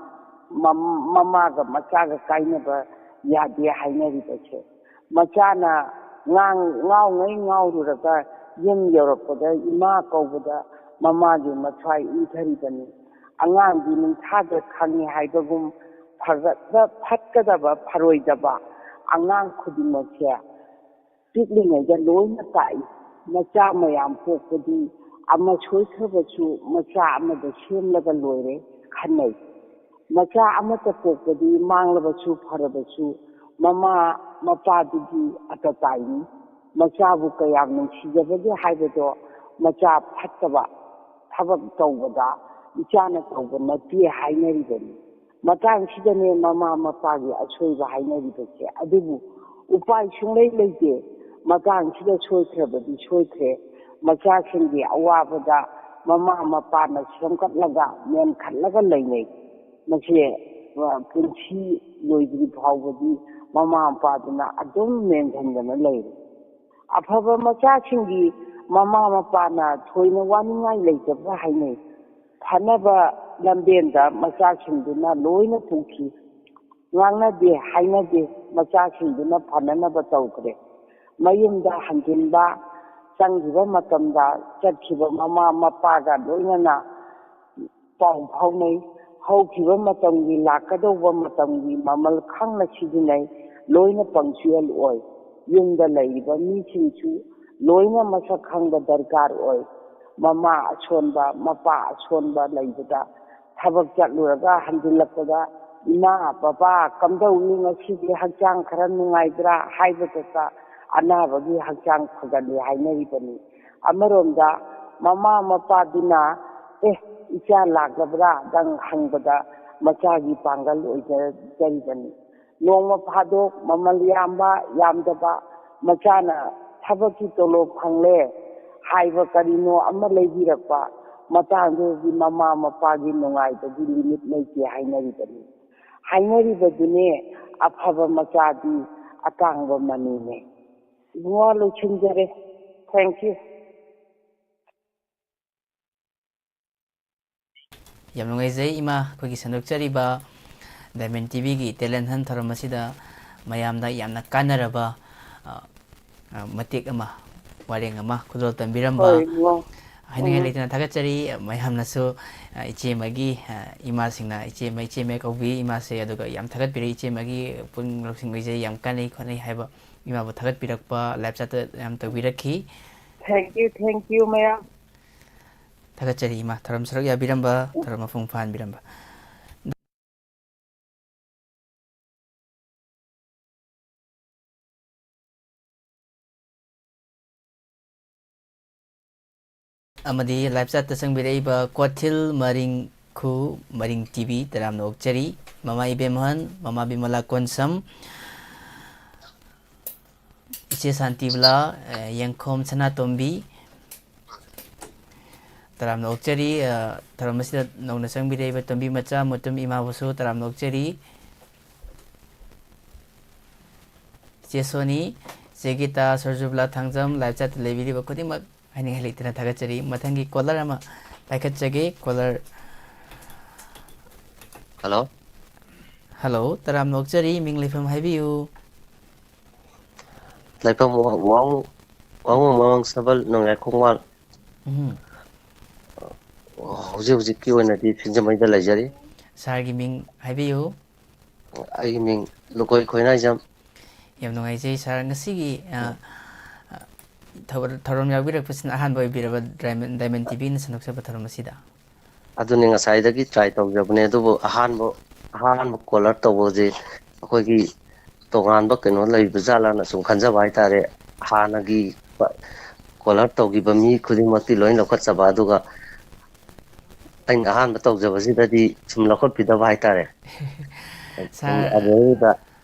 ꯃꯝ-, ꯃꯃꯥꯒ ꯃꯆꯥꯒ ꯀꯥꯏꯅꯕ ꯌꯥꯗꯦ ꯍꯥꯏꯅꯔꯤꯕꯁꯦ꯫ ꯃꯆꯥꯅ ꯉꯥꯡ-, ꯉꯥꯎꯉꯩ ꯉꯥꯎꯔꯨꯔꯒ ꯌꯨꯝ ꯌꯧꯔꯛꯄꯗ ꯏꯃꯥ ꯀꯧꯕꯗ ꯃꯃꯥꯒꯤ ꯃꯊ꯭ꯋꯥꯏ ꯏꯪꯊꯔꯤꯕꯅꯤ꯫ ꯑꯉꯥꯡꯗꯤ ꯅꯤꯡꯊꯥꯗ ꯈꯪꯉꯤ ꯍꯥꯏꯕꯒꯨꯝ ꯐꯒꯠꯄ, ꯐꯠꯀꯗꯕ, ꯐꯔꯣꯏꯗꯕ ꯑꯉꯥꯡ ꯈꯨꯗꯤꯡꯃꯛꯁꯦ ꯄꯤꯛꯂꯤꯉꯩꯗ ꯂꯣꯏꯅ ꯇꯥꯛꯏ꯫ ꯃꯆꯥ ꯃꯌꯥꯝ ꯄꯣꯛꯄꯗꯤ ꯑꯃ ꯁꯣꯏꯈ꯭ꯔꯕꯁꯨ ꯃꯆꯥ ꯑꯃꯗ ꯁꯦꯝꯂꯒ ꯂꯣꯏꯔꯦ ꯈꯟꯅꯩ꯫ ꯃꯆꯥ ꯑꯃꯠꯇ ꯄꯣꯛꯄꯗꯤ ꯃꯥꯡꯂꯕꯁꯨ ꯐꯔꯕꯁꯨ ꯃꯃꯥ ꯃꯄꯥꯗꯨꯒꯤ ꯑꯇ ꯇꯥꯏꯅꯤ꯫ ꯃꯆꯥꯕꯨ ꯀꯌꯥꯝ ꯅꯨꯡꯁꯤꯖꯕꯒꯦ ꯍꯥꯏꯕꯗꯣ ꯃꯆꯥ ꯐꯠꯇꯕ ꯊꯕꯛ ꯇꯧꯕꯗ ꯏꯆꯥꯅ ꯇꯧꯕ ꯅꯠꯇꯦ ꯍꯥꯏꯅꯔꯤꯕꯅꯤ꯫ ꯃꯇꯥꯡꯁꯤꯗꯅꯦ ꯃꯃꯥ ꯃꯄꯥꯒꯤ ꯑꯁꯣꯏꯕ ꯍꯥꯏꯅꯔꯤꯕꯁꯦ꯫ ꯑꯗꯨꯕꯨ ꯎꯄꯥꯏ ꯁꯨꯡꯂꯩ ꯂꯩꯇꯦ꯫ ꯃꯇꯥꯡꯁꯤꯗ ꯁꯣꯏꯈ꯭ꯔꯕꯗꯤ ꯁꯣꯏꯈ꯭ꯔꯦ꯫ ꯃꯆꯥꯁꯤꯡꯒꯤ ꯑꯋꯥꯕꯗ ꯃꯃꯥ ꯃꯄꯥꯅ ꯁꯦꯝꯒꯠꯂꯒ ꯃꯦꯟꯈꯠꯂꯒ ꯂꯩꯅꯩ꯫ ꯃꯁꯤ, ꯑ, ꯄꯨꯟꯁꯤ ꯂꯣꯏꯗ꯭ꯔꯤ ꯐꯥꯎꯕꯗꯤ ꯃꯃꯥ ꯃꯄꯥꯗꯨꯅ ꯑꯗꯨꯝ ꯃꯦꯟꯁꯤꯟꯗꯅ ꯂꯩꯔꯦ꯫ ꯑꯐꯕ ꯃꯆꯥꯁꯤꯡꯒꯤ ꯃꯃꯥ ꯃꯄꯥꯅ ꯊꯣꯏꯅ ꯋꯥꯅꯤꯡꯉꯥꯏ ꯂꯩꯇꯕ ꯍꯥꯏꯅꯩ꯫ ꯐꯅꯕ ꯂꯝꯕꯦꯟꯗ ꯃꯆꯥꯁꯤꯡꯗꯨꯅ ꯂꯣꯏꯅ ꯄꯨꯈꯤ꯫ ꯉꯥꯡꯅꯗꯦ, ꯍꯥꯏꯅꯗꯦ, ꯃꯆꯥꯁꯤꯡꯗꯨꯅ ꯐꯅꯅꯕ ꯇꯧꯈ꯭ꯔꯦ꯫ ꯃꯌꯨꯝꯗ ꯍꯟꯖꯤꯟꯕ, ꯆꯪꯈꯤꯕ ꯃꯇꯝꯗ ꯆꯠꯈꯤꯕ ꯃꯃꯥ ꯃꯄꯥꯒ ꯂꯣꯏꯅꯅ ꯄꯥꯎ ꯐꯥꯎꯅꯩ꯫ ꯍꯧꯈꯤꯕ ꯃꯇꯝꯒꯤ, ꯂꯥꯛꯀꯗꯧꯕ ꯃꯇꯝꯒꯤ ꯃꯃꯜ ꯈꯪꯅ ꯁꯤꯖꯤꯟꯅꯩ꯫ ꯂꯣꯏꯅ punctual ꯑꯣꯏ꯫ ꯌꯨꯝꯗ ꯂꯩꯔꯤꯕ ꯃꯤꯁꯤꯡꯁꯨ ꯂꯣꯏꯅ ꯃꯁꯛ ꯈꯪꯕ ꯗꯔꯀꯥꯔ ꯑꯣꯏ꯫ ꯃꯃꯥ ꯑꯁꯣꯟꯕ, ꯃꯄꯥ ꯑꯁꯣꯟꯕ ꯂꯩꯕꯗ ꯊꯕꯛ ꯆꯠꯂꯨꯔꯒ ꯍꯟꯖꯤꯜꯂꯛꯄꯗ, "ꯏꯃꯥ, ꯕꯕꯥ, ꯀꯝꯗꯧꯏ, ꯉꯁꯤꯗꯤ ꯍꯛꯆꯥꯡ ꯈꯔ ꯅꯨꯡꯉꯥꯏꯕ꯭ꯔꯥ?" ꯍꯥꯏꯕꯗꯇ ꯑꯅꯥꯕꯒꯤ ꯍꯛꯆꯥꯡ ꯐꯒꯠꯂꯦ ꯍꯥꯏꯅꯔꯤꯕꯅꯤ꯫ ꯑꯃꯔꯣꯝꯗ ꯃꯃꯥ ꯃꯄꯥꯗꯨꯅ, "ꯑꯦ, ꯏꯆꯥ ꯂꯥꯛꯂꯕ꯭ꯔꯥ?" ꯗꯪ ꯍꯪꯕꯗ ꯃꯆꯥꯒꯤ ꯄꯥꯡꯒꯜ ꯑꯣꯏꯖꯔꯤꯕꯅꯤ꯫ ꯅꯣꯡꯃ ꯐꯥꯗꯣꯛ ꯃꯃꯜ ꯌꯥꯝꯕ ꯌꯥꯝꯗꯕ, ꯃꯆꯥꯅ ꯊꯕꯛꯀꯤ ꯇꯣꯂꯣꯞ ꯐꯪꯂꯦ ꯍꯥꯏꯕ ꯀꯔꯤꯅꯣ ꯑꯃ ꯂꯩꯕꯤꯔꯛꯄ, ꯃꯇꯥꯡꯗꯨꯒꯤ ꯃꯃꯥ ꯃꯄꯥꯒꯤ ꯅꯨꯡꯉꯥꯏꯕꯒꯤ limit ꯂꯩꯇꯦ ꯍꯥꯏꯅꯔꯤꯕꯅꯤ꯫ ꯍꯥꯏꯅꯔꯤꯕꯗꯨꯅꯦ, ꯑꯐꯕ ꯃꯆꯥꯗꯤ ꯑꯇꯥꯡꯕ ꯃꯅꯤꯅꯦ꯫ ꯏꯕꯨꯡꯉꯣ, ꯂꯣꯏꯁꯤꯟꯖꯔꯦ꯫ Thank you꯫ ꯌꯥꯝ ꯅꯨꯡꯉꯥꯏꯖꯩ ꯏꯃꯥ, ꯑꯩꯈꯣꯏꯒꯤ ꯁꯟꯗꯣꯛꯆꯔꯤꯕ Diamond ꯇꯤꯚꯤꯒꯤ Talent Hunt ꯊꯧꯔꯝ ꯑꯁꯤꯗ ꯃꯌꯥꯝꯗ ꯌꯥꯝꯅ ꯀꯥꯟꯅꯔꯕ, ꯑ, ꯑ, ꯃꯇꯦꯛ ꯑꯃ, ꯋꯥꯔꯦꯡ ꯑꯃ ꯈꯨꯗꯣꯜ ꯇꯝꯕꯤꯔꯝꯕ꯫ ꯍꯣꯏ, ꯏꯕꯨꯡꯉꯣ꯫ ꯍꯥꯏꯅꯤꯡꯉꯥꯏ ꯎꯝ꯫ ꯂꯩꯇꯅ ꯊꯥꯒꯠꯆꯔꯤ꯫ ꯃꯌꯥꯝꯅꯁꯨ, ꯑ, ꯏꯆꯦ ꯑꯃꯒꯤ, ꯑ, ꯏꯃꯥꯁꯤꯡꯅ ꯏꯆꯦ ꯑꯃ, ꯏꯆꯦ ꯑꯃ ꯀꯧꯕꯤ ꯏꯃꯥꯁꯦ, ꯑꯗꯨꯒ ꯌꯥꯝ ꯊꯥꯒꯠꯄꯤꯔꯛꯏ, ꯏꯆꯦ ꯑꯃꯒꯤ ꯄꯨꯛꯅꯤꯡ ꯂꯧꯁꯤꯡ ꯑꯣꯏꯖꯩ, ꯌꯥꯝ ꯀꯥꯟꯅꯩ ꯈꯣꯠꯅꯩ ꯍꯥꯏꯕ ꯏꯃꯥꯕꯨ ꯊꯥꯒꯠꯄꯤꯔꯛꯄ live chat ꯇ ꯌꯥꯝ ꯇꯧꯕꯤꯔꯛꯈꯤ꯫ Thank you, thank you, ꯃꯌꯥꯝ꯫ ꯊꯥꯒꯠꯆꯔꯤ ꯏꯃꯥ, ꯊꯧꯔꯝ ꯁꯔꯨꯛ ꯌꯥꯕꯤꯔꯝꯕ, ꯊꯧꯔꯝ ꯃꯄꯨꯡ ꯐꯥꯍꯟꯕꯤꯔꯝꯕ꯫ ꯑꯃꯗꯤ live chat ꯇ ꯆꯪꯕꯤꯔꯛꯏꯕ ꯀ꯭ꯋꯥꯊꯤꯜ ꯃꯔꯤꯡꯈꯨ, ꯃꯔꯤꯡ ꯇꯤꯚꯤ, ꯇꯔꯥꯝꯅ ꯑꯣꯛꯆꯔꯤ꯫ ꯃꯃꯥ ꯏꯕꯦꯝꯍꯟ, ꯃꯃꯥ ꯕꯤꯃꯂꯥ ꯀꯣꯟꯁꯝ, ꯏꯆꯦ ꯁꯥꯟꯇꯤꯕꯂꯥ, ꯑꯦ, ꯌꯦꯡꯈꯣꯝ ꯁꯅꯥꯇꯣꯝꯕꯤ, ꯇꯔꯥꯝꯅ ꯑꯣꯛꯆꯔꯤ꯫ ꯑ, ꯊꯧꯔꯝ ꯑꯁꯤꯗ ꯅꯧꯅ ꯆꯪꯕꯤꯔꯛꯏꯕ ꯇꯣꯝꯕꯤ ꯃꯆꯥ ꯃꯨꯇꯨꯝ ꯏꯃꯥꯕꯨꯁꯨ ꯇꯔꯥꯝꯅ ꯑꯣꯛꯆꯔꯤ꯫ ꯆꯦ ꯁꯣꯅꯤ, ꯆꯦ ꯒꯤꯇꯥ, ꯁꯣꯔꯖꯨꯕꯂꯥ ꯊꯥꯡꯖꯝ, live chat ꯇ ꯂꯩꯕꯤꯔꯤꯕ ꯈꯨꯗꯤꯡꯃꯛ ꯍꯥꯏꯅꯤꯡꯉꯥꯏ ꯂꯩꯇꯅ ꯊꯥꯒꯠꯆꯔꯤ꯫ ꯃꯊꯪꯒꯤ caller ꯑꯃ ꯄꯥꯏꯈꯠꯆꯒꯦ꯫ Caller, hello. ꯍꯜꯂꯣ, ꯇꯔꯥꯝꯅ ꯑꯣꯛꯆꯔꯤ, ꯃꯤꯡ ꯂꯩꯐꯝ ꯍꯥꯏꯕꯤꯌꯨ꯫ ꯂꯩꯐꯝ ꯋꯥ-, ꯋꯥꯡ-, ꯋꯥꯉꯨ ꯃꯃꯥꯡ ꯁꯕꯜ ꯅꯣꯡꯌꯥꯏ ꯈꯣꯡꯕꯥꯜ꯫ ꯎꯝ꯫ ꯍꯧꯖꯤꯛ ꯍꯧꯖꯤꯛꯀꯤ ꯑꯣꯏꯅꯗꯤ ꯁꯤꯡꯖꯃꯩꯗ ꯂꯩꯖꯔꯤ꯫ ꯁꯥꯔꯒꯤ ꯃꯤꯡ ꯍꯥꯏꯕꯤꯌꯨ꯫ ꯑꯩꯒꯤ ꯃꯤꯡ ꯂꯨꯀꯣꯏ ꯈꯣꯏꯅꯥꯏꯖꯝ꯫ ꯌꯥꯝ ꯅꯨꯡꯉꯥꯏꯖꯩ ꯁꯥꯔ꯫ ꯉꯁꯤꯒꯤ, ꯑ, ꯎꯝ꯫ ꯑ, ꯊꯧ-, ꯊꯧꯔꯝ ꯌꯥꯎꯕꯤꯔꯛꯄꯁꯤꯅ ꯑꯍꯥꯟꯕ ꯑꯣꯏꯕꯤꯔꯕ ꯗꯥꯏꯃꯟ, ꯗꯥꯏꯃꯟ ꯇꯤ ꯚꯤꯅ ꯁꯟꯗꯣꯛꯆꯕ ꯊꯧꯔꯝ ꯑꯁꯤꯗ? ꯑꯗꯨꯅꯤ, ꯉꯁꯥꯏꯗꯒꯤ ꯇ꯭ꯔꯥꯏ ꯇꯧꯖꯕꯅꯦ, ꯑꯗꯨꯕꯨ ꯑꯍꯥꯟꯕ, ꯑꯍꯥꯟꯕ ꯀꯣꯂꯔ ꯇꯧꯕꯁꯦ ꯑꯩꯈꯣꯏꯒꯤ ꯇꯣꯉꯥꯟꯕ ꯀꯩꯅꯣ ꯂꯩꯕ ꯖꯥꯠꯂꯥꯅ ꯁꯨꯝ ꯈꯟꯖꯕ ꯍꯥꯏꯇꯥꯔꯦ꯫ ꯍꯥꯟꯅꯒꯤ ꯀꯣꯂꯔ ꯇꯧꯈꯤꯕ ꯃꯤ ꯈꯨꯗꯤꯡꯃꯛꯇꯤ ꯂꯣꯏ ꯂꯧꯈꯠꯆꯕ, ꯑꯗꯨꯒ ꯑꯩꯅ ꯑꯍꯥꯟꯕ ꯇꯧꯖꯕꯁꯤꯗꯗꯤ ꯁꯨꯝ ꯂꯧꯈꯠꯄꯤꯗꯕ ꯍꯥꯏꯇꯥꯔꯦ꯫ ꯁꯨꯝ ꯁꯥꯔ, ꯑꯗꯨꯗꯩꯗꯨꯗ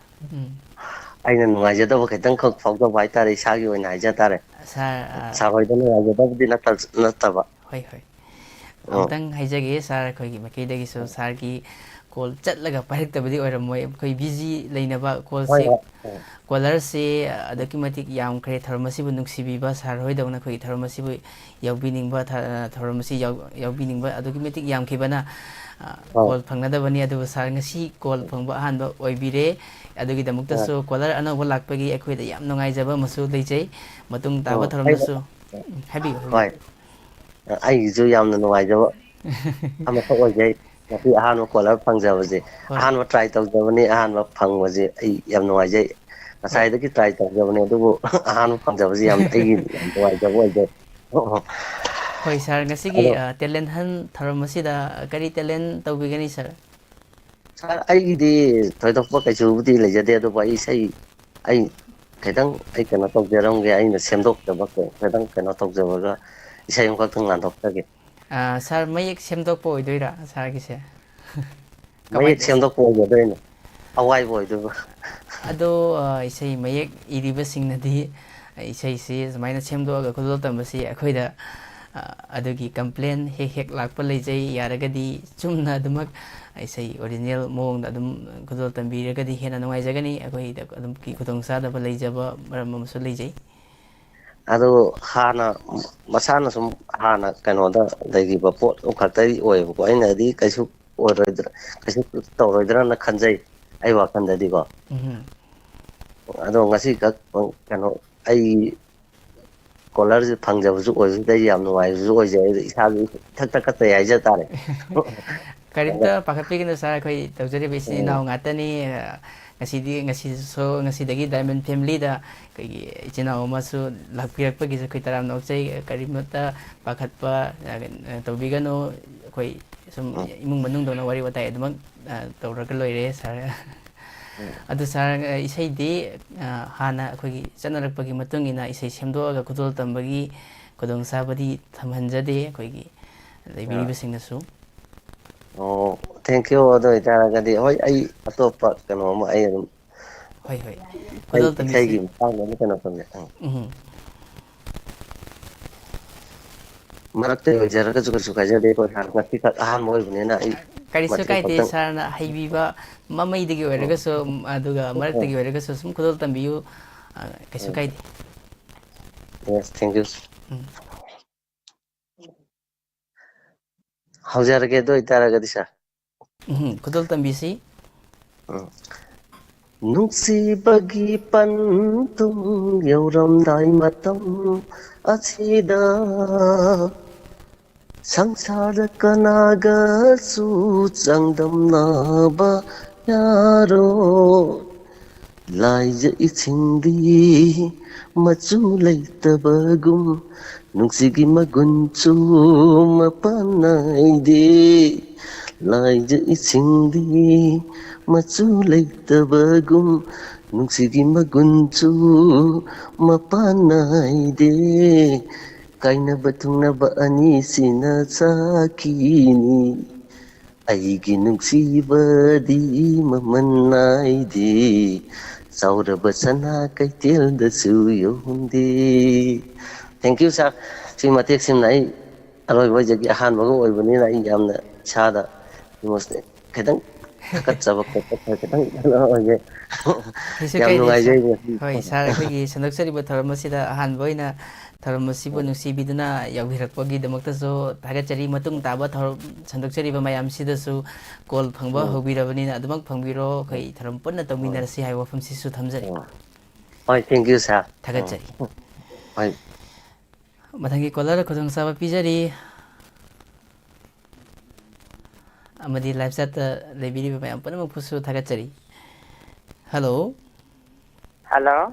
ꯎꯝ꯫ ꯑꯩꯅ ꯅꯨꯡꯉꯥꯏꯖꯗꯕ ꯈꯤꯇꯪꯈꯛ ꯐꯥꯎꯖꯕ ꯍꯥꯏꯇꯥꯔꯦ, ꯏꯁꯥꯒꯤ ꯑꯣꯏꯅ ꯍꯥꯏꯖ ꯇꯥꯔꯦ꯫ ꯁꯥꯔ, ꯑ, ꯁꯥꯔ ꯍꯣꯏꯗ ꯅꯨꯡꯉꯥꯏꯖꯗꯕꯗꯤ ꯅꯠꯇ-, ꯅꯠꯇꯕ꯫ ꯍꯣꯏ, ꯍꯣꯏ꯫ ꯑꯣ꯫ ꯑꯃꯨꯛꯇꯪ ꯍꯥꯏꯖꯒꯦ ꯁꯥꯔ, ꯑꯩꯈꯣꯏꯒꯤ ꯃꯥꯏꯀꯩꯗꯒꯤꯁꯨ ꯁꯥꯔꯒꯤ ꯀꯣꯜ ꯆꯠꯂꯒ ꯄꯥꯏꯔꯛꯇꯕꯗꯤ ꯑꯣꯏꯔꯝꯃꯣꯏ, ꯑꯩꯈꯣꯏ ꯕꯤꯖꯤ ꯂꯩꯅꯕ ꯍꯣꯏ, ꯀꯣꯜꯁꯦ, ꯍꯣꯏ, ꯍꯣꯏ꯫ ꯀꯣꯂꯔꯁꯦ ꯑꯗꯨꯛꯀꯤ ꯃꯇꯤꯛ ꯌꯥꯝꯈ꯭ꯔꯦ꯫ ꯊꯧꯔꯝ ꯑꯁꯤꯕꯨ ꯅꯨꯡꯁꯤꯕꯤꯕ ꯁꯥꯔ ꯍꯣꯏꯗꯧꯅ ꯑꯩꯈꯣꯏꯒꯤ ꯊꯧꯔꯝ ꯑꯁꯤꯕꯨ ꯌꯥꯎꯕꯤꯅꯤꯡꯕ, ꯊ-, ꯊꯧꯔꯝ ꯑꯁꯤ ꯌꯥꯎ-, ꯌꯥꯎꯕꯤꯅꯤꯡꯕ ꯑꯗꯨꯛꯀꯤ ꯃꯇꯤꯛ ꯌꯥꯝꯈꯤꯕꯅ, ꯑ, ꯍꯣꯏ꯫ ꯀꯣꯜ ꯐꯪꯅꯗꯕꯅꯤ꯫ ꯑꯗꯨꯕꯨ ꯁꯥꯔ, ꯉꯁꯤ ꯀꯣꯜ ꯐꯪꯕ ꯑꯍꯥꯟꯕ ꯑꯣꯏꯕꯤꯔꯦ꯫ ꯍꯣꯏ꯫ ꯑꯗꯨꯒꯤꯗꯃꯛꯇꯁꯨ ꯀꯣꯂꯔ ꯑꯅꯧꯕ ꯂꯥꯛꯄꯒꯤ ꯑꯩꯈꯣꯏꯗ ꯌꯥꯝ ꯅꯨꯡꯉꯥꯏꯖꯕ ꯑꯃꯁꯨ ꯂꯩꯖꯩ꯫ ꯃꯇꯨꯡ ꯇꯥꯕ ꯎꯝ, ꯑꯩꯅ, ꯊꯧꯔꯝꯗꯁꯨ, ꯎꯝ, ꯍꯥꯏꯕꯤꯌꯨ, ꯍꯥꯏꯕꯤꯌꯨ꯫ ꯍꯣꯏ꯫ ꯑꯩꯒꯤꯁꯨ ꯌꯥꯝꯅ ꯅꯨꯡꯉꯥꯏꯖꯕ ꯑꯃꯈꯛ ꯑꯣꯏꯖꯩ꯫ ꯉꯁꯤ ꯑꯍꯥꯟꯕ ꯀꯣꯂꯔ ꯐꯪꯖꯕꯁꯦ, ꯍꯣꯏ꯫ ꯑꯍꯥꯟꯕ ꯇ꯭ꯔꯥꯏ ꯇꯧꯖꯕꯅꯤ, ꯑꯍꯥꯟꯕ ꯐꯪꯕꯁꯦ ꯑꯩ ꯌꯥꯝ ꯅꯨꯡꯉꯥꯏꯖꯩ꯫ ꯍꯣꯏ꯫ ꯉꯁꯥꯏꯗꯒꯤ ꯇ꯭ꯔꯥꯏ ꯇꯧꯖꯕꯅꯦ, ꯑꯗꯨꯕꯨ ꯑꯍꯥꯟꯕ ꯐꯪꯖꯕꯁꯦ ꯌꯥꯝ, ꯑꯩꯒꯤ ꯌꯥꯝ ꯅꯨꯡꯉꯥꯏꯖꯕ ꯑꯣꯏꯖꯩ꯫ ꯍꯣꯏ ꯁꯥꯔ, ꯉꯁꯤꯒꯤ, ꯑꯗꯣ ꯑ, ꯇꯦꯂꯦꯟ ꯍꯟ ꯊꯧꯔꯝ ꯑꯁꯤꯗ ꯀꯔꯤ ꯇꯦꯂꯦꯟ ꯇꯧꯕꯤꯒꯅꯤ ꯁꯥꯔ? ꯁꯥꯔ, ꯑꯩꯒꯤꯗꯤ ꯊꯣꯏꯗꯣꯛꯄ ꯀꯩꯁꯨꯕꯨꯗꯤ ꯂꯩꯖꯗꯦ, ꯑꯗꯨꯕꯨ ꯑꯩ ꯏꯁꯩ, ꯑꯩ ꯈꯤꯇꯪ ꯑꯩ ꯀꯩꯅꯣ ꯇꯧꯖꯔꯝꯒꯦ, ꯑꯩꯅ ꯁꯦꯝꯗꯣꯛꯆꯕ ꯈꯤꯇꯪ ꯀꯩꯅꯣ ꯇꯧꯖꯕꯒ ꯏꯁꯩ ꯑꯃꯈꯛꯇꯪ ꯉꯥꯟꯊꯣꯛꯆꯒꯦ꯫ ꯑ, ꯁꯥꯔ, ꯃꯌꯦꯛ ꯁꯦꯝꯗꯣꯛꯄ ꯑꯣꯏꯗꯣꯏꯔꯥ ꯁꯥꯔꯒꯤꯁꯦ? ꯃꯌꯦꯛ ꯀꯃꯥꯏꯅ? ꯁꯦꯝꯗꯣꯛꯄ ꯑꯣꯏꯒꯗꯣꯏꯅꯦ, ꯑꯋꯥꯏꯕ ꯑꯣꯏꯗꯣꯏꯕ꯫ ꯑꯗꯣ, ꯑ, ꯏꯁꯩ ꯃꯌꯦꯛ ꯏꯔꯤꯕꯁꯤꯡꯅꯗꯤ ꯏꯁꯩꯁꯤ ꯁꯨꯃꯥꯏꯅ ꯁꯦꯝꯗꯣꯛꯑꯒ ꯈꯨꯗꯣꯜ ꯇꯝꯕꯁꯤ ꯑꯩꯈꯣꯏꯗ, ꯑ, ꯑꯗꯨꯒꯤ ꯀꯝꯄ꯭ꯂꯦꯟ ꯍꯦꯛ ꯍꯦꯛ ꯂꯥꯛꯄ ꯂꯩꯖꯩ꯫ ꯌꯥꯔꯒꯗꯤ ꯆꯨꯝꯅ ꯑꯗꯨꯃꯛ ꯏꯁꯩ ꯑꯣꯔꯤꯖꯤꯅꯦꯜ ꯃꯑꯣꯡꯗ ꯑꯗꯨꯝ ꯈꯨꯗꯣꯜ ꯇꯝꯕꯤꯔꯒꯗꯤ ꯍꯦꯟꯅ ꯅꯨꯡꯉꯥꯏꯖꯒꯅꯤ꯫ ꯑꯩꯈꯣꯏꯗ ꯑꯗꯨꯝꯒꯤ ꯈꯨꯗꯣꯡꯆꯥꯗꯕ ꯂꯩꯖꯕ ꯃꯔꯝ ꯑꯃꯁꯨ ꯂꯩꯖꯩ꯫ ꯑꯗꯨ ꯍꯥꯟꯅ ꯃꯁꯥꯅ ꯁꯨꯝ ꯍꯥꯟꯅ ꯀꯩꯅꯣꯗ ꯂꯩꯈꯤꯕ ꯄꯣꯠ ꯈꯛꯇꯒꯤ ꯑꯣꯏꯌꯦꯕꯀꯣ꯫ ꯑꯩꯅꯗꯤ ꯀꯩꯁꯨ ꯑꯣꯏꯔꯣꯏꯗ꯭ꯔꯥ, ꯀꯩꯁꯨ ꯇꯧꯔꯣꯏꯗ꯭ꯔꯅ ꯈꯟꯖꯩ, ꯑꯩ ꯋꯥꯈꯜꯗꯗꯤꯀꯣ꯫ ꯎꯝ꯫ ꯑꯗꯣ ꯉꯁꯤꯈꯛ, ꯀꯩꯅꯣ, ꯑꯩ ꯁ꯭ꯀꯣꯂꯔꯁꯦ ꯐꯪꯖꯕꯁꯨ ꯑꯣꯏꯕꯁꯤꯗ ꯑꯩ ꯌꯥꯝ ꯅꯨꯡꯉꯥꯏꯕꯁꯨ ꯑꯣꯏꯖꯩ꯫ ꯑꯩ ꯏꯁꯥꯁꯨ ꯏꯊꯛ ꯊꯛꯀꯠꯆꯩ ꯍꯥꯏꯖ ꯇꯥꯔꯦ꯫ ꯀꯔꯤꯝꯇ ꯄꯥꯈꯠꯄꯤꯒꯅꯨ ꯁꯥꯔ, ꯑꯩꯈꯣꯏ ꯇꯧꯖꯔꯤꯕ ꯏꯆꯤꯟ ꯏꯅꯥꯎ ꯎꯝ꯫ ꯉꯥꯛꯇꯅꯤ꯫ ꯑ, ꯉꯁꯤꯗꯤ, ꯉꯁꯤꯁꯨ, ꯉꯁꯤꯗꯒꯤ ꯗꯥꯏꯃꯟ ꯐꯦꯃꯤꯂꯤꯗ ꯑꯩꯈꯣꯏꯒꯤ ꯏꯆꯤꯟ ꯏꯅꯥꯎ ꯑꯃꯁꯨ ꯂꯥꯛꯄꯤꯔꯛꯄꯒꯤꯁꯨ ꯑꯩꯈꯣꯏ ꯇꯔꯥꯝꯅ ꯑꯣꯛꯆꯩ꯫ ꯀꯔꯤꯃꯠꯇ ꯄꯥꯈꯠꯄ, ꯑ, ꯇꯧꯕꯤꯒꯅꯨ꯫ ꯑꯩꯈꯣꯏ ꯁꯨꯝ ꯎꯝ꯫ ꯏꯃꯨꯡ ꯃꯅꯨꯡꯗꯧꯅ ꯋꯥꯔꯤ ꯋꯥꯇꯥꯏ ꯑꯗꯨꯃꯛ, ꯑ, ꯇꯧꯔꯒ ꯂꯣꯏꯔꯦ ꯁꯥꯔ꯫ ꯎꯝ꯫ ꯑꯗꯨ ꯁꯥꯔ, ꯑ, ꯏꯁꯩꯗꯤ, ꯑ, ꯍꯥꯟꯅ ꯑꯩꯈꯣꯏꯒꯤ ꯆꯠꯅꯔꯛꯄꯒꯤ ꯃꯇꯨꯡ ꯏꯟꯅ ꯏꯁꯩ ꯁꯦꯝꯗꯣꯛꯑꯒ ꯈꯨꯗꯣꯜ ꯇꯝꯕꯒꯤ ꯈꯨꯗꯣꯡꯆꯥꯕꯗꯤ ꯊꯝꯍꯟꯖꯗꯦ ꯑꯩꯈꯣꯏꯒꯤ ꯑꯥ꯫ ꯂꯩꯕꯤꯔꯤꯕꯁꯤꯡꯅꯁꯨ꯫ ꯑꯣ, thank you꯫ ꯑꯗꯨ ꯑꯣꯏꯇꯥꯔꯒꯗꯤ, ꯍꯣꯏ, ꯑꯩ ꯑꯇꯣꯞꯄ ꯀꯩꯅꯣ ꯑꯃ ꯑꯩ ꯑꯗꯨꯝ, ꯍꯣꯏ, ꯍꯣꯏ꯫ ꯑꯩ ꯈꯨꯗꯣꯜ ꯇꯝꯕꯤꯁꯤ꯫ ꯏꯁꯩꯒꯤ ꯃꯇꯥꯡꯗ ꯑꯃ ꯀꯩꯅꯣ ꯇꯧꯒꯦ꯫ ꯎꯝ꯫ ꯎꯝ꯫ ꯃꯔꯛꯇ ꯑꯣꯏꯖꯔꯒꯁꯨ ꯀꯩꯁꯨ ꯀꯥꯏꯖꯗꯦ꯫ ꯑꯩꯈꯣꯏ ꯍꯥꯟꯅ ꯉꯁꯤꯈꯛ ꯑꯍꯥꯟꯕ ꯑꯣꯏꯕꯅꯤꯅ ꯑꯩ ꯀꯔꯤꯁꯨ ꯃꯇꯦꯛ ꯀꯥꯏꯗꯦ, ꯈꯛꯇꯪ꯫ ꯁꯥꯔꯅ ꯍꯩꯕꯤꯕ ꯃꯃꯩꯗꯒꯤ ꯎꯝ꯫ ꯑꯣꯏꯔꯒꯁꯨ, ꯎꯝ, ꯑꯗꯨꯒ ꯎꯝ꯫ ꯃꯔꯛꯇꯒꯤ ꯑꯣꯏꯔꯒꯁꯨ ꯁꯨꯝ ꯈꯨꯗꯣꯜ ꯇꯝꯕꯤꯌꯨ꯫ ꯑ, ꯀꯩꯁꯨ ꯎꯝ꯫ ꯀꯥꯏꯗꯦ꯫ Yes, thank you꯫ ꯎꯝ꯫ ꯍꯧꯖꯔꯒꯦ ꯑꯗꯨ ꯑꯣꯏꯇꯥꯔꯒꯗꯤ, ꯁꯥꯔ꯫ ꯎꯝ, ꯈꯨꯗꯣꯜ ꯇꯝꯕꯤꯁꯤ꯫ ꯎꯝ꯫ ꯅꯨꯡꯁꯤꯕꯒꯤ ꯄꯟꯊꯨꯡ ꯌꯧꯔꯝꯗꯥꯏ ꯃꯇꯝ ꯑꯁꯤꯗ, ꯁꯪꯁꯥꯔꯗ ꯀꯅꯥꯒꯁꯨ ꯆꯥꯡꯗꯝꯅꯕ ꯌꯥꯔꯣꯏ꯫ ꯂꯥꯏꯖ ꯏꯁꯤꯡꯗꯤ ꯃꯆꯨ ꯂꯩꯇꯕꯒꯨꯝ, ꯅꯨꯡꯁꯤꯒꯤ ꯃꯒꯨꯟꯁꯨ ꯃꯄꯥꯟ ꯅꯥꯏꯗꯦ꯫ ꯂꯥꯏꯖ ꯏꯁꯤꯡꯗꯤ ꯃꯆꯨ ꯂꯩꯇꯕꯒꯨꯝ, ꯅꯨꯡꯁꯤꯒꯤ ꯃꯒꯨꯟꯁꯨ ꯃꯄꯥꯟ ꯅꯥꯏꯗꯦ꯫ ꯀꯥꯏꯅꯕ ꯊꯨꯡꯅꯕ ꯑꯅꯤꯁꯤꯅ ꯁꯥꯈꯤꯅꯤ꯫ ꯑꯩꯒꯤ ꯅꯨꯡꯁꯤꯕꯗꯤ ꯃꯃꯜ ꯅꯥꯏꯗꯦ, ꯆꯥꯎꯔꯕ ꯁꯅꯥ ꯀꯩꯊꯦꯜꯗꯁꯨ ꯌꯧꯍꯟꯗꯦ꯫ Thank you, sir꯫ ꯁꯤ ꯃꯇꯦꯛꯁꯤꯃ ꯑꯩ ꯑꯔꯣꯏꯕ ꯑꯣꯏꯖꯒꯦ, ꯑꯍꯥꯟꯕꯒ ꯑꯣꯏꯕꯅꯤꯅ ꯑꯩ ꯌꯥꯝꯅ ꯏꯁꯥꯗ emotional ꯈꯤꯇꯪ ꯊꯥꯀꯠꯆꯕ ꯈꯣꯠꯄ ꯈꯔ ꯈꯤꯇꯪ ꯀꯩꯅꯣ ꯑꯣꯏꯖꯩ꯫ ꯀꯩꯁꯨ ꯌꯥꯝ ꯀꯥꯏꯗꯦ, ꯅꯨꯡꯉꯥꯏꯖꯩ sir꯫ ꯉꯁꯤ꯫ ꯍꯣꯏ, sir, ꯑꯩꯈꯣꯏꯒꯤ ꯁꯟꯗꯣꯛꯆꯔꯤꯕ ꯊꯧꯔꯝ ꯑꯁꯤꯗ ꯑꯍꯥꯟꯕ ꯑꯣꯏꯅ ꯊꯧꯔꯝ ꯑꯁꯤꯕꯨ ꯎꯝ꯫ ꯅꯨꯡꯁꯤꯕꯤꯗꯨꯅ ꯌꯥꯎꯕꯤꯔꯛꯄꯒꯤꯗꯃꯛꯇꯁꯨ ꯊꯥꯒꯠꯆꯔꯤ꯫ ꯃꯇꯨꯡ ꯇꯥꯕ ꯊꯧꯔꯝ, ꯁꯟꯗꯣꯛꯆꯔꯤꯕ ꯃꯌꯥꯝꯁꯤꯗꯁꯨ call ꯐꯪꯕ ꯎꯝ꯫ ꯍꯧꯕꯤꯔꯕꯅꯤꯅ ꯑꯗꯨꯃꯛ ꯐꯪꯕꯤꯔꯣ꯫ ꯎꯝ꯫ ꯑꯩꯈꯣꯏ ꯊꯧꯔꯝ ꯄꯨꯟꯅ ꯎꯝ꯫ ꯇꯧꯃꯤꯟꯅꯔꯁꯤ ꯍꯥꯏꯕ ꯋꯥꯐꯝꯁꯤꯁꯨ ꯊꯝꯖꯔꯤ꯫ ꯎꯝ꯫ ꯍꯣꯏ, thank you, sir꯫ ꯊꯥꯒꯠꯆꯔꯤ꯫ ꯎꯝ꯫ ꯍꯣꯏ꯫ ꯃꯊꯪꯒꯤ ꯀꯣꯂꯔꯗ ꯈꯨꯗꯣꯡꯆꯥꯕ ꯄꯤꯖꯔꯤ꯫ ꯑꯃꯗꯤ ꯂꯥꯏꯚ ꯆꯦꯠꯇ ꯂꯩꯕꯤꯔꯤꯕ ꯃꯌꯥꯝ ꯄꯨꯝꯅꯃꯛꯄꯨꯁꯨ ꯊꯥꯒꯠꯆꯔꯤ꯫ ꯍꯜꯂꯣ꯫ ꯍꯜꯂꯣ꯫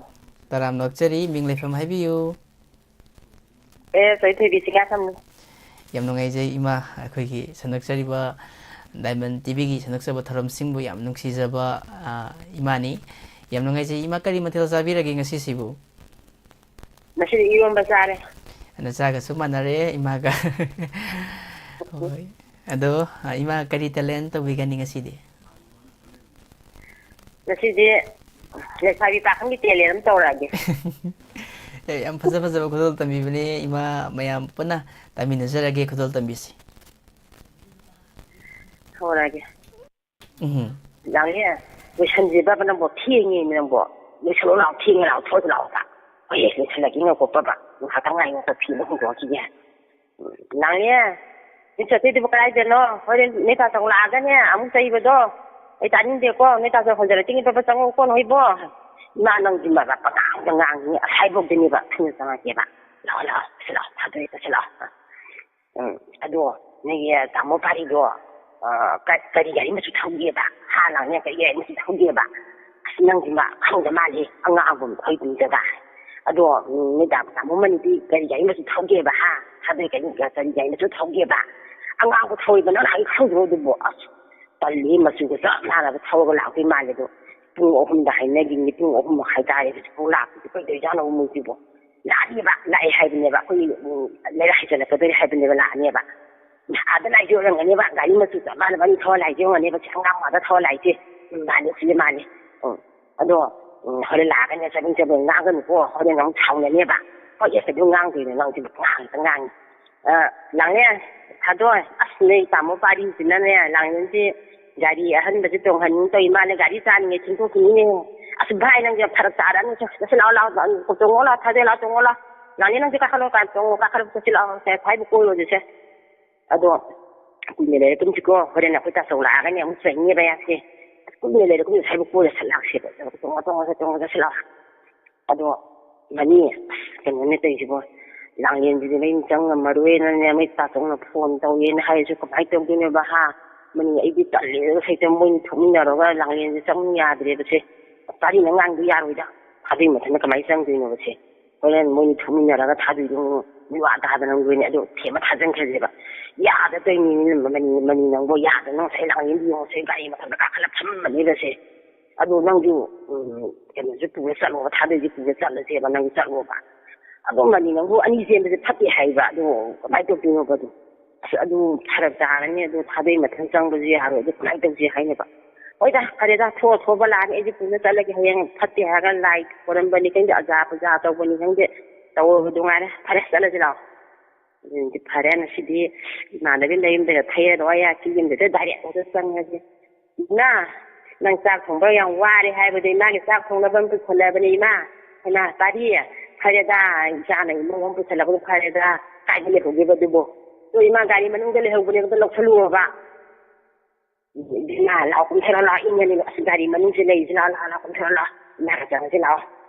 ꯇꯔꯥꯝꯅ ꯑꯣꯛꯆꯔꯤ, ꯃꯤꯡ ꯂꯩꯐꯝ ꯍꯥꯏꯕꯤꯌꯨ꯫ ꯑꯦ, ꯆꯣꯏꯊꯣꯏꯕꯤ ꯆꯤꯡꯌꯥꯊꯝꯅꯤ꯫ ꯌꯥꯝ ꯅꯨꯡꯉꯥꯏꯖꯩ ꯏꯃꯥ, ꯑꯩꯈꯣꯏꯒꯤ ꯁꯟꯗꯣꯛꯆꯔꯤꯕ ꯗꯥꯏꯃꯟ ꯇꯤꯚꯤꯒꯤ ꯁꯟꯗꯣꯛꯆꯕ ꯊꯧꯔꯝꯁꯤꯡꯕꯨ ꯌꯥꯝ ꯅꯨꯡꯁꯤꯖꯕ, ꯑ, ꯏꯃꯥꯅꯤ꯫ ꯌꯥꯝ ꯅꯨꯡꯉꯥꯏꯖꯩ ꯏꯃꯥ, ꯀꯔꯤ ꯃꯊꯦꯜ ꯆꯥꯕꯤꯔꯒꯦ ꯉꯁꯤꯁꯤꯕꯨ? ꯉꯁꯤꯗꯤ ꯏꯔꯣꯝꯕ ꯆꯥꯔꯦ꯫ ꯅꯆꯥꯒꯁꯨ ꯃꯥꯟꯅꯔꯦ ꯏꯃꯥꯒ꯫ ꯍꯣꯏ꯫ ꯑꯗꯣ, ꯑ, ꯏꯃꯥ ꯀꯔꯤ ꯇꯦꯂꯦꯟ ꯇꯧꯕꯤꯒꯅꯤ ꯉꯁꯤꯗꯤ? ꯉꯁꯤꯗꯤ ꯂꯩꯁꯥꯕꯤ ꯄꯥꯈꯪꯒꯤ ꯇꯦꯂꯦꯟ ꯑꯃ ꯇꯧꯔꯛꯑꯒꯦ꯫ ꯑꯦ, ꯌꯥꯝ ꯐꯖ ꯐꯖꯕ ꯈꯨꯗꯣꯜ ꯇꯝꯕꯤꯕꯅꯦ ꯏꯃꯥ, ꯃꯌꯥꯝ ꯄꯨꯟꯅ ꯇꯥꯃꯤꯟꯅꯖꯔꯒꯦ ꯈꯨꯗꯣꯜ ꯇꯝꯕꯤꯁꯤ꯫ ꯍꯧꯔꯛꯑꯒꯦ꯫ ꯎꯝ꯫ ꯂꯥꯡꯂꯦ, ꯂꯣꯏꯁꯟꯁꯦ ꯕꯕꯥ ꯅꯪꯕꯣ, ꯊꯦꯡꯉꯦꯃꯤ ꯅꯪꯕꯣ꯫ ꯂꯣꯏꯁꯜꯂꯣ ꯂꯥꯎ, ꯊꯦꯡꯉꯦ ꯂꯥꯎ, ꯊꯣꯛꯑꯁꯤ ꯂꯥꯎ ꯕꯕꯥ꯫ ꯍꯣꯏ, ꯂꯣꯏꯁꯜꯂꯒꯦ ꯉꯥꯏꯈꯣ ꯕꯕꯥ, ꯉꯥꯏꯍꯥꯛꯇꯪ ꯉꯥꯏꯌꯣ, ꯐꯤ ꯑꯃ ꯍꯣꯡꯗꯣꯛꯈꯤꯒꯦ꯫ ꯂꯥꯡꯂꯦ, ꯅꯣꯏ ꯆꯠꯇꯣꯏꯗꯨꯕꯨ ꯀꯗꯥꯏꯗꯅꯣ? ꯍꯣꯔꯦꯟ ꯅꯣꯏ ꯇꯥ ꯆꯧ ꯂꯥꯛꯑꯒꯅꯦ ꯑꯃꯨꯛ ꯆꯩꯕꯗꯣ ꯑꯩ ꯇꯥꯅꯤꯡꯗꯦꯀꯣ꯫ ꯅꯣꯏ ꯇꯥ ꯆꯧ ꯍꯣꯟꯖꯔꯛꯇꯦ ꯕꯕꯥ, ꯆꯪꯉꯛꯎꯀꯣ ꯅꯣꯏꯕꯣ꯫ ꯏꯃꯥ ꯅꯪꯗꯤ ꯃꯔꯛ ꯄꯉꯥꯡꯗ ꯉꯥꯡꯉꯤ, ꯑꯁꯥꯏꯐꯥꯎꯗꯅꯦꯕ ꯊꯨꯅ ꯆꯪꯉꯛꯀꯦꯕ꯫ ꯂꯥꯛꯑꯣ ꯂꯥꯛꯑꯣ ꯆꯠꯁꯤ ꯂꯥꯛꯑꯣ, ꯊꯥꯗꯣꯛꯑꯦ ꯆꯠꯁꯤ ꯂꯥꯛꯑꯣ꯫ ꯎꯝ, ꯑꯗꯣ ꯅꯣꯏꯒꯤ ꯇꯥꯃꯣ ꯄꯥꯔꯤꯗꯣ, ꯑ, ꯀ-, ꯀꯔꯤ ꯒꯥꯔꯤ ꯃꯆꯨ ꯊꯧꯒꯦꯕ? ꯍꯥ, ꯂꯥꯡꯂꯦ, ꯀꯔꯤ ꯒꯥꯔꯤ ꯃꯆꯨ ꯊꯧꯒꯦꯕ? ꯑꯁ, ꯅꯪꯁꯤ ꯃꯥ ꯈꯪꯗ ꯃꯥꯜꯂꯦ, ꯑꯉꯥꯡꯒꯨꯝ ꯑꯩꯈꯣꯏ ꯀꯨꯏꯗꯒ꯫ ꯑꯗꯣ, ꯎꯝ, ꯅꯣꯏ ꯇꯥ-, ꯇꯥꯃꯣ ꯃꯅꯤꯗꯤ ꯀꯔꯤ ꯒꯥꯔꯤ ꯃꯆꯨ ꯊꯧꯒꯦꯕ? ꯍꯥ? ꯊꯥꯗꯣꯏ ꯀꯔꯤ, ꯀꯔꯤ ꯒꯥꯔꯤ ꯃꯆꯨ ꯊꯧꯒꯦꯕ? ꯑꯉꯥꯡꯕ ꯊꯧꯋꯦꯕ, ꯅꯪ ꯍꯥꯏ ꯈꯪꯗ꯭ꯔꯣ ꯑꯗꯨꯕꯣ? ꯑꯁ, ꯇꯜꯂꯤ, ꯃꯆꯨꯒ ꯆꯞ ꯃꯥꯟꯅꯕ ꯊꯧꯔꯒ ꯂꯥꯛꯇꯣꯏ ꯃꯥꯜꯂꯦ ꯑꯗꯣ꯫ ꯄꯨꯡ ꯑꯍꯨꯝꯗ ꯍꯥꯏꯅꯈꯤꯕꯅꯤ, ꯄꯨꯡ ꯑꯍꯨꯝ ꯃꯈꯥꯏ ꯇꯥꯔꯦ, ꯍꯧꯖꯤꯛꯐꯥꯎ ꯂꯥꯛꯇ꯭ꯔꯤꯁꯦ ꯀꯩꯗꯧꯔꯤꯖꯥꯠꯅꯣ ꯃꯣꯏꯁꯤꯕꯣ? ꯂꯥꯛꯑꯅꯦꯕ, ꯂꯥꯛꯑꯦ ꯍꯥꯏꯕꯅꯦꯕ, ꯑꯩꯈꯣꯏ, ꯎꯝ, ꯂꯩꯔꯛ ꯍꯥꯏꯖꯤꯜꯂꯛꯀꯗꯣꯔꯦ ꯍꯥꯏꯕꯅꯦꯕ, ꯂꯥꯛꯑꯅꯦꯕ꯫ ꯑꯥꯗ ꯂꯥꯛꯏꯁꯦ ꯑꯣꯏꯔꯝꯒꯅꯦꯕ, ꯒꯥꯔꯤ ꯃꯆꯨ ꯆꯞ ꯃꯥꯟꯅꯕ ꯑꯅꯤ ꯊꯧꯔ ꯂꯥꯛꯏꯁꯦ ꯑꯣꯏꯔꯝꯒꯅꯦꯕ, ꯁꯤ ꯑꯉꯥꯡ ꯃꯥꯗ ꯊꯧꯔ ꯂꯥꯛꯏꯁꯦ꯫ ꯎꯝ, ꯃꯥꯅꯦ, ꯁꯤꯁꯦ ꯃꯥꯅꯦ꯫ ꯎꯝ, ꯑꯗꯣ, ꯎꯝ, ꯍꯣꯔꯦꯟ ꯂꯥꯛꯑꯒꯅꯦ ꯆꯕꯦꯡ ꯆꯕꯦꯡ ꯉꯥꯡꯒꯅꯨꯀꯣ, ꯍꯣꯔꯦꯟ ꯑꯃꯨꯛ ꯁꯥꯎꯅꯅꯦꯕ꯫ ꯍꯣꯏ, ꯑꯦ, ꯀꯩꯗꯧ ꯉꯥꯡꯗꯣꯏꯅꯣ, ꯅꯪꯁꯤꯕꯨ ꯄꯉꯥꯡ ꯍꯦꯛꯇ ꯉꯥꯡꯉꯤ꯫ ꯑ, ꯂꯥꯡꯂꯦꯟ, ꯊꯥꯗꯣꯏ, ꯑꯁ, ꯅꯣꯏ ꯇꯥꯃꯣ ꯄꯥꯔꯤꯁꯤꯅꯅꯦ, ꯂꯥꯡꯂꯦꯟꯁꯤ ꯒꯥꯔꯤ ꯑꯍꯟꯕꯁꯦ ꯇꯣꯡꯍꯟꯅꯤꯡ ꯇꯧꯏ, ꯃꯥꯅ ꯒꯥꯔꯤ ꯆꯥꯅꯤꯡꯉꯦ ꯊꯤꯟꯗꯣꯛꯈꯤꯅꯤꯅꯦ꯫ ꯑꯁ, ꯚꯥꯏ, ꯅꯪꯁꯦ ꯐꯔꯛ ꯇꯥꯔꯅꯤ, ꯆꯠꯁꯤ ꯂꯥꯛꯑꯣ, ꯂꯥꯛꯑꯣ, ꯂꯥꯛꯑꯣ, ꯇꯣꯡꯉꯣ ꯂꯥꯛꯑꯣ, ꯊꯥꯗꯣꯏ ꯂꯥꯛꯑꯣ, ꯇꯣꯡꯉꯣ ꯂꯥꯛꯑꯣ꯫ ꯂꯥꯡꯂꯦꯟ, ꯅꯪꯁꯦ ꯀꯥꯈꯠꯂꯣ, ꯀꯥ-, ꯇꯣꯡꯉꯣ, ꯀꯥꯈꯠꯂꯣ, ꯆꯠꯁꯤ ꯂꯥꯛꯑꯣ, ꯁꯦ, ꯈ꯭ꯋꯥꯏꯕꯨ ꯀꯣꯏꯔꯨꯔꯁꯤꯁꯦ꯫ ꯑꯗꯣ ꯀꯨꯏꯅ ꯂꯩꯔꯛꯀꯨꯝꯁꯤꯀꯣ, ꯍꯣꯔꯦꯟ ꯑꯩꯈꯣꯏ ꯇꯥꯆꯧ ꯂꯥꯛꯑꯒꯅꯦ ꯑꯃꯨꯛ ꯆꯩꯅꯦꯕ ꯌꯥꯁꯦ꯫ ꯀꯨꯏꯅ ꯂꯩꯔꯛꯀꯨꯝꯁꯤ, ꯁ꯭ꯋꯥꯏꯕꯨ ꯀꯣꯏꯔ ꯁꯠ ꯂꯥꯛꯁꯦꯕ꯫ ꯇꯣꯡꯉꯣ, ꯇꯣꯡꯉꯣ, ꯇꯣꯡꯉꯣ, ꯆꯠꯁꯤ ꯂꯥꯛꯑꯣ꯫ ꯑꯗꯣ ꯃꯅꯤ, ꯑꯁ, ꯀꯩꯅꯣꯅꯦ ꯇꯧꯔꯤꯁꯤꯕꯣ꯫ ꯂꯥꯡꯂꯦꯟꯁꯤꯗꯤ ꯃꯌꯨꯝ ꯆꯪ ꯉꯝꯃꯔꯣꯏꯅꯅꯦ, ꯃꯩ ꯇꯥꯆꯧꯅ ꯐꯣꯟ ꯇꯧꯋꯦꯅ ꯍꯥꯏꯔꯁꯨ ꯀꯃꯥꯏꯅ ꯇꯧꯗꯣꯏꯅꯣꯕ, ꯍꯥ? ꯃꯅꯤ, ꯑꯩꯗꯤ ꯇꯜꯂꯦ, ꯍꯦꯛꯇ ꯃꯣꯏꯅꯤ ꯊꯣꯛꯃꯤꯟꯅꯔꯒ ꯂꯥꯡꯂꯦꯟꯁꯦ ꯆꯪ ꯌꯥꯗ꯭ꯔꯦꯕꯁꯦ꯫ ꯄꯥꯔꯤꯅ ꯉꯥꯡꯕ ꯌꯥꯔꯣꯏꯗ, ꯊꯥꯗꯣꯏ ꯃꯊꯟꯇ ꯀꯃꯥꯏꯅ ꯆꯪꯗꯣꯏꯅꯣꯕꯁꯦ? ꯍꯣꯔꯦꯟ ꯃꯣꯏꯅꯤ ꯊꯣꯛꯃꯤꯟꯅꯔꯒ ꯊꯥꯗꯣꯏꯗꯣ ꯃꯤ ꯋꯥ ꯇꯥꯗꯅ ꯂꯣꯏꯅꯦ꯫ ꯑꯗꯣ ꯊꯦꯝꯃ ꯊꯥꯖꯤꯟꯈ꯭ꯔꯁꯦꯕ꯫ ꯌꯥꯗ ꯇꯧꯔꯤꯅꯤ, ꯃꯅꯤ, ꯃꯅꯤ ꯅꯪꯕꯨ ꯌꯥꯗꯅ ꯉꯁꯥꯏ ꯂꯥꯡꯂꯦꯟꯗꯤ ꯌꯦꯡꯉꯣꯁꯦ, ꯒꯥꯔꯤ ꯃꯊꯛꯇ ꯀꯥꯈꯠꯂ ꯐꯝꯃꯅꯦꯕꯁꯦ꯫ ꯑꯗꯣ ꯅꯪꯁꯨ, ꯎꯝ, ꯀꯩꯅꯣꯁꯦ ꯄꯨꯔ ꯆꯠꯂꯣꯕ, ꯊꯥꯗꯣꯏꯁꯦ ꯄꯨꯔ ꯆꯠꯂꯁꯦꯕ, ꯅꯪ ꯆꯠꯂꯣꯕ꯫ ꯑꯗꯣ ꯃꯅꯤ ꯅꯪꯕꯨ ꯑꯅꯤ ꯆꯦꯟꯕꯁꯦ ꯐꯠꯇꯦ ꯍꯥꯏꯕ, ꯑꯗꯣ ꯀꯃꯥꯏꯅ ꯇꯧꯗꯣꯏꯅꯣꯕ ꯑꯗꯣ? ꯑꯁ, ꯑꯗꯨ ꯐꯔꯛ ꯇꯥꯔꯅꯤ, ꯑꯗꯣ ꯊꯥꯗꯣꯏ ꯃꯊꯪ ꯆꯪꯕꯁꯨ ꯌꯥꯔꯣꯏ, ꯑꯗꯨ ꯀꯃꯥꯏꯅ ꯇꯧꯁꯤ ꯍꯥꯏꯅꯣꯕ? ꯍꯣꯏꯗ, ꯐꯔꯦꯗ, ꯊꯣꯛꯑ ꯊꯣꯛꯑꯕ ꯂꯥꯛꯑꯅꯤ, ꯑꯩꯁꯦ ꯄꯨꯅ ꯆꯠꯂꯒꯦ, ꯍꯌꯦꯡ ꯐꯠꯇꯦ ꯍꯥꯏꯔꯒ ꯂꯥꯏ ꯈꯣꯏꯔꯝꯕꯅꯤ ꯈꯪꯗꯦ, ꯑꯖꯥ ꯄꯨꯖꯥ ꯇꯧꯕꯅꯤ ꯈꯪꯗꯦ, ꯇꯧꯔꯕ ꯑꯗꯨ ꯉꯥꯏꯔꯦ꯫ ꯐꯔꯦ, ꯆꯠꯂꯁꯤ ꯂꯥꯛꯑꯣ꯫ ꯑꯗꯨꯗꯤ ꯐꯔꯦ, ꯉꯁꯤꯗꯤ ꯏꯃꯥꯟꯅꯕꯤ ꯅꯌꯨꯝꯗꯒ ꯊꯩꯔꯔꯣꯏ, ꯑꯩ ꯌꯨꯝꯗꯨꯗ direct ꯑꯣꯏꯅ ꯆꯪꯉꯒꯦ꯫ ꯏꯃꯥ, ꯅꯪ ꯆꯥꯛ ꯊꯣꯡꯕ ꯌꯥꯝ ꯋꯥꯔꯦ ꯍꯥꯏꯕꯗ ꯏꯃꯥꯒꯤ ꯆꯥꯛ ꯊꯣꯡꯅꯕ ꯑꯃ ꯄꯨꯁꯜꯂꯕꯅꯦ ꯏꯃꯥ꯫ ꯏꯃꯥ, ꯄꯥꯔꯤ, ꯐꯔꯦꯗ, ꯏꯆꯥꯅ ꯏꯃꯧ ꯑꯃ ꯄꯨꯁꯜꯂꯕꯗꯣ ꯐꯔꯦꯗ, ꯀꯥꯏꯗ ꯂꯩꯍꯧꯒꯦꯕ ꯑꯗꯨꯕꯣ? ꯑꯗꯣ ꯏꯃꯥ ꯒꯥꯔꯤ ꯃꯅꯨꯡꯗ ꯂꯩꯍꯧꯕꯅꯦꯕ, ꯑꯗꯣ ꯂꯧꯁꯜꯂꯨꯔꯕ? ꯏꯃꯥ, ꯂꯥꯛꯑꯣ, ꯀꯨꯝꯊꯔꯣ ꯂꯥꯛꯑꯣ, ꯏꯪꯉꯅꯤ, ꯑꯁ, ꯒꯥꯔꯤ ꯃꯅꯨꯡꯁꯦ ꯂꯩꯔꯤꯁꯤ, ꯂꯥꯛꯑꯣ, ꯂꯥꯛꯑꯣ, ꯂꯥꯛꯑꯣ, ꯀꯨꯝꯊꯔꯣ ꯂꯥꯛꯑꯣ, ꯏꯃꯥꯒ ꯆꯪꯉꯁꯤ ꯂꯥꯛꯑꯣ꯫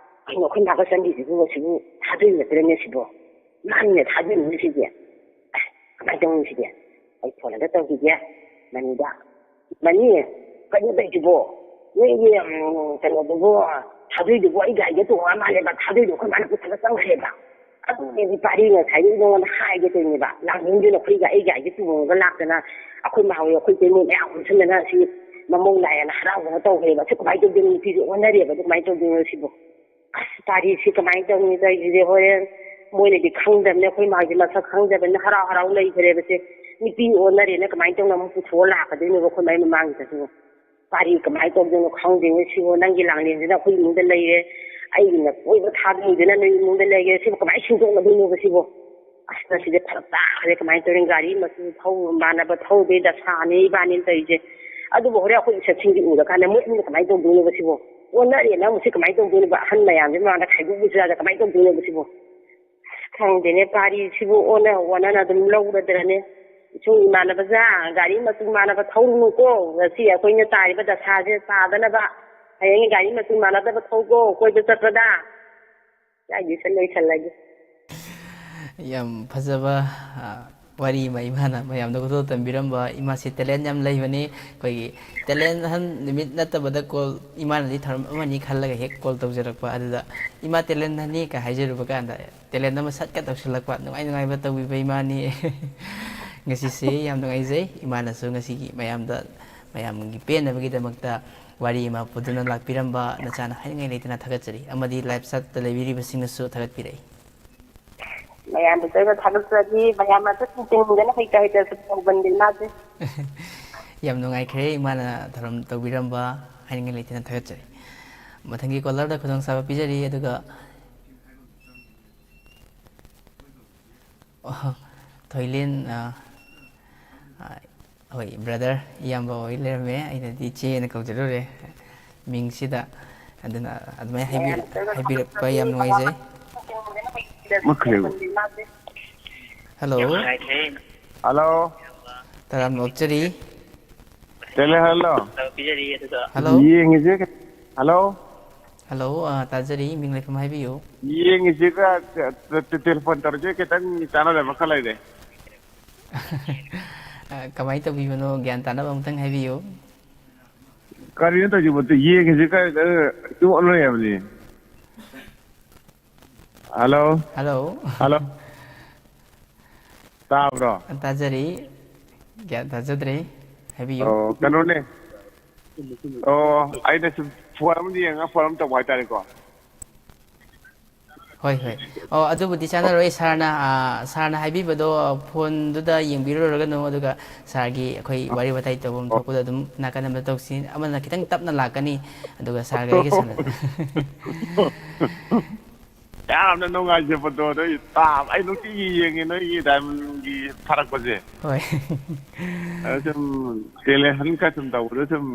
ꯀꯩꯅꯣ ꯑꯩꯈꯣꯏ ꯃꯥꯒ ꯆꯪꯈꯤꯁꯤꯕꯨ ꯁꯤꯕꯨ ꯊꯥꯗꯣꯏ ꯅꯠꯇ꯭ꯔꯅꯦ ꯁꯤꯕꯣ? ꯃꯥꯅꯤꯅꯦ ꯊꯥꯗꯣꯏꯅꯤꯅꯦ ꯁꯤꯗꯤ꯫ ꯑꯁ, ꯀꯃꯥꯏꯅ ꯇꯧꯅꯤ ꯁꯤꯗꯤ? ꯑꯩ ꯐꯣꯟ ꯑꯝꯇ ꯇꯧꯈꯤꯒꯦ꯫ ꯃꯅꯤꯗ꯫ ꯃꯅꯤ, ꯀꯩꯅꯣ ꯇꯧꯔꯤꯁꯤꯕꯣ? ꯅꯣꯏꯒꯤ, ꯎꯝ, ꯀꯩꯅꯣꯗꯨꯕꯨ, ꯊꯥꯗꯣꯏꯗꯨꯕꯨ ꯑꯩ ꯒꯥꯔꯤꯗ ꯇꯣꯡꯉ ꯃꯥꯜꯂꯦꯕ, ꯊꯥꯗꯣꯏꯗꯣ ꯑꯩꯈꯣꯏ ꯃꯥꯅ ꯄꯨꯁꯜꯂ ꯆꯪꯈ꯭ꯔꯦꯕ꯫ ꯑꯗꯨꯅꯦ ꯄꯥꯔꯤ ꯉꯁꯥꯏꯗꯒꯤ ꯅꯉꯣꯟꯗ ꯍꯥꯏꯒꯦ ꯇꯧꯔꯤꯅꯦꯕ, ꯂꯥꯡꯂꯦꯟꯗꯨꯅ ꯑꯩꯈꯣꯏꯒ ꯑꯩꯒ ꯑꯩꯒ ꯇꯣꯡꯉꯒ ꯂꯥꯛꯇꯅ ꯑꯩꯈꯣꯏ ꯃꯥ ꯍꯣꯏ ꯑꯩꯈꯣꯏ ꯏꯇꯩꯃ ꯃꯌꯥꯝ ꯄꯨꯟꯁꯤꯟꯗꯅ ꯁꯤ ꯃꯃꯧ ꯂꯥꯏ ꯑꯅ ꯍꯔꯥꯎꯗꯅ ꯇꯧꯈ꯭ꯔꯦꯕ꯫ ꯑꯁꯤ ꯀꯃꯥꯏꯅ ꯇꯧꯗꯣꯏꯅꯣ? ꯅꯨꯄꯤꯁꯦ ꯑꯣꯟꯅꯔꯦꯕ, ꯑꯗꯨ ꯀꯃꯥꯏꯅ ꯇꯧꯗꯣꯏꯅꯣ ꯁꯤꯕꯣ? ꯑꯁ, ꯄꯥꯔꯤꯁꯤ ꯀꯃꯥꯏꯅ ꯇꯧꯅꯤ ꯇꯧꯔꯤꯁꯤꯗꯤ? ꯍꯣꯔꯦꯟ ꯃꯣꯏꯅꯗꯤ ꯈꯪꯗꯕꯅꯤ, ꯑꯩꯈꯣꯏ ꯃꯥꯒꯤ ꯃꯁꯛ ꯈꯪꯗꯕꯅꯤꯅ ꯍꯔꯥꯎ ꯍꯔꯥꯎ ꯂꯩꯈ꯭ꯔꯦꯕꯁꯦ꯫ ꯅꯨꯄꯤ ꯑꯣꯟꯅꯔꯦꯅ ꯀꯃꯥꯏꯅ ꯇꯧꯅ ꯑꯃꯨꯛ ꯄꯨꯊꯣꯛꯑ ꯂꯥꯛꯀꯗꯣꯏꯅꯣꯕ ꯑꯩꯈꯣꯏ ꯃꯥꯏ ꯃꯃꯥꯡꯁꯤꯗꯁꯨ? ꯄꯥꯔꯤ ꯀꯃꯥꯏꯅ ꯇꯧꯗꯣꯏꯅꯣ ꯈꯪꯗꯦꯅꯦ ꯁꯤꯕꯣ꯫ ꯅꯪꯒꯤ ꯂꯥꯡꯂꯦꯟꯁꯤꯅ ꯑꯩꯈꯣꯏ ꯏꯃꯨꯡꯗ ꯂꯩꯔꯦ, ꯑꯩꯒꯤꯅ ꯀꯣꯏꯕ ꯊꯥꯗꯣꯏꯗꯨꯅ ꯅꯣꯏ ꯏꯃꯨꯡꯗ ꯂꯩꯔꯦ꯫ ꯁꯤꯕꯨ ꯀꯃꯥꯏꯅ ꯁꯤꯟꯗꯣꯛꯅꯗꯣꯏꯅꯣꯕ ꯁꯤꯕꯣ? ꯑꯁ, ꯉꯁꯤꯗꯤ ꯐꯔꯛ ꯇꯥꯈ꯭ꯔꯦ꯫ ꯀꯃꯥꯏꯅ ꯇꯧꯔꯤ? ꯒꯥꯔꯤ ꯃꯆꯨ ꯊꯧ ꯃꯥꯟꯅꯕ ꯊꯧꯗꯦ, ꯗꯁꯥꯅꯤ ꯏꯕꯥꯅꯤꯅ ꯇꯧꯔꯤꯁꯦ꯫ ꯑꯗꯨꯕꯨ ꯍꯣꯔꯦꯟ ꯑꯩꯈꯣꯏ ꯏꯁꯠꯁꯤꯡꯗꯤ ꯎꯔꯀꯥꯟꯗ ꯃꯣꯏ ꯑꯅꯤꯅ ꯀꯃꯥꯏꯅ ꯇꯧꯗꯣꯏꯅꯣꯕ ꯁꯤꯕꯣ? ꯑꯣꯟꯅꯔꯦꯅ ꯑꯃꯨꯛ ꯁꯤ ꯀꯃꯥꯏꯅ ꯇꯧꯗꯣꯏꯅꯣꯕ? ꯑꯍꯟ ꯃꯌꯥꯝꯁꯤ ꯃꯃꯥꯡꯗ ꯈꯥꯏꯗꯣꯛꯎꯁꯤꯔꯥꯗ ꯀꯃꯥꯏꯅ ꯇꯧꯗꯣꯏꯅꯣꯕ ꯁꯤꯕꯣ? ꯈꯪꯗꯦꯅꯦ, ꯄꯥꯔꯤꯁꯤꯕꯨ ꯑꯣꯟꯅ ꯑꯣꯟꯅꯅ ꯑꯗꯨꯝ ꯂꯧꯔꯗ꯭ꯔꯅꯦ? ꯏꯁꯨꯡ ꯏꯃꯥꯟꯅꯕꯖꯥ, ꯒꯥꯔꯤ ꯃꯆꯨ ꯃꯥꯟꯅꯕ ꯊꯧꯔꯨꯅꯨꯀꯣ꯫ ꯉꯁꯤ ꯑꯩꯈꯣꯏꯅ ꯇꯥꯔꯤꯕ ꯗꯁꯥꯁꯦ ꯇꯥꯗꯅꯕ ꯍꯌꯦꯡ ꯒꯥꯔꯤ ꯃꯆꯨ ꯃꯥꯟꯅꯗꯕ ꯊꯧꯀꯣ ꯀꯣꯏꯕ ꯆꯠꯄꯗ꯫ ꯁ꯭ꯋꯥꯏꯒꯤꯁꯦ ꯂꯣꯏꯁꯜꯂꯒꯦ꯫ ꯌꯥꯝ ꯐꯖꯕ, ꯑ, ꯋꯥꯔꯤ ꯑꯃ ꯏꯃꯥꯅ ꯃꯌꯥꯝꯗ ꯈꯨꯗꯣꯜ ꯇꯝꯕꯤꯔꯝꯕ꯫ ꯏꯃꯥꯁꯤ talent ꯌꯥꯝ ꯂꯩꯕꯅꯤ꯫ ꯑꯩꯈꯣꯏꯒꯤ talent ꯑꯍꯟ ꯅꯨꯃꯤꯠ ꯅꯠꯇꯕꯗ call ꯏꯃꯥꯅꯗꯤ ꯊꯧꯔꯝ ꯑꯃꯅꯤ ꯈꯜꯂꯒ ꯍꯦꯛ call ꯇꯧꯖꯔꯛꯄ꯫ ꯑꯗꯨꯗ "ꯏꯃꯥ talent ꯑꯍꯟꯅꯤ" ꯀ ꯍꯥꯏꯖꯔꯨꯕ ꯀꯥꯟꯗ talent ꯑꯃ ꯁꯠꯀ ꯇꯧꯁꯤꯜꯂꯛꯄ꯫ ꯅꯨꯡꯉꯥꯏ ꯅꯨꯡꯉꯥꯏꯕ ꯇꯧꯕꯤꯕ ꯏꯃꯥꯅꯤ꯫ ꯉꯁꯤꯁꯤ ꯌꯥꯝ ꯅꯨꯡꯉꯥꯏꯖꯩ꯫ ꯏꯃꯥꯅꯁꯨ ꯉꯁꯤꯒꯤ ꯃꯌꯥꯝꯗ, ꯃꯌꯥꯝꯒꯤ ꯄꯦꯟꯅꯕꯒꯤꯗꯃꯛꯇ ꯋꯥꯔꯤ ꯑꯃ ꯄꯨꯗꯨꯅ ꯂꯥꯛꯄꯤꯔꯝꯕ ꯅꯆꯥꯅ ꯍꯥꯏꯅꯤꯡꯉꯥꯏ ꯂꯩꯇꯅ ꯊꯥꯒꯠꯆꯔꯤ꯫ ꯑꯃꯗꯤ live chat ꯇ ꯂꯩꯕꯤꯔꯤꯕꯁꯤꯡꯅꯁꯨ ꯊꯥꯒꯠꯄꯤꯔꯛꯏ꯫ ꯃꯌꯥꯝꯗꯁꯨ ꯑꯩꯅ ꯊꯥꯒꯠꯆꯔꯤ꯫ ꯃꯌꯥꯝꯅꯁꯨ ꯊꯤꯡꯖꯤꯟꯗꯅ ꯍꯩꯇ ꯍꯩꯇ ꯁꯨꯝ ꯇꯧꯕꯅꯤ ꯏꯃꯥꯁꯦ꯫ ꯌꯥꯝ ꯅꯨꯡꯉꯥꯏꯈ꯭ꯔꯦ ꯏꯃꯥꯅ ꯊꯧꯔꯝ ꯇꯧꯕꯤꯔꯝꯕ, ꯍꯥꯏꯅꯤꯡꯉꯥꯏ ꯂꯩꯇꯅ ꯊꯥꯒꯠꯆꯔꯤ꯫ ꯃꯊꯪꯒꯤ caller ꯗ ꯈꯨꯗꯣꯡꯆꯥꯕ ꯄꯤꯖꯔꯤ꯫ ꯑꯗꯨꯒ, ꯑꯣ, ꯊꯣꯏꯂꯦꯟ, ꯑ, ꯑ, ꯍꯣꯏ, brother, ꯏꯌꯥꯝꯕ ꯑꯣꯏ ꯂꯩꯔꯝꯃꯦ꯫ ꯑꯩꯅꯗꯤ ꯏꯆꯦꯅ ꯀꯧꯖꯔꯨꯔꯦ ꯃꯤꯡꯁꯤꯗ꯫ ꯑꯗꯨꯅ ꯑꯗꯨꯃꯥꯏꯅ ꯍꯥꯏꯕꯤ-, ꯍꯥꯏꯕꯤꯔꯛꯄ ꯌꯥꯝ ꯅꯨꯡꯉꯥꯏꯖꯩ꯫ ꯃꯨꯠꯈ꯭ꯔꯦꯕ꯫ Hello꯫ Hello꯫ ꯇꯔꯥꯝꯅ ꯑꯣꯛꯆꯔꯤ꯫ Hello꯫ Hello꯫ ꯌꯦꯡꯉꯤꯁꯦ꯫ Hello꯫ Hello, ꯑ, ꯇꯥꯖꯔꯤ꯫ ꯃꯤꯡ ꯂꯩꯐꯝ ꯍꯥꯏꯕꯤꯌꯨ꯫ ꯌꯦꯡꯉꯤꯁꯤꯒ ꯇꯦ-, ꯇꯦ-, telephone ꯇꯧꯔꯤꯁꯦ ꯈꯤꯇꯪ ꯆꯥꯟꯅꯗꯕ ꯈꯔ ꯂꯩꯔꯦ꯫ ꯑ, ꯀꯃꯥꯏꯅ ꯇꯧꯕꯤꯕꯅꯣ? ꯒ꯭ꯌꯥꯟ ꯇꯥꯅꯕ ꯑꯃꯨꯛꯇꯪ ꯍꯥꯏꯕꯤꯌꯨ꯫ ꯀꯔꯤꯅꯣ ꯇꯧꯔꯤꯁꯤꯕꯣ? ꯌꯦꯡꯉꯤꯁꯤ ꯀ-, ꯀ-, ꯏꯆꯨ ꯑꯣꯟꯅꯔꯦ ꯍꯥꯏꯕꯅꯤ꯫ Hello? Hello? Hello? ꯇꯥꯕ꯭ꯔꯣ? ꯇꯥꯖꯔꯤ꯫ ꯒ꯭ꯌꯥꯟ ꯇꯥꯖꯗ꯭ꯔꯦ꯫ ꯍꯥꯏꯕꯤꯌꯨ꯫ ꯑꯣ, ꯀꯩꯅꯣꯅꯦ꯫ ꯑꯣ, ꯑꯩꯅ ꯁꯨꯝ phone ꯑꯃ ꯌꯦꯡꯉꯒ phone ꯑꯃ ꯇꯧꯕ ꯍꯥꯏꯇꯥꯔꯦꯀꯣ꯫ ꯍꯣꯏ, ꯍꯣꯏ꯫ ꯑꯣ, ꯑꯗꯨꯕꯨꯗꯤ ꯆꯥꯟꯅꯔꯣꯏ꯫ Sir ꯅ, ꯑ, sir ꯅ ꯍꯥꯏꯕꯤꯕꯗꯣ phone ꯗꯨꯗ ꯌꯦꯡꯕꯤꯔꯨꯔꯒꯅꯨ, ꯑꯗꯨꯒ sir ꯒꯤ ꯑꯩꯈꯣꯏ ꯋꯥꯔꯤ ꯋꯥꯇꯥꯏ ꯇꯧꯐꯝ ꯑꯣ꯫ ꯊꯣꯛꯄꯗ ꯑꯗꯨꯝ ꯅꯥꯀꯟ ꯑꯃꯗ ꯇꯧꯁꯤ꯫ ꯑꯃꯅ ꯈꯤꯇꯪ ꯇꯞꯅ ꯂꯥꯛꯀꯅꯤ, ꯑꯗꯨꯒ sir ꯒ ꯑꯩꯒ ꯁꯥꯟꯅ- ꯌꯥꯝꯅ ꯅꯨꯡꯉꯥꯏꯖꯕꯗꯣ, ꯑꯗꯣ ꯑꯩ ꯇꯥꯕ, ꯑꯩ ꯅꯨꯡꯇꯤꯒꯤ ꯌꯦꯡꯉꯦ ꯅꯣꯏꯒꯤ Diamond ꯒꯤ ꯊꯥꯔꯛꯄꯁꯦ꯫ ꯍꯣꯏ꯫ ꯑꯗ ꯁꯨꯝ talent hunt ꯀ ꯁꯨꯝ ꯇꯧꯕꯗ ꯁꯨꯝ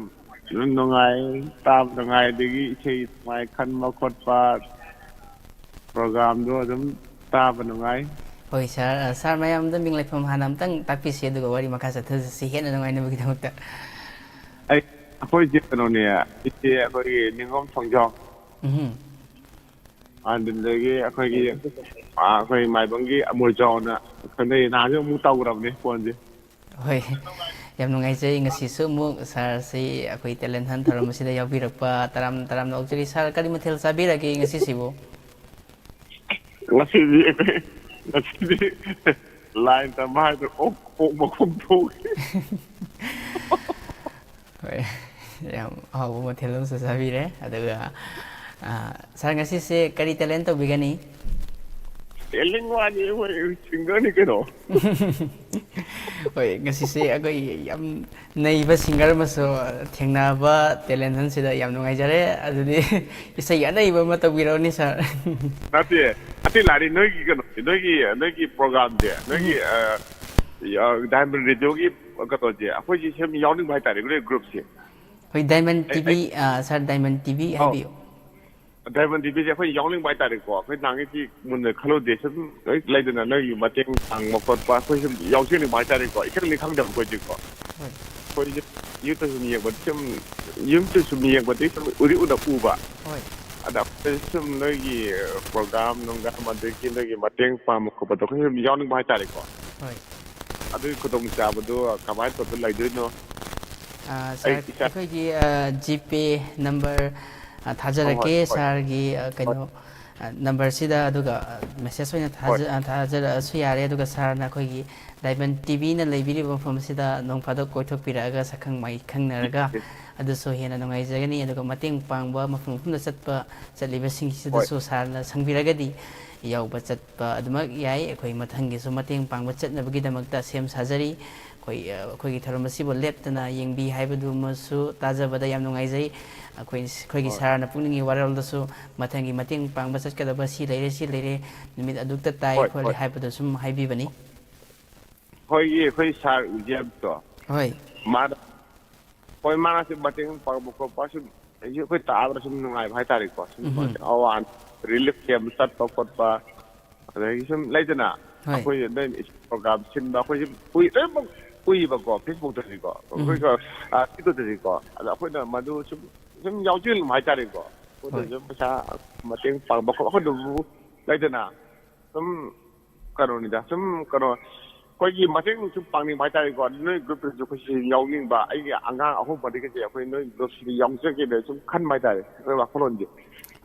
ꯑꯗꯨꯝ ꯅꯨꯡꯉꯥꯏ, ꯇꯥꯕ ꯅꯨꯡꯉꯥꯏ, ꯑꯗꯒꯤ ꯏꯁꯩ ꯅꯨꯡꯉꯥꯏ ꯈꯟꯕ ꯈꯣꯠꯄ, program ꯗꯣ ꯑꯗꯨꯝ ꯇꯥꯕ ꯅꯨꯡꯉꯥꯏ꯫ ꯍꯣꯏ sir, ꯑ, sir ꯃꯌꯥꯝꯗ ꯃꯤꯡ ꯂꯩꯐꯝ ꯍꯥꯟꯅ ꯑꯝꯇꯪ ꯇꯥꯛꯄꯤꯁꯤ, ꯑꯗꯨꯒ ꯋꯥꯔꯤ ꯃꯈꯥ ꯆꯠꯊꯁꯤ ꯍꯦꯟꯅ ꯅꯨꯡꯉꯥꯏꯅꯕꯒꯤꯗꯃꯛꯇ꯫ ꯑꯩ, ꯑꯩꯈꯣꯏꯁꯦ ꯀꯩꯅꯣꯅꯦ, ꯑꯩꯁꯦ ꯑꯩꯈꯣꯏꯒꯤ ꯅꯤꯉꯣꯝ ꯊꯣꯡꯖꯥꯎ꯫ ꯎꯝꯍꯨꯝ꯫ ꯑꯗꯨꯗꯒꯤ ꯑꯩꯈꯣꯏꯒꯤ, ꯑꯥ, ꯑꯩꯈꯣꯏ ꯃꯥꯏꯕꯝꯒꯤ ꯑꯃꯨꯔꯖꯥꯎꯅ ꯈꯪꯅꯩ, ꯅꯍꯥꯟꯁꯨ ꯑꯃꯨꯛ ꯇꯧꯈ꯭ꯔꯕꯅꯦ ꯐꯣꯟꯁꯦ꯫ ꯍꯣꯏ, ꯌꯥꯝ ꯅꯨꯡꯉꯥꯏꯖꯩ꯫ ꯉꯁꯤꯁꯨ ꯑꯃꯨꯛ ꯁꯥꯔꯁꯤ ꯑꯩꯈꯣꯏ ꯇꯦꯂꯦꯟ ꯍꯟ ꯊꯧꯔꯝ ꯑꯁꯤꯗ ꯌꯥꯎꯕꯤꯔꯛꯄ ꯇꯔꯥꯝ ꯇꯔꯥꯝꯅ ꯑꯣꯛꯆꯔꯤ꯫ ꯁꯥꯔ, ꯀꯔꯤ ꯃꯊꯦꯜ ꯆꯥꯕꯤꯔꯒꯦ ꯉꯁꯤꯁꯤꯕꯨ? ꯉꯁꯤꯗꯤ, ꯉꯁꯤꯗꯤ line ꯇꯝꯕ ꯍꯥꯏꯗꯣ ꯑꯣꯛ, ꯑꯣꯛ ꯃꯈꯣꯡ ꯊꯣꯡꯉꯦ꯫ ꯍꯣꯏ, ꯌꯥꯝ ꯑꯍꯥꯎꯕ ꯃꯊꯦꯜ ꯑꯃꯁꯨ ꯆꯥꯕꯤꯔꯦ꯫ ꯑꯗꯨꯒ, ꯑ, ꯁꯥꯔ, ꯉꯁꯤꯁꯦ ꯀꯔꯤ talent ꯇꯧꯕꯤꯒꯅꯤ? Talent ꯋꯥꯅꯤ, ꯑꯩꯈꯣꯏ singerꯅꯤ ꯀꯩꯅꯣ꯫ ꯍꯣꯏ, ꯉꯁꯤꯁꯦ ꯑꯩꯈꯣꯏ ꯌꯥꯝ ꯅꯩꯕ singer ꯑꯃꯁꯨ ꯊꯦꯡꯅꯕ talent ꯍꯟꯁꯤꯗ ꯌꯥꯝ ꯅꯨꯡꯉꯥꯏꯖꯔꯦ꯫ ꯑꯗꯨꯗꯤ ꯏꯁꯩ ꯑꯅꯩꯕ ꯑꯃ ꯇꯧꯕꯤꯔꯛꯑꯣꯅꯦ, ꯁꯥꯔ꯫ ꯅꯠꯇꯦ, ꯅꯠꯇꯦ, ꯂꯥꯔꯤ, ꯅꯣꯏꯒꯤ ꯀꯩꯅꯣꯁꯦ, ꯅꯣꯏꯒꯤ, ꯅꯣꯏꯒꯤ programꯁꯦ, ꯅꯣꯏꯒꯤ, ꯎꯝ꯫ ꯑ, ꯑ, Diamond Radioꯒꯤ ꯀꯩꯅꯣꯁꯦ, ꯑꯩꯈꯣꯏꯁꯦ ꯁꯨꯝ ꯌꯥꯎꯅꯤꯡꯕ ꯍꯥꯏꯇꯥꯔꯦ, ꯅꯣꯏ groupꯁꯦ꯫ ꯑꯩꯈꯣꯏ Diamond ꯑꯩ, TV, ꯑꯩ, ꯑ, ꯁꯥꯔ, Diamond TV ꯑꯧ꯫ ꯍꯥꯏꯕꯤꯌꯨ꯫ Diamond TVꯁꯦ ꯑꯩꯈꯣꯏ ꯌꯥꯎꯅꯤꯡꯕ ꯍꯥꯏꯇꯥꯔꯦꯀꯣ꯫ ꯑꯩꯈꯣꯏ ꯅꯍꯥꯟꯒꯩꯗꯤ ꯃꯨꯟꯅ ꯈꯜꯂꯨꯗꯦ꯫ ꯁꯨꯝ ꯍꯦꯛ ꯂꯩꯗꯅ ꯅꯣꯏꯒꯤ ꯃꯇꯦꯡ ꯄꯥꯡꯕ ꯈꯣꯠꯄ, ꯑꯩꯈꯣꯏ ꯁꯨꯝ ꯌꯥꯎꯖꯅꯤꯡꯕ ꯍꯥꯏꯇꯥꯔꯦꯀꯣ꯫ ꯏꯈꯪꯗꯤ ꯈꯪꯗꯕ ꯑꯩꯈꯣꯏꯗꯤꯀꯣ꯫ ꯍꯣꯏ꯫ ꯑꯩꯈꯣꯏꯁꯦ YouTubeꯇ ꯁꯨꯝ ꯌꯦꯡꯕꯗ ꯁꯨꯝ, YouTubeꯇ ꯁꯨꯝ ꯌꯦꯡꯕꯗꯒꯤ ꯁꯨꯝ ꯎꯗꯤ ꯎꯅ ꯎꯕ꯫ ꯍꯣꯏ꯫ ꯑꯗ ꯑꯩꯈꯣꯏ ꯁꯨꯝ ꯅꯣꯏꯒꯤ program ꯅꯨꯡꯒ꯭ꯔꯥꯝ ꯑꯗꯒꯤ ꯅꯣꯏꯒꯤ ꯃꯇꯦꯡ ꯄꯥꯡꯕ ꯈꯣꯠꯄꯗꯣ ꯑꯩꯈꯣꯏ ꯁꯨꯝ ꯌꯥꯎꯅꯤꯡꯕ ꯍꯥꯏꯇꯥꯔꯦꯀꯣ꯫ ꯍꯣꯏ꯫ ꯑꯗꯨꯒꯤ ꯈꯨꯗꯣꯡꯆꯥꯕꯗꯣ ꯀꯃꯥꯏꯅ ꯇꯧꯗꯅ ꯂꯩꯗꯣꯏꯅꯣ? ꯑꯥ, ꯑꯩ ꯁꯥꯔ, ꯏꯁꯥ ꯑꯩꯈꯣꯏꯒꯤ, ꯑꯥ, GPay number, ꯑꯥ, ꯍꯣꯏ, ꯍꯣꯏ, ꯊꯥꯖꯔꯛꯀꯦ꯫ ꯍꯣꯏ꯫ ꯁꯥꯔꯒꯤ, ꯑꯥ, ꯍꯣꯏ꯫ ꯀꯩꯅꯣ, ꯑꯥ, numberꯁꯤꯗ, ꯑꯗꯨꯒ, ꯑꯥ, message ꯑꯣꯏꯅ ꯍꯣꯏ꯫ ꯊꯥꯖ-, ꯑꯥ, ꯊꯥꯖꯔꯛꯑꯁꯨ ꯌꯥꯔꯦ꯫ ꯑꯗꯨꯒ ꯁꯥꯔꯅ ꯑꯩꯈꯣꯏꯒꯤ Diamond TVꯅ ꯂꯩꯕꯤꯔꯤꯕ ꯃꯐꯝꯁꯤꯗ ꯅꯣꯡ ꯐꯥꯗꯣꯛ ꯀꯣꯏꯊꯣꯛꯄꯤꯔꯛꯑꯒ ꯁꯛꯈꯪ ꯃꯥꯏꯈꯪꯅꯔꯒ, ꯑꯗꯨꯁꯨ ꯍꯦꯟꯅ ꯅꯨꯡꯉꯥꯏꯖꯒꯅꯤ꯫ ꯑꯗꯨꯒ ꯃꯇꯦꯡ ꯄꯥꯡꯕ ꯃꯐꯝ ꯃꯐꯝꯗ ꯆꯠꯄ, ꯍꯣꯏ꯫ ꯆꯠꯂꯤꯕꯁꯤꯡꯁꯤꯗꯁꯨ ꯁꯥꯔꯅ ꯁꯪꯕꯤꯔꯒꯗꯤ ꯌꯥꯎꯕ ꯆꯠꯄ ꯑꯗꯨꯃꯛ ꯌꯥꯏ꯫ ꯑꯩꯈꯣꯏ ꯃꯊꯪꯒꯤꯁꯨ ꯃꯇꯦꯡ ꯄꯥꯡꯕ ꯆꯠꯅꯕꯒꯤꯗꯃꯛꯇ ꯁꯦꯝ ꯁꯥꯖꯔꯤ꯫ ꯑꯩꯈꯣꯏ, ꯑ, ꯑꯩꯈꯣꯏꯒꯤ ꯊꯧꯔꯝ ꯑꯁꯤꯕꯨ ꯂꯦꯞꯇꯅ ꯌꯦꯡꯕꯤ ꯍꯥꯏꯕꯗꯨꯃꯁꯨ ꯇꯥꯖꯕꯗ ꯌꯥꯝ ꯅꯨꯡꯉꯥꯏꯖꯩ꯫ ꯑꯩꯈꯣꯏ, ꯑꯩꯈꯣꯏꯒꯤ ꯍꯣꯏ꯫ ꯁꯥꯔꯅ ꯄꯨꯛꯅꯤꯡꯒꯤ ꯋꯥꯔꯣꯜꯗꯁꯨ ꯃꯊꯪꯒꯤ ꯃꯇꯦꯡ ꯄꯥꯡꯕ ꯆꯠꯀꯗꯕ ꯁꯤ ꯂꯩꯔꯦ, ꯁꯤ ꯂꯩꯔꯦ, ꯅꯨꯃꯤꯠ ꯑꯗꯨꯛꯇ ꯇꯥꯏ ꯍꯣꯏ, ꯈꯣꯠꯂꯦ ꯍꯣꯏ꯫ ꯍꯥꯏꯕꯗꯨ ꯁꯨꯝ ꯍꯥꯏꯕꯤꯕꯅꯤ꯫ ꯑꯩꯈꯣꯏꯒꯤ, ꯑꯩꯈꯣꯏ ꯁꯥꯔ ꯋꯤꯂꯤꯌꯝꯗꯣ꯫ ꯍꯣꯏ꯫ ꯃꯥꯅ, ꯍꯣꯏ, ꯃꯥꯅ ꯁꯨꯝ ꯃꯇꯦꯡ ꯄꯥꯡꯕ ꯈꯣꯠꯄ ꯁꯨꯝ ꯑꯩꯁꯨ ꯑꯩꯈꯣꯏ ꯇꯥꯕꯗ ꯁꯨꯝ ꯅꯨꯡꯉꯥꯏꯕ ꯍꯥꯏꯇꯥꯔꯦꯀꯣ꯫ ꯁꯨꯝ ꯎꯝꯍꯨꯝ꯫ ꯑꯋꯥ ꯑꯅꯥ relief camp ꯆꯠꯄ ꯈꯣꯠꯄ, ꯑꯗꯒꯤ ꯁꯨꯝ ꯂꯩꯗꯅ, ꯍꯣꯏ꯫ ꯑꯩꯈꯣꯏ ꯑꯗꯨꯝ program ꯁꯤꯟꯕ, ꯑꯩꯈꯣꯏ ꯁꯨꯝ ꯎꯏ-, ꯂꯣꯏꯅꯃꯛ ꯎꯏꯕꯀꯣ, Facebookꯇꯗꯤꯀꯣ, ꯎꯝ꯫ ꯑꯩꯈꯣꯏꯒ, ꯑ, TikTokꯇꯗꯤꯀꯣ꯫ ꯑꯗ ꯑꯩꯈꯣꯏꯅ ꯃꯗꯨ ꯁꯨꯝ, ꯁꯨꯝ ꯌꯥꯎꯁꯤꯟꯕ ꯍꯥꯏꯇꯥꯔꯦꯀꯣ꯫ ꯑꯩꯈꯣꯏꯗꯁꯨ ꯄꯩꯁꯥ ꯃꯇꯦꯡ ꯄꯥꯡꯕ ꯈꯣꯠꯄ, ꯑꯩꯈꯣꯏꯗꯕꯨ ꯂꯩꯗꯅ ꯁꯨꯝ ꯀꯩꯅꯣꯅꯤꯗ, ꯁꯨꯝ ꯀꯩꯅꯣ, ꯑꯩꯈꯣꯏꯒꯤ ꯃꯇꯦꯡ ꯁꯨꯝ ꯄꯥꯡꯅꯤꯡꯕ ꯍꯥꯏꯇꯥꯔꯦꯀꯣ꯫ ꯅꯣꯏ ꯒ꯭ꯔꯨꯞꯇꯁꯨ ꯑꯩꯈꯣꯏꯁꯤ ꯌꯥꯎꯅꯤꯡꯕ, ꯑꯩꯒꯤ ꯑꯉꯥꯡ ꯑꯍꯨꯝ ꯃꯔꯤꯒꯁꯦ ꯑꯩꯈꯣꯏ ꯅꯣꯏ ꯒ꯭ꯔꯨꯞꯁꯤꯗ ꯌꯥꯎꯖꯒꯦꯅ ꯁꯨꯝ ꯈꯟꯕ ꯍꯥꯏꯇꯥꯔꯦ, ꯑꯩꯈꯣꯏ ꯋꯥꯈꯜꯂꯣꯟꯁꯦ꯫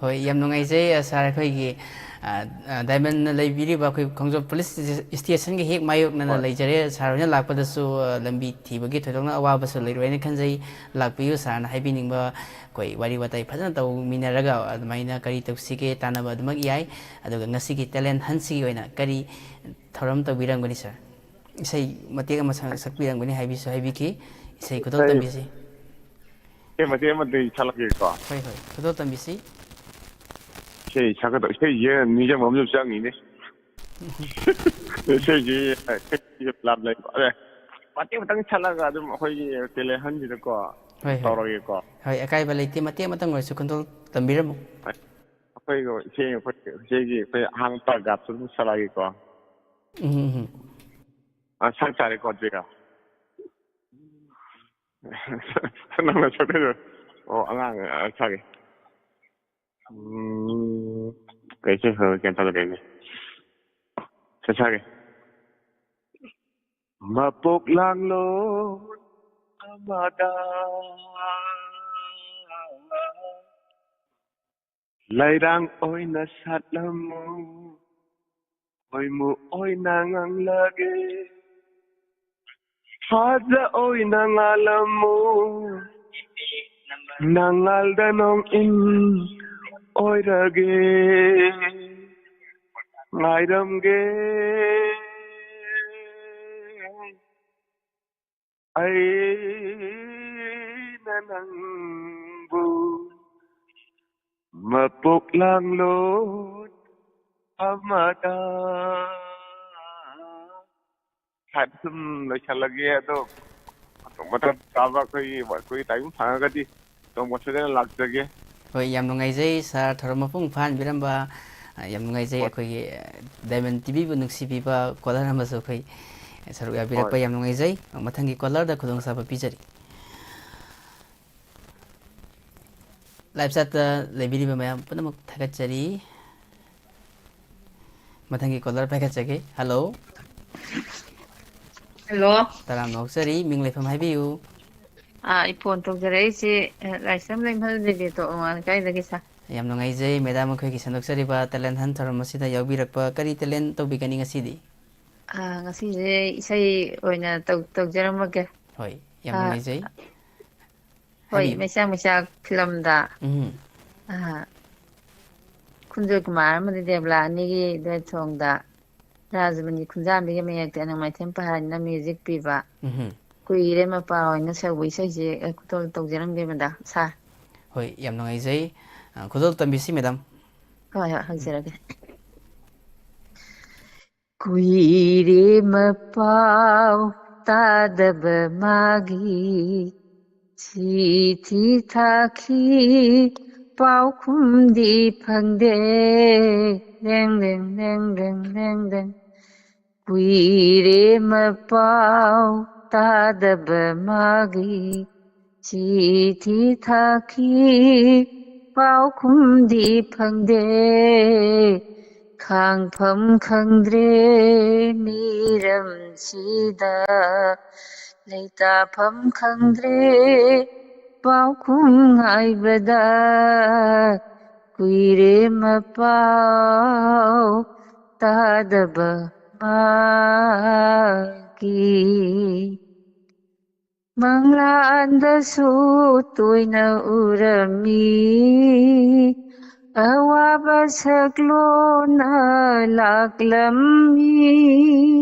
ꯍꯣꯏ, ꯌꯥꯝ ꯅꯨꯡꯉꯥꯏꯖꯩ, ꯑ, ꯁꯥꯔ꯫ ꯑꯩꯈꯣꯏꯒꯤ, ꯑ, ꯑ, ꯗꯥꯏꯃꯟꯅ ꯂꯩꯕꯤꯔꯤꯕ ꯑꯩꯈꯣꯏ ꯈꯣꯡꯖꯣꯝ ꯄꯨꯂꯤꯁ ꯏꯁꯇꯦꯁꯟꯒꯤ ꯍꯦꯛ ꯃꯥꯌꯣꯛꯅꯅ ꯍꯣꯏ꯫ ꯂꯩꯖꯔꯦ꯫ ꯁꯥꯔ ꯍꯣꯏꯅ ꯂꯥꯛꯄꯗꯁꯨ, ꯑ, ꯂꯝꯕꯤ ꯊꯤꯕꯒꯤ ꯊꯣꯏꯗꯣꯛꯅ ꯑꯋꯥꯕꯁꯨ ꯂꯩꯔꯣꯏꯅ ꯈꯟꯖꯩ꯫ ꯂꯥꯛꯄꯤꯌꯨ, ꯁꯥꯔꯅ ꯍꯥꯏꯕꯤꯅꯤꯡꯕ ꯑꯩꯈꯣꯏ ꯋꯥꯔꯤ ꯋꯥꯇꯥꯏ ꯐꯖꯅ ꯇꯧꯃꯤꯟꯅꯔꯒ ꯑꯗꯨꯃꯥꯏꯅ ꯀꯔꯤ ꯇꯧꯁꯤꯒꯦ ꯇꯥꯟꯅꯕ ꯑꯗꯨꯃꯛ ꯌꯥꯏ꯫ ꯑꯗꯨꯒ ꯉꯁꯤꯒꯤ ꯇꯦꯂꯦꯟ ꯍꯟꯁꯤꯒꯤ ꯑꯣꯏꯅ ꯀꯔꯤ ꯊꯧꯔꯝ ꯇꯧꯕꯤꯔꯝꯒꯅꯤ, ꯁꯥꯔ? ꯏꯁꯩ ꯃꯇꯦꯛ ꯑꯃ ꯁꯛ-, ꯁꯛꯄꯤꯔꯝꯒꯅꯤ ꯍꯥꯏꯕꯤꯁꯨ ꯍꯥꯏꯕꯤꯈꯤ꯫ ꯏꯁꯩ ꯈꯨꯗꯣꯜ ꯏꯁꯩ, ꯇꯝꯕꯤꯁꯤ꯫ ꯏꯁꯩ ꯃꯇꯦꯛ ꯑꯃꯗꯤ ꯁꯛꯂꯛꯀꯦꯀꯣ꯫ ꯍꯣꯏ, ꯍꯣꯏ, ꯈꯨꯗꯣꯜ ꯇꯝꯕꯤꯁꯤ꯫ ꯏꯁꯩ ꯁꯛꯀꯗꯧ-, ꯏꯁꯩꯁꯦ ꯅꯤꯡꯁꯤꯡꯕ ꯑꯃꯁꯨ ꯆꯪꯉꯤꯅꯦ꯫ ꯏꯁꯩꯁꯤ, ꯏꯁꯩꯁꯤ ꯂꯥꯞ ꯂꯩ-, ꯑꯦ, ꯃꯇꯦꯛ ꯃꯇꯪ ꯁꯛꯂꯒ ꯑꯗꯨꯝ ꯑꯩꯈꯣꯏꯒꯤ ꯇꯦꯂꯦꯟ ꯍꯟꯁꯤꯗꯀꯣ ꯍꯣꯏ, ꯍꯣꯏ꯫ ꯇꯧꯔꯒꯦꯀꯣ꯫ ꯍꯣꯏ, ꯑꯀꯥꯏꯕ ꯂꯩꯇꯦ, ꯃꯇꯦꯛ ꯑꯃꯇꯪ ꯑꯣꯏꯔꯁꯨ ꯈꯨꯗꯣꯜ ꯇꯝꯕꯤꯔꯝꯃꯨ꯫ ꯑꯩꯈꯣꯏꯒꯤ ꯏꯁꯩ, ꯑꯩꯈꯣꯏ ꯏꯁꯩꯒꯤ ꯑꯩꯈꯣꯏ ꯑꯍꯥꯟꯕ ꯄꯥꯔꯥꯒ꯭ꯔꯥꯐꯇꯨ ꯑꯗꯨꯝ ꯁꯛꯂꯛꯑꯒꯦꯀꯣ꯫ ꯎꯝ, ꯎꯝ, ꯎꯝ꯫ ꯑ, ꯁꯛ ꯇꯥꯔꯦꯀꯣ ꯑꯗꯨꯗꯤ꯫ ꯅꯪꯅ ꯁꯛꯇꯣꯏꯔꯣ? ꯑꯣ, ꯑꯉꯥꯡ, ꯑ, ꯁꯛꯑꯒꯦ꯫ ꯎꯝ, ꯀꯩ ꯏꯁꯩ ꯁꯛꯂꯛꯀꯦ ꯒ꯭ꯌꯥꯟ ꯇꯥꯗ꯭ꯔꯦꯅꯦ꯫ ꯁꯛ ꯁꯛꯑꯒꯦ꯫ ꯃꯄꯣꯛ ꯂꯥꯡꯂꯣ ꯑꯃꯗ ꯂꯩꯔꯥꯡ ꯑꯣꯏꯅ ꯁꯥꯠꯂꯝꯃꯨ, ꯈꯣꯏꯃꯨ ꯑꯣꯏꯅ ꯉꯥꯡꯂꯒꯦ, ꯐꯥꯖ ꯑꯣꯏꯅ ꯉꯥꯜꯂꯝꯃꯨ, ꯅꯉꯥꯜꯗ ꯅꯣꯡ ꯏꯟ ꯑꯣꯏꯔꯒꯦ, ꯉꯥꯏꯔꯝꯒꯦ꯫ ꯑꯩꯅ ꯅꯪꯕꯨ ꯃꯄꯣꯛ ꯂꯥꯡꯂꯣꯟ ꯑꯃꯗ꯫ ꯁꯥꯏꯗ ꯁꯨꯝ ꯂꯣꯏꯁꯜꯂꯒꯦ, ꯑꯗꯣ ꯃꯇꯝ ꯆꯥꯕ ꯑꯩꯈꯣꯏꯒꯤ, ꯑꯩꯈꯣꯏꯒꯤ ꯇꯥꯏꯃꯤꯡ ꯐꯪꯉꯒꯗꯤ ꯅꯣꯡꯃ ꯁꯣꯏꯗꯅ ꯂꯥꯛꯆꯒꯦ꯫ ꯍꯣꯏ, ꯌꯥꯝ ꯅꯨꯡꯉꯥꯏꯖꯩ ꯁꯥꯔ, ꯊꯧꯔꯝ ꯃꯄꯨꯡ ꯐꯥꯍꯟꯕꯤꯔꯝꯕ꯫ ꯑ, ꯌꯥꯝ ꯅꯨꯡꯉꯥꯏꯖꯩ ꯍꯣꯏ꯫ ꯑꯩꯈꯣꯏꯒꯤ, ꯑ, ꯗꯥꯏꯃꯟ ꯇꯤꯚꯤꯕꯨ ꯅꯨꯡꯁꯤꯕꯤꯕ ꯀꯣꯂꯔ ꯑꯃꯁꯨ ꯑꯩꯈꯣꯏ ꯁꯔꯨꯛ ꯌꯥꯕꯤꯔꯛꯄ ꯍꯣꯏ꯫ ꯌꯥꯝ ꯅꯨꯡꯉꯥꯏꯖꯩ꯫ ꯃꯊꯪꯒꯤ ꯀꯣꯂꯔꯗ ꯈꯨꯗꯣꯡꯆꯥꯕ ꯄꯤꯖꯔꯤ꯫ Live chat ꯇ ꯂꯩꯕꯤꯔꯤꯕ ꯃꯌꯥꯝ ꯄꯨꯝꯅꯃꯛ ꯊꯥꯒꯠꯆꯔꯤ꯫ ꯃꯊꯪꯒꯤ caller ꯄꯥꯏꯈꯠꯆꯒꯦ꯫ Hello꯫ Hello꯫ ꯇꯔꯥꯝꯅ ꯑꯣꯛꯆꯔꯤ꯫ ꯃꯤꯡ ꯂꯩꯐꯝ ꯍꯥꯏꯕꯤꯌꯨ꯫ ꯑꯥ, ꯑꯩ phone ꯇꯧꯖꯔꯛꯏꯁꯦ, ꯑ, ꯂꯥꯏꯁ꯭ꯔꯝ ꯂꯩꯃꯍꯜ ꯗꯦꯕꯦꯇꯣ, ꯑꯋꯥꯡ ꯂꯩꯀꯥꯏꯗꯒꯤ sir꯫ ꯌꯥꯝ ꯅꯨꯡꯉꯥꯏꯖꯩ madam, ꯑꯩꯈꯣꯏꯒꯤ ꯁꯟꯗꯣꯛꯆꯔꯤꯕ talent hunt ꯊꯧꯔꯝ ꯑꯁꯤꯗ ꯌꯥꯎꯕꯤꯔꯛꯄ꯫ ꯀꯔꯤ talent ꯇꯧꯕꯤꯒꯅꯤ ꯉꯁꯤꯗꯤ? ꯑꯥ, ꯉꯁꯤꯁꯦ ꯏꯁꯩ ꯑꯣꯏꯅ ꯇꯧ-, ꯇꯧꯖꯔꯝꯃꯒꯦ꯫ ꯍꯣꯏ, ꯌꯥꯝ ꯑꯥ, ꯅꯨꯡꯉꯥꯏꯖꯩ꯫ ꯍꯣꯏ, ꯍꯥꯏꯕꯤꯌꯨ꯫ ꯃꯩꯆꯥꯛ ꯃꯩꯆꯥꯛ ꯐꯤꯂꯝꯗ, ꯎꯝ꯫ ꯑꯥ, ꯈꯨꯟꯖꯣꯏ ꯀꯨꯃꯥꯔ ꯑꯃꯗꯤ ꯗꯦꯕꯂꯥ ꯑꯅꯤꯒꯤ duet song ꯗ ꯔꯥꯖꯃꯅꯤ ꯈꯨꯟꯖꯥꯝꯕꯤꯒꯤ ꯃꯌꯦꯛꯇ ꯑꯅꯪ ꯃꯥꯏꯊꯦꯝ ꯄꯍꯥꯔꯤꯅ music ꯄꯤꯕ ꯎꯝꯍꯨꯝ꯫ ꯀꯨꯏꯔꯦ ꯃꯄꯥ ꯍꯣꯏꯅ ꯁꯛꯄ ꯏꯁꯩꯁꯦ, ꯑ, ꯈꯨꯇꯣꯜ ꯇꯧꯖꯔꯝꯒꯦ madam, sir꯫ ꯍꯣꯏ, ꯌꯥꯝ ꯅꯨꯡꯉꯥꯏꯖꯩ꯫ ꯑ, ꯈꯨꯗꯣꯜ ꯇꯝꯕꯤꯁꯤ madam꯫ ꯍꯣꯏ, ꯍꯣꯏ, ꯎꯝ꯫ ꯍꯪꯖꯔꯒꯦ꯫ ꯀꯨꯏꯔꯦ ꯃꯄꯥꯎ ꯇꯥꯗꯕ ꯃꯥꯒꯤ, ꯆꯤꯊꯤ ꯊꯥꯈꯤ ꯄꯥꯎꯈꯨꯝꯗꯤ ꯐꯪꯗꯦ꯫ Rank, rank, rank, rank, rank, rank. ꯀꯨꯏꯔꯦ ꯃꯄꯥꯎ ꯇꯥꯗꯕ ꯃꯥꯒꯤ, ꯆꯤꯊꯤ ꯊꯥꯈꯤ ꯄꯥꯎꯈꯨꯝꯗꯤ ꯐꯪꯗꯦ꯫ ꯈꯥꯡꯐꯝ ꯈꯪꯗ꯭ꯔꯦ ꯃꯤꯔꯝꯁꯤꯗ, ꯂꯩꯇꯥꯐꯝ ꯈꯪꯗ꯭ꯔꯦ ꯄꯥꯎꯈꯨꯝ ꯉꯥꯏꯕꯗ꯫ ꯀꯨꯏꯔꯦ ꯃꯄꯥꯎ ꯇꯥꯗꯕ ꯃꯥꯒꯤ꯫ ꯃꯪꯂꯥꯟꯗꯁꯨ ꯇꯣꯏꯅ ꯎꯔꯝꯃꯤ, ꯑꯋꯥꯕ ꯁꯛꯂꯣꯟꯅ ꯂꯥꯛꯂꯝꯃꯤ꯫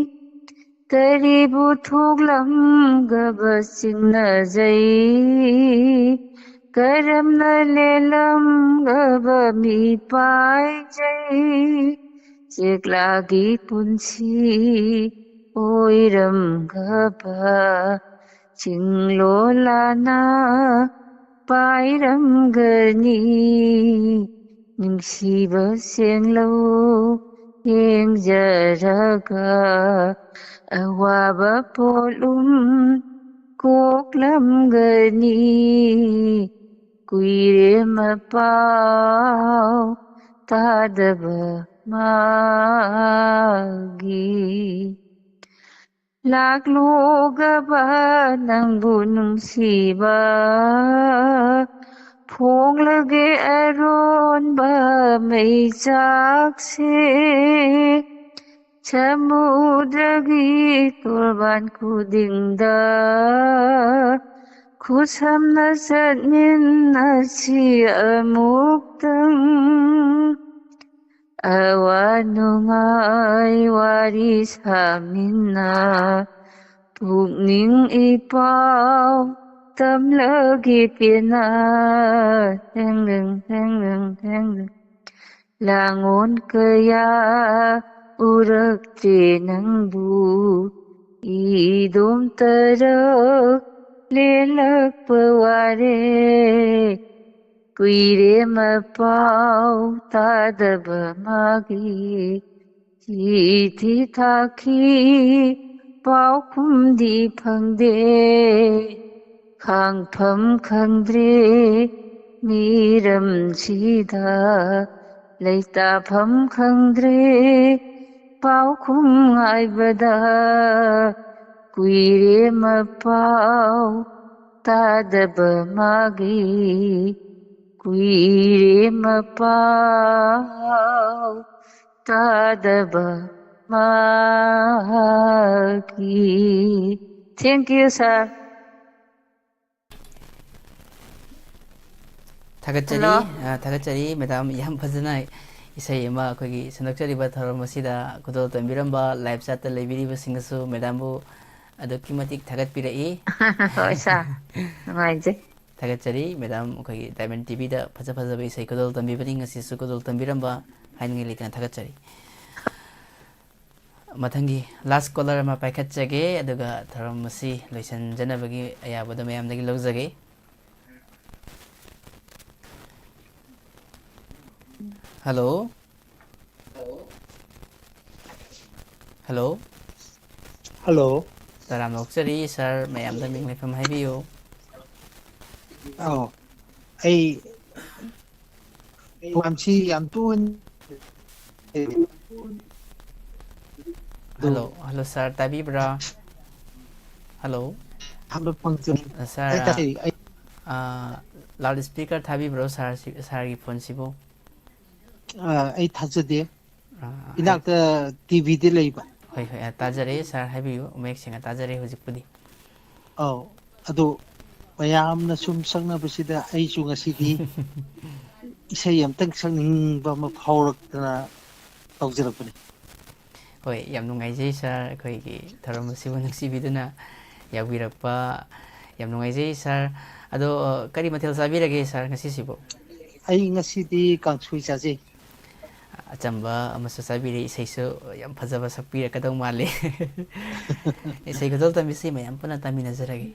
ꯀꯔꯤꯕꯨ ꯊꯣꯛꯂꯝꯒꯕ ꯆꯤꯡꯅꯖꯩ, ꯀꯔꯝꯅ ꯂꯦꯜꯂꯝꯒꯕ ꯃꯤ ꯄꯥꯏꯖꯩ꯫ ꯆꯦꯛꯂꯥꯒꯤ ꯄꯨꯟꯁꯤ ꯑꯣꯏꯔꯝꯒꯕ ꯆꯤꯡꯂꯣꯂꯥꯅ ꯄꯥꯏꯔꯝꯒꯅꯤ꯫ ꯅꯨꯡꯁꯤꯕ ꯁꯦꯡꯂꯧ ꯌꯦꯡꯖꯔꯒ ꯑꯋꯥꯕ ꯄꯣꯠꯂꯨꯝ ꯀꯣꯛꯂꯝꯒꯅꯤ꯫ ꯀꯨꯏꯔꯦ ꯃꯄꯥꯎ ꯇꯥꯗꯕ ꯃꯥꯒꯤ꯫ ꯂꯥꯛꯂꯣꯒꯕ ꯅꯪꯕꯨ ꯅꯨꯡꯁꯤꯕ, ꯐꯣꯡꯂꯒꯦ ꯑꯔꯣꯟꯕ ꯃꯩꯆꯥꯛꯁꯦ꯫ ꯁꯃꯨꯗ꯭ꯔꯒꯤ ꯇꯣꯔꯕꯥꯟ ꯈꯨꯗꯤꯡꯗ ꯈꯨꯠꯁꯝꯅ ꯆꯠꯃꯤꯟꯅꯁꯤ ꯑꯃꯨꯛꯇꯪ꯫ ꯑꯋꯥ ꯅꯨꯡꯉꯥꯏ ꯋꯥꯔꯤ ꯁꯥꯃꯤꯟꯅ, ꯄꯨꯛꯅꯤꯡ ꯏꯄꯥꯎ ꯇꯝꯂꯒꯦ ꯄꯦꯟꯅ꯫ ꯊꯦꯡ ꯂꯦꯡ, ꯊꯦꯡ ꯂꯦꯡ, ꯊꯦꯡ ꯂꯦꯡ꯫ ꯂꯥꯡꯑꯣꯟ ꯀꯌꯥ ꯎꯔꯛꯇ꯭ꯔꯦ ꯅꯪꯕꯨ, ꯏꯗꯣꯝ ꯇꯔꯛ ꯂꯦꯜꯂꯛꯄ ꯋꯥꯔꯦ꯫ ꯀꯨꯏꯔꯦ ꯃꯄꯥꯎ ꯇꯥꯗꯕ ꯃꯥꯒꯤ꯫ ꯆꯤꯊꯤ ꯊꯥꯈꯤ ꯄꯥꯎꯈꯨꯝꯗꯤ ꯐꯪꯗꯦ꯫ ꯈꯥꯡꯐꯝ ꯈꯪꯗ꯭ꯔꯦ ꯃꯤꯔꯝꯁꯤꯗ, ꯂꯩꯇꯥꯐꯝ ꯈꯪꯗ꯭ꯔꯦ ꯄꯥꯎꯈꯨꯝ ꯉꯥꯏꯕꯗ꯫ ꯀꯨꯏꯔꯦ ꯃꯄꯥꯎ ꯇꯥꯗꯕ ꯃꯥꯒꯤ, ꯀꯨꯏꯔꯦ ꯃꯄꯥꯎ ꯇꯥꯗꯕ ꯃꯥꯒꯤ꯫ Thank you, sir. ꯊꯥꯒꯠꯆꯔꯤ꯫ Hello. ꯑ, ꯊꯥꯒꯠꯆꯔꯤ ꯃꯦꯗꯥꯝ, ꯌꯥꯝ ꯐꯖꯅ ꯏꯁꯩ ꯑꯃ ꯑꯩꯈꯣꯏꯒꯤ ꯁꯟꯗꯣꯛꯆꯔꯤꯕ ꯊꯧꯔꯝ ꯑꯁꯤꯗ ꯈꯨꯗꯣꯜ ꯇꯝꯕꯤꯔꯝꯕ live chat ꯇ ꯂꯩꯕꯤꯔꯤꯕꯁꯤꯡꯅꯁꯨ ꯃꯦꯗꯥꯝꯕꯨ ꯑꯗꯨꯛꯀꯤ ꯃꯇꯤꯛ ꯊꯥꯒꯠꯄꯤꯔꯛꯏ꯫ ꯍꯣꯏ, sir. ꯅꯨꯡꯉꯥꯏꯖꯩ꯫ ꯊꯥꯒꯠꯆꯔꯤ ꯃꯦꯗꯥꯝ, ꯑꯩꯈꯣꯏꯒꯤ Diamond ꯇꯤꯚꯤꯗ ꯐꯖ ꯐꯖꯕ ꯏꯁꯩ ꯈꯨꯗꯣꯜ ꯇꯝꯕꯤꯕꯅꯤ, ꯉꯁꯤꯁꯨ ꯈꯨꯗꯣꯜ ꯇꯝꯕꯤꯔꯝꯕ ꯍꯥꯏꯅꯤꯡꯉꯥꯏ ꯂꯩꯇꯅ ꯊꯥꯒꯠꯆꯔꯤ꯫ ꯃꯊꯪꯒꯤ last caller ꯑꯃ ꯄꯥꯏꯈꯠꯆꯒꯦ, ꯑꯗꯨꯒ ꯊꯧꯔꯝ ꯑꯁꯤ ꯂꯣꯏꯁꯤꯟꯖꯅꯕꯒꯤ ꯑꯌꯥꯕꯗꯣ ꯃꯌꯥꯝꯗꯒꯤ ꯂꯧꯖꯒꯦ꯫ Hello꯫ Hello꯫ Hello꯫ ꯇꯔꯥꯝꯅ ꯑꯣꯛꯆꯔꯤ sir, ꯃꯌꯥꯝꯗ ꯃꯤꯡ ꯂꯩꯐꯝ ꯍꯥꯏꯕꯤꯌꯨ꯫ ꯑꯧ꯫ ꯑꯩ ꯄ꯭ꯔꯣꯒ꯭ꯔꯥꯝꯁꯤ ꯌꯥꯝ ꯇꯣꯏꯅ ꯍꯜꯂꯣ, ꯍꯜꯂꯣ ꯁꯥꯔ, ꯇꯥꯕꯤꯕ꯭ꯔꯥ? ꯍꯜꯂꯣ꯫ ꯍꯜꯂꯣ, ꯐꯪꯖꯩ꯫ ꯑ, ꯁꯥꯔ, ꯑꯩ ꯇꯥꯏ, ꯑꯩ ꯑ, ꯂꯥꯎꯗ ꯁ꯭ꯄꯤꯀꯔ ꯊꯥꯕꯤꯕ꯭ꯔꯣ ꯁꯥꯔ ꯁꯤ-, ꯁꯥꯔꯒꯤ ꯐꯣꯟꯁꯤꯕꯨ? ꯑ, ꯑꯩ ꯊꯥꯖꯗꯦ꯫ ꯑ, ꯍꯥꯏ-, ꯏꯅꯥꯛꯇ ꯇꯤ ꯚꯤꯗꯤ ꯂꯩꯕ꯫ ꯍꯣꯏ, ꯍꯣꯏ, ꯑ, ꯇꯥꯖꯔꯦ ꯁꯥꯔ, ꯍꯥꯏꯕꯤꯌꯨ, ꯃꯌꯦꯛ ꯁꯦꯡꯅ ꯇꯥꯖꯔꯦ ꯍꯧꯖꯤꯛꯄꯨꯗꯤ꯫ ꯑꯧ, ꯑꯗꯣ ꯃꯌꯥꯝꯅ ꯁꯨꯝ ꯁꯛꯅꯕꯁꯤꯗ ꯑꯩꯁꯨ ꯉꯁꯤꯗꯤ ꯏꯁꯩ ꯑꯝꯇꯪ ꯁꯛꯅꯤꯡꯕ ꯑꯃ ꯐꯥꯎꯔꯛꯇꯅ ꯇꯧꯖꯔꯛꯄꯅꯤ꯫ ꯍꯣꯏ, ꯌꯥꯝ ꯅꯨꯡꯉꯥꯏꯖꯩ ꯁꯥꯔ, ꯑꯩꯈꯣꯏꯒꯤ ꯊꯧꯔꯝ ꯑꯁꯤꯕꯨ ꯅꯨꯡꯁꯤꯕꯤꯗꯨꯅ ꯌꯥꯎꯕꯤꯔꯛꯄ ꯌꯥꯝ ꯅꯨꯡꯉꯥꯏꯖꯩ ꯁꯥꯔ꯫ ꯑꯗꯣ, ꯑ, ꯀꯔꯤ ꯃꯊꯦꯜ ꯆꯥꯕꯤꯔꯒꯦ ꯁꯥꯔ ꯉꯁꯤꯁꯤꯕꯨ? ꯑꯩ ꯉꯁꯤꯗꯤ ꯀꯥꯡꯁꯣꯏ ꯆꯥꯖꯩ꯫ ꯑꯆꯝꯕ ꯑꯃꯁꯨ ꯆꯥꯕꯤꯔꯦ, ꯏꯁꯩꯁꯨ ꯌꯥꯝ ꯐꯖꯕ ꯁꯛꯄꯤꯔꯛꯀꯗꯧ ꯃꯥꯜꯂꯦ꯫ ꯏꯁꯩ ꯈꯨꯗꯣꯜ ꯇꯝꯕꯤꯁꯤ ꯃꯌꯥꯝ ꯄꯨꯟꯅ ꯇꯥꯃꯤꯟꯅꯖꯔꯒꯦ꯫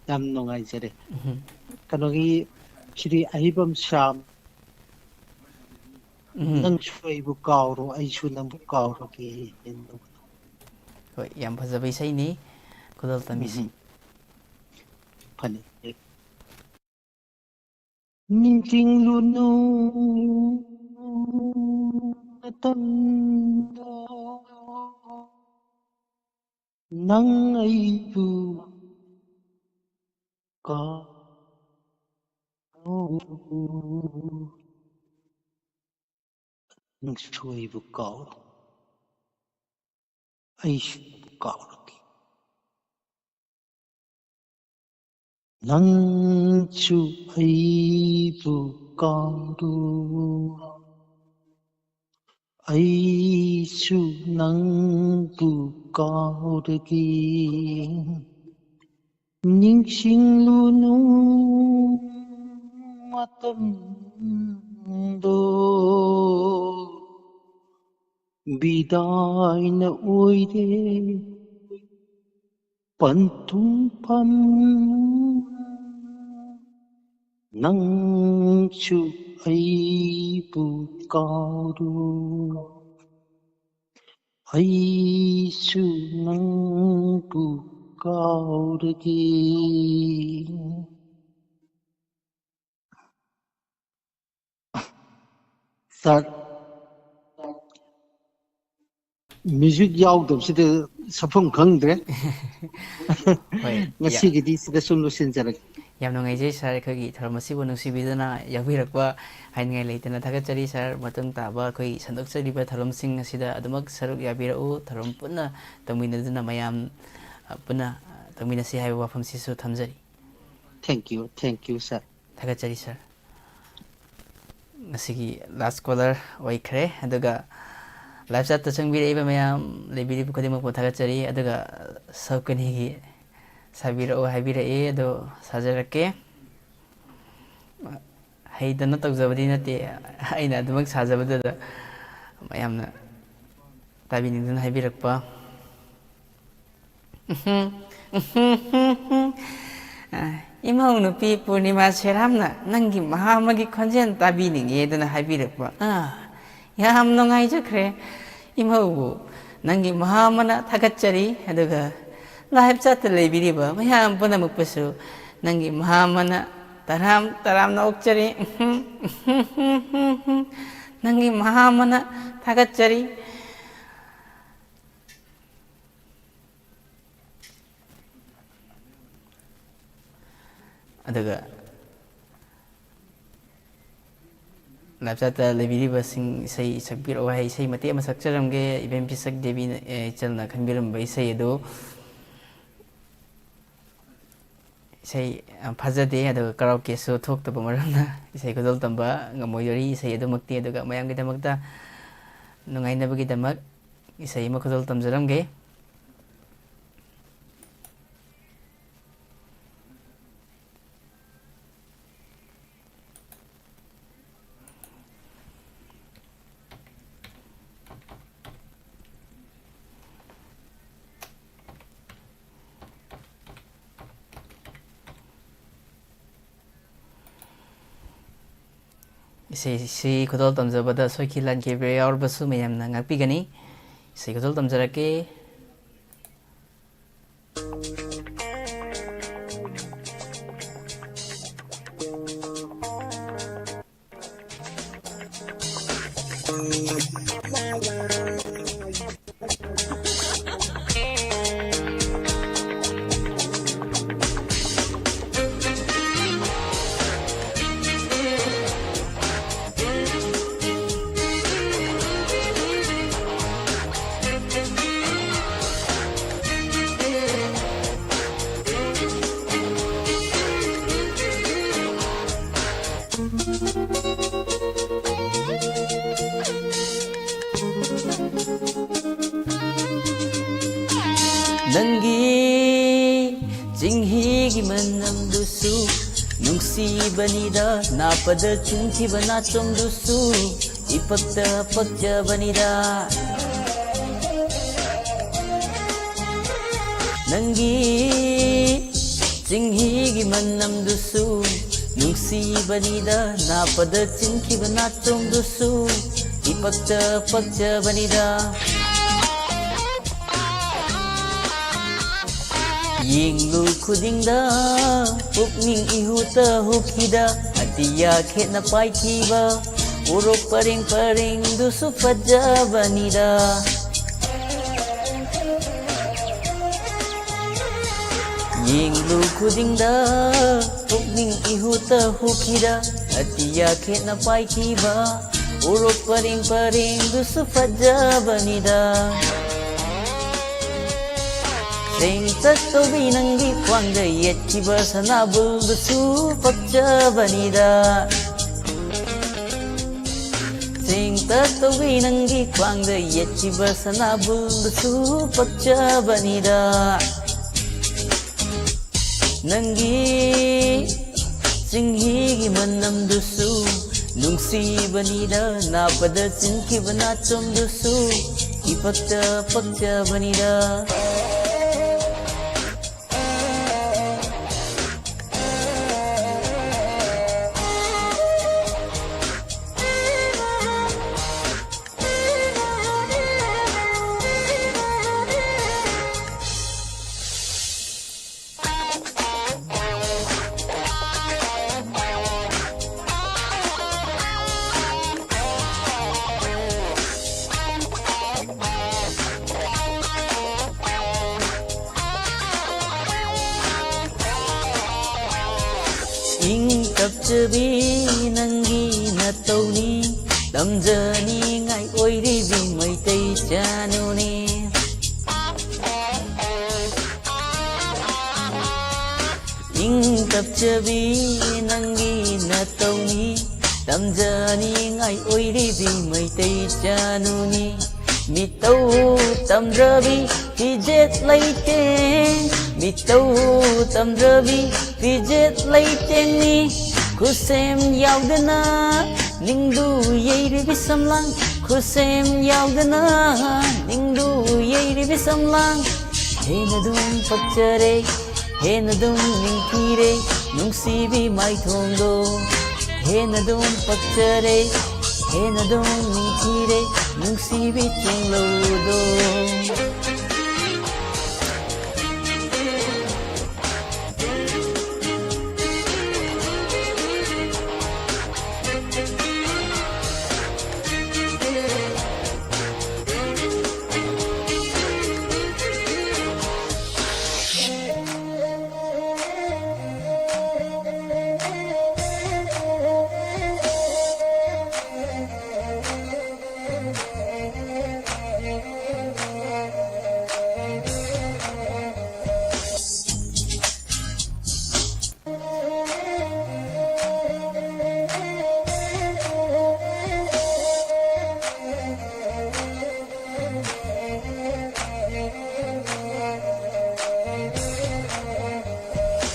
ꯌꯥꯝ ꯅꯨꯡꯉꯥꯏꯖꯔꯦ꯫ ꯎꯝ꯫ ꯀꯩꯅꯣꯒꯤ, ꯁꯤꯗꯤ ꯑꯍꯤꯕꯝ ꯁ꯭ꯌꯥꯝ, ꯎꯝ꯫ "ꯅꯪꯁꯨ ꯑꯩꯕꯨ ꯀꯥꯎꯔꯣ, ꯑꯩꯁꯨ ꯅꯪꯕꯨ ꯀꯥꯎꯔꯒꯦ" ꯍꯥꯏꯅ ꯇꯧꯕꯗꯣ꯫ ꯍꯣꯏ, ꯌꯥꯝ ꯐꯖꯕ ꯏꯁꯩꯅꯤ꯫ ꯈꯨꯗꯣꯜ ꯇꯝꯕꯤꯁꯤ꯫ ꯎꯝ꯫ ꯐꯅꯤ꯫ ꯅꯤꯡꯁꯤꯡꯂꯨꯅꯨ ꯃꯇꯝꯗꯣ, ꯅꯪ ꯑꯩꯕꯨ ꯀꯥꯎ-, ꯅꯪꯁꯨ ꯑꯩꯕꯨ ꯀꯥꯎꯔꯣ, ꯑꯩꯁꯨ ꯀꯥꯎꯔꯒꯦ꯫ ꯅꯪꯁꯨ ꯑꯩꯕꯨ ꯀꯥꯎꯔꯣ, ꯑꯩꯁꯨ ꯅꯪꯕꯨ ꯀꯥꯎꯔꯒꯦ꯫ ꯅꯤꯡꯁꯤꯡꯂꯨꯅꯨ ꯃꯇꯝꯗꯣ, ꯕꯤꯗꯥꯏꯅ ꯑꯣꯏꯔꯦ ꯄꯟꯊꯨꯡꯐꯝ꯫ ꯅꯪꯁꯨ ꯑꯩꯕꯨ ꯀꯥꯎꯔꯣ, ꯑꯩꯁꯨ ꯅꯪꯕꯨ ꯀꯥꯎꯔꯒꯦ꯫ ꯁꯥꯔ, ꯃ꯭ꯌꯨꯖꯤꯛ ꯌꯥꯎꯗꯕꯁꯤꯗ ꯁꯛꯐꯝ ꯈꯪꯗ꯭ꯔꯦ꯫ ꯍꯣꯏ, ꯌꯥ-, ꯉꯁꯤꯒꯤꯗꯤ ꯁꯤꯗ ꯁꯨꯝ ꯂꯣꯏꯁꯤꯟꯖꯔꯒꯦ꯫ ꯌꯥꯝ ꯅꯨꯡꯉꯥꯏꯖꯩ ꯁꯥꯔ, ꯑꯩꯈꯣꯏꯒꯤ ꯊꯧꯔꯝ ꯑꯁꯤꯕꯨ ꯅꯨꯡꯁꯤꯕꯤꯗꯨꯅ ꯌꯥꯎꯕꯤꯔꯛꯄ꯫ ꯍꯥꯏꯅꯤꯡꯉꯥꯏ ꯂꯩꯇꯅ ꯊꯥꯒꯠꯆꯔꯤ ꯁꯥꯔ꯫ ꯃꯇꯨꯡ ꯇꯥꯕ ꯑꯩꯈꯣꯏ ꯁꯟꯗꯣꯛꯆꯔꯤꯕ ꯊꯧꯔꯝꯁꯤꯡ ꯑꯁꯤꯗ ꯑꯗꯨꯃꯛ ꯁꯔꯨꯛ ꯌꯥꯕꯤꯔꯛꯎ꯫ ꯊꯧꯔꯝ ꯄꯨꯟꯅ ꯇꯧꯃꯤꯟꯅꯗꯨꯅ ꯃꯌꯥꯝ, ꯑ, ꯄꯨꯟꯅ ꯇꯧꯃꯤꯟꯅꯁꯤ ꯍꯥꯏꯕ ꯋꯥꯐꯝꯁꯤꯁꯨ ꯊꯝꯖꯔꯤ꯫ Thank you, thank you, sir꯫ ꯊꯥꯒꯠꯆꯔꯤ ꯁꯥꯔ꯫ ꯉꯁꯤꯒꯤ last caller ꯑꯣꯏꯈ꯭ꯔꯦ꯫ ꯑꯗꯨꯒ live chat ꯇ ꯆꯪꯕꯤꯔꯛꯏꯕ ꯃꯌꯥꯝ, ꯂꯩꯕꯤꯔꯤꯕ ꯈꯨꯗꯤꯡꯃꯛꯄꯨ ꯊꯥꯒꯠꯆꯔꯤ꯫ ꯑꯗꯨꯒ ꯁꯣꯀꯅꯤꯒꯤ ꯁꯥꯕꯤꯔꯛꯑꯣ ꯍꯥꯏꯕꯤꯔꯛꯏ, ꯑꯗꯣ ꯁꯥꯖꯔꯛꯀꯦ꯫ ꯍꯩꯗꯅ ꯇꯧꯖꯕꯗꯤ ꯅꯠꯇꯦ, ꯑꯩꯅ ꯑꯗꯨꯃꯛ ꯁꯥꯖꯕꯗꯨꯗ ꯃꯌꯥꯝꯅ ꯇꯥꯕꯤꯅꯤꯡꯗꯨꯅ ꯍꯥꯏꯕꯤꯔꯛꯄ꯫ ꯎꯝꯍꯨꯝ, ꯎꯝꯍꯨꯝ, ꯎꯝꯍꯨꯝ꯫ ꯑ, ꯏꯃꯧ ꯅꯨꯄꯤ ꯄꯨꯔꯅꯤꯃꯥ ꯁꯦꯔꯥꯝꯅ ꯅꯪꯒꯤ ꯃꯍꯥ ꯑꯃꯒꯤ ꯈꯣꯟꯖꯦꯜ ꯇꯥꯕꯤꯅꯤꯡꯉꯦꯗꯅ ꯍꯥꯏꯕꯤꯔꯛꯄ꯫ ꯑ, ꯌꯥꯝ ꯅꯨꯡꯉꯥꯏꯖꯈ꯭ꯔꯦ꯫ ꯏꯃꯧꯕꯨ ꯅꯪꯒꯤ ꯃꯍꯥ ꯑꯃꯅ ꯊꯥꯒꯠꯆꯔꯤ, ꯑꯗꯨꯒ live chat ꯇ ꯂꯩꯕꯤꯔꯤꯕ ꯃꯌꯥꯝ ꯄꯨꯝꯅꯃꯛꯄꯨꯁꯨ ꯅꯪꯒꯤ ꯃꯍꯥ ꯑꯃꯅ ꯇꯔꯥꯝ ꯇꯔꯥꯝꯅ ꯑꯣꯛꯆꯔꯤ꯫ ꯎꯝꯍꯨꯝ, ꯎꯝꯍꯨꯝ, ꯎꯝꯍꯨꯝ, ꯎꯝꯍꯨꯝ꯫ ꯅꯪꯒꯤ ꯃꯍꯥ ꯑꯃꯅ ꯊꯥꯒꯠꯆꯔꯤ꯫ ꯑꯗꯨꯒ live chat ꯇ ꯂꯩꯕꯤꯔꯤꯕꯁꯤꯡ, ꯏꯁꯩ ꯁꯛꯄꯤꯔꯛꯑꯣ ꯍꯥꯏ, ꯏꯁꯩ ꯃꯇꯦꯛ ꯑꯃ ꯁꯛꯆꯔꯝꯒꯦ꯫ ꯏꯕꯦꯝ ꯄꯤꯁꯛ ꯗꯦꯕꯤꯅ, ꯑꯦ, ꯏꯆꯜꯅ ꯈꯟꯕꯤꯔꯝꯕ ꯏꯁꯩ ꯑꯗꯨ, ꯏꯁꯩ ꯌꯥꯝ ꯐꯖꯗꯦ, ꯑꯗꯨꯒ karaoke ꯁꯨ ꯊꯣꯛꯇꯕ ꯃꯔꯝꯅ ꯏꯁꯩ ꯈꯨꯗꯣꯜ ꯇꯝꯕ ꯉꯝꯃꯣꯏꯗꯣꯔꯤ꯫ ꯏꯁꯩ ꯑꯗꯨꯃꯛꯇꯤ, ꯑꯗꯨꯒ ꯃꯌꯥꯝꯒꯤꯗꯃꯛꯇ ꯅꯨꯡꯉꯥꯏꯅꯕꯒꯤꯗꯃꯛ ꯏꯁꯩ ꯑꯃ ꯈꯨꯗꯣꯜ ꯇꯝꯖꯔꯝꯒꯦ꯫ ꯏꯁꯩꯁꯤ ꯈꯨꯗꯣꯜ ꯇꯝꯖꯕꯗ ꯁꯣꯏꯈꯤ ꯂꯥꯟꯈꯤꯕ ꯌꯥꯎꯔꯕꯁꯨ ꯃꯌꯥꯝꯅ ꯉꯥꯛꯄꯤꯒꯅꯤ꯫ ꯏꯁꯩ ꯈꯨꯗꯣꯜ ꯇꯝꯖꯔꯛꯀꯦ꯫ ꯅꯪꯒꯤ ꯆꯤꯡꯍꯤꯒꯤ ꯃꯅꯝꯗꯨꯁꯨ ꯅꯨꯡꯁꯤꯕꯅꯤꯗ, ꯅꯥꯞꯄꯗ ꯆꯤꯟꯈꯤꯕ ꯅꯥꯆꯣꯝꯗꯨꯁꯨ ꯏꯄꯛꯇ ꯄꯛꯆꯕꯅꯤꯗ꯫ ꯅꯪꯒꯤ ꯆꯤꯡꯍꯤꯒꯤ ꯃꯅꯝꯗꯨꯁꯨ ꯅꯨꯡꯁꯤꯕꯅꯤꯗ, ꯅꯥꯞꯄꯗ ꯆꯤꯟꯈꯤꯕ ꯅꯥꯆꯣꯝꯗꯨꯁꯨ ꯏꯄꯛꯇ ꯄꯛꯆꯕꯅꯤꯗ꯫ ꯌꯦꯡꯂꯨ ꯈꯨꯗꯤꯡꯗ ꯄꯨꯛꯅꯤꯡ ꯏꯍꯨꯇ ꯍꯨꯈꯤꯗ, ꯑꯇꯤꯌꯥ ꯈꯦꯠꯅ ꯄꯥꯏꯈꯤꯕ ꯎꯔꯣꯛ ꯄꯔꯦꯡ ꯄꯔꯦꯡꯗꯨꯁꯨ ꯐꯖꯕꯅꯤꯗ꯫ ꯌꯦꯡꯂꯨ ꯈꯨꯗꯤꯡꯗ ꯄꯨꯛꯅꯤꯡ ꯏꯍꯨꯇ ꯍꯨꯈꯤꯗ, ꯑꯇꯤꯌꯥ ꯈꯦꯠꯅ ꯄꯥꯏꯈꯤꯕ ꯎꯔꯣꯛ ꯄꯔꯦꯡ ꯄꯔꯦꯡꯗꯨꯁꯨ ꯐꯖꯕꯅꯤꯗ꯫ ꯆꯦꯡꯇꯛ ꯇꯧꯕꯤ ꯅꯪꯒꯤ ꯈ꯭ꯋꯥꯡꯗ ꯌꯦꯠꯈꯤꯕ ꯁꯅꯥꯕꯨꯜꯗꯨꯁꯨ ꯄꯛꯆꯕꯅꯤꯗ꯫ ꯆꯦꯡꯇꯛ ꯇꯧꯕꯤ ꯅꯪꯒꯤ ꯈ꯭ꯋꯥꯡꯗ ꯌꯦꯠꯈꯤꯕ ꯁꯅꯥꯕꯨꯜꯗꯨꯁꯨ ꯄꯛꯆꯕꯅꯤꯗ꯫ ꯅꯪꯒꯤ ꯆꯤꯡꯍꯤꯒꯤ ꯃꯅꯝꯗꯨꯁꯨ ꯅꯨꯡꯁꯤꯕꯅꯤꯗ, ꯅꯥꯞꯄꯗ ꯆꯤꯟꯈꯤꯕ ꯅꯥꯆꯣꯝꯗꯨꯁꯨ ꯏꯄꯛꯇ ꯄꯛꯆꯕꯅꯤꯗ꯫ ꯇꯞꯆꯕꯤ ꯅꯪꯒꯤ ꯅꯇꯧꯅꯤ, ꯇꯝꯖꯅꯤꯡꯉꯥꯏ ꯑꯣꯏꯔꯤꯕꯤ ꯃꯩꯇꯩ ꯆꯥꯅꯨꯅꯤ꯫ ꯏꯪ ꯇꯞꯆꯕꯤ ꯅꯪꯒꯤ ꯅꯇꯧꯅꯤ, ꯇꯝꯖꯅꯤꯡꯉꯥꯏ ꯑꯣꯏꯔꯤꯕꯤ ꯃꯩꯇꯩ ꯆꯥꯅꯨꯅꯤ꯫ ꯃꯤꯇꯧ ꯇꯝꯖꯕꯤ ꯐꯤꯖꯦꯠ ꯂꯩꯇꯦꯡ, ꯃꯤꯇꯧ ꯇꯝꯖꯕꯤ ꯐꯤꯖꯦꯠ ꯂꯩꯇꯦꯡꯅꯤ꯫ ꯈꯨꯠꯁꯦꯝ ꯌꯥꯎꯗꯅ ꯅꯤꯡꯗꯨ ꯌꯩꯔꯤꯕꯤ ꯁꯝꯂꯥꯡ, ꯈꯨꯠꯁꯦꯝ ꯌꯥꯎꯗꯅ ꯅꯤꯡꯗꯨ ꯌꯩꯔꯤꯕꯤ ꯁꯝꯂꯥꯡ꯫ ꯍꯦꯟꯅ ꯑꯗꯨꯝ ꯄꯛꯆꯔꯦ, ꯍꯦꯟꯅ ꯑꯗꯨꯝ ꯅꯤꯡꯊꯤꯔꯦ, ꯅꯨꯡꯁꯤꯕꯤ ꯃꯥꯏꯊꯣꯡꯗꯣ꯫ ꯍꯦꯟꯅ ꯑꯗꯨꯝ ꯄꯛꯆꯔꯦ, ꯍꯦꯟꯅ ꯑꯗꯨꯝ ꯅꯤꯡꯊꯤꯔꯦ, ꯅꯨꯡꯁꯤꯕꯤ ꯆꯤꯡꯂꯧꯗꯣ꯫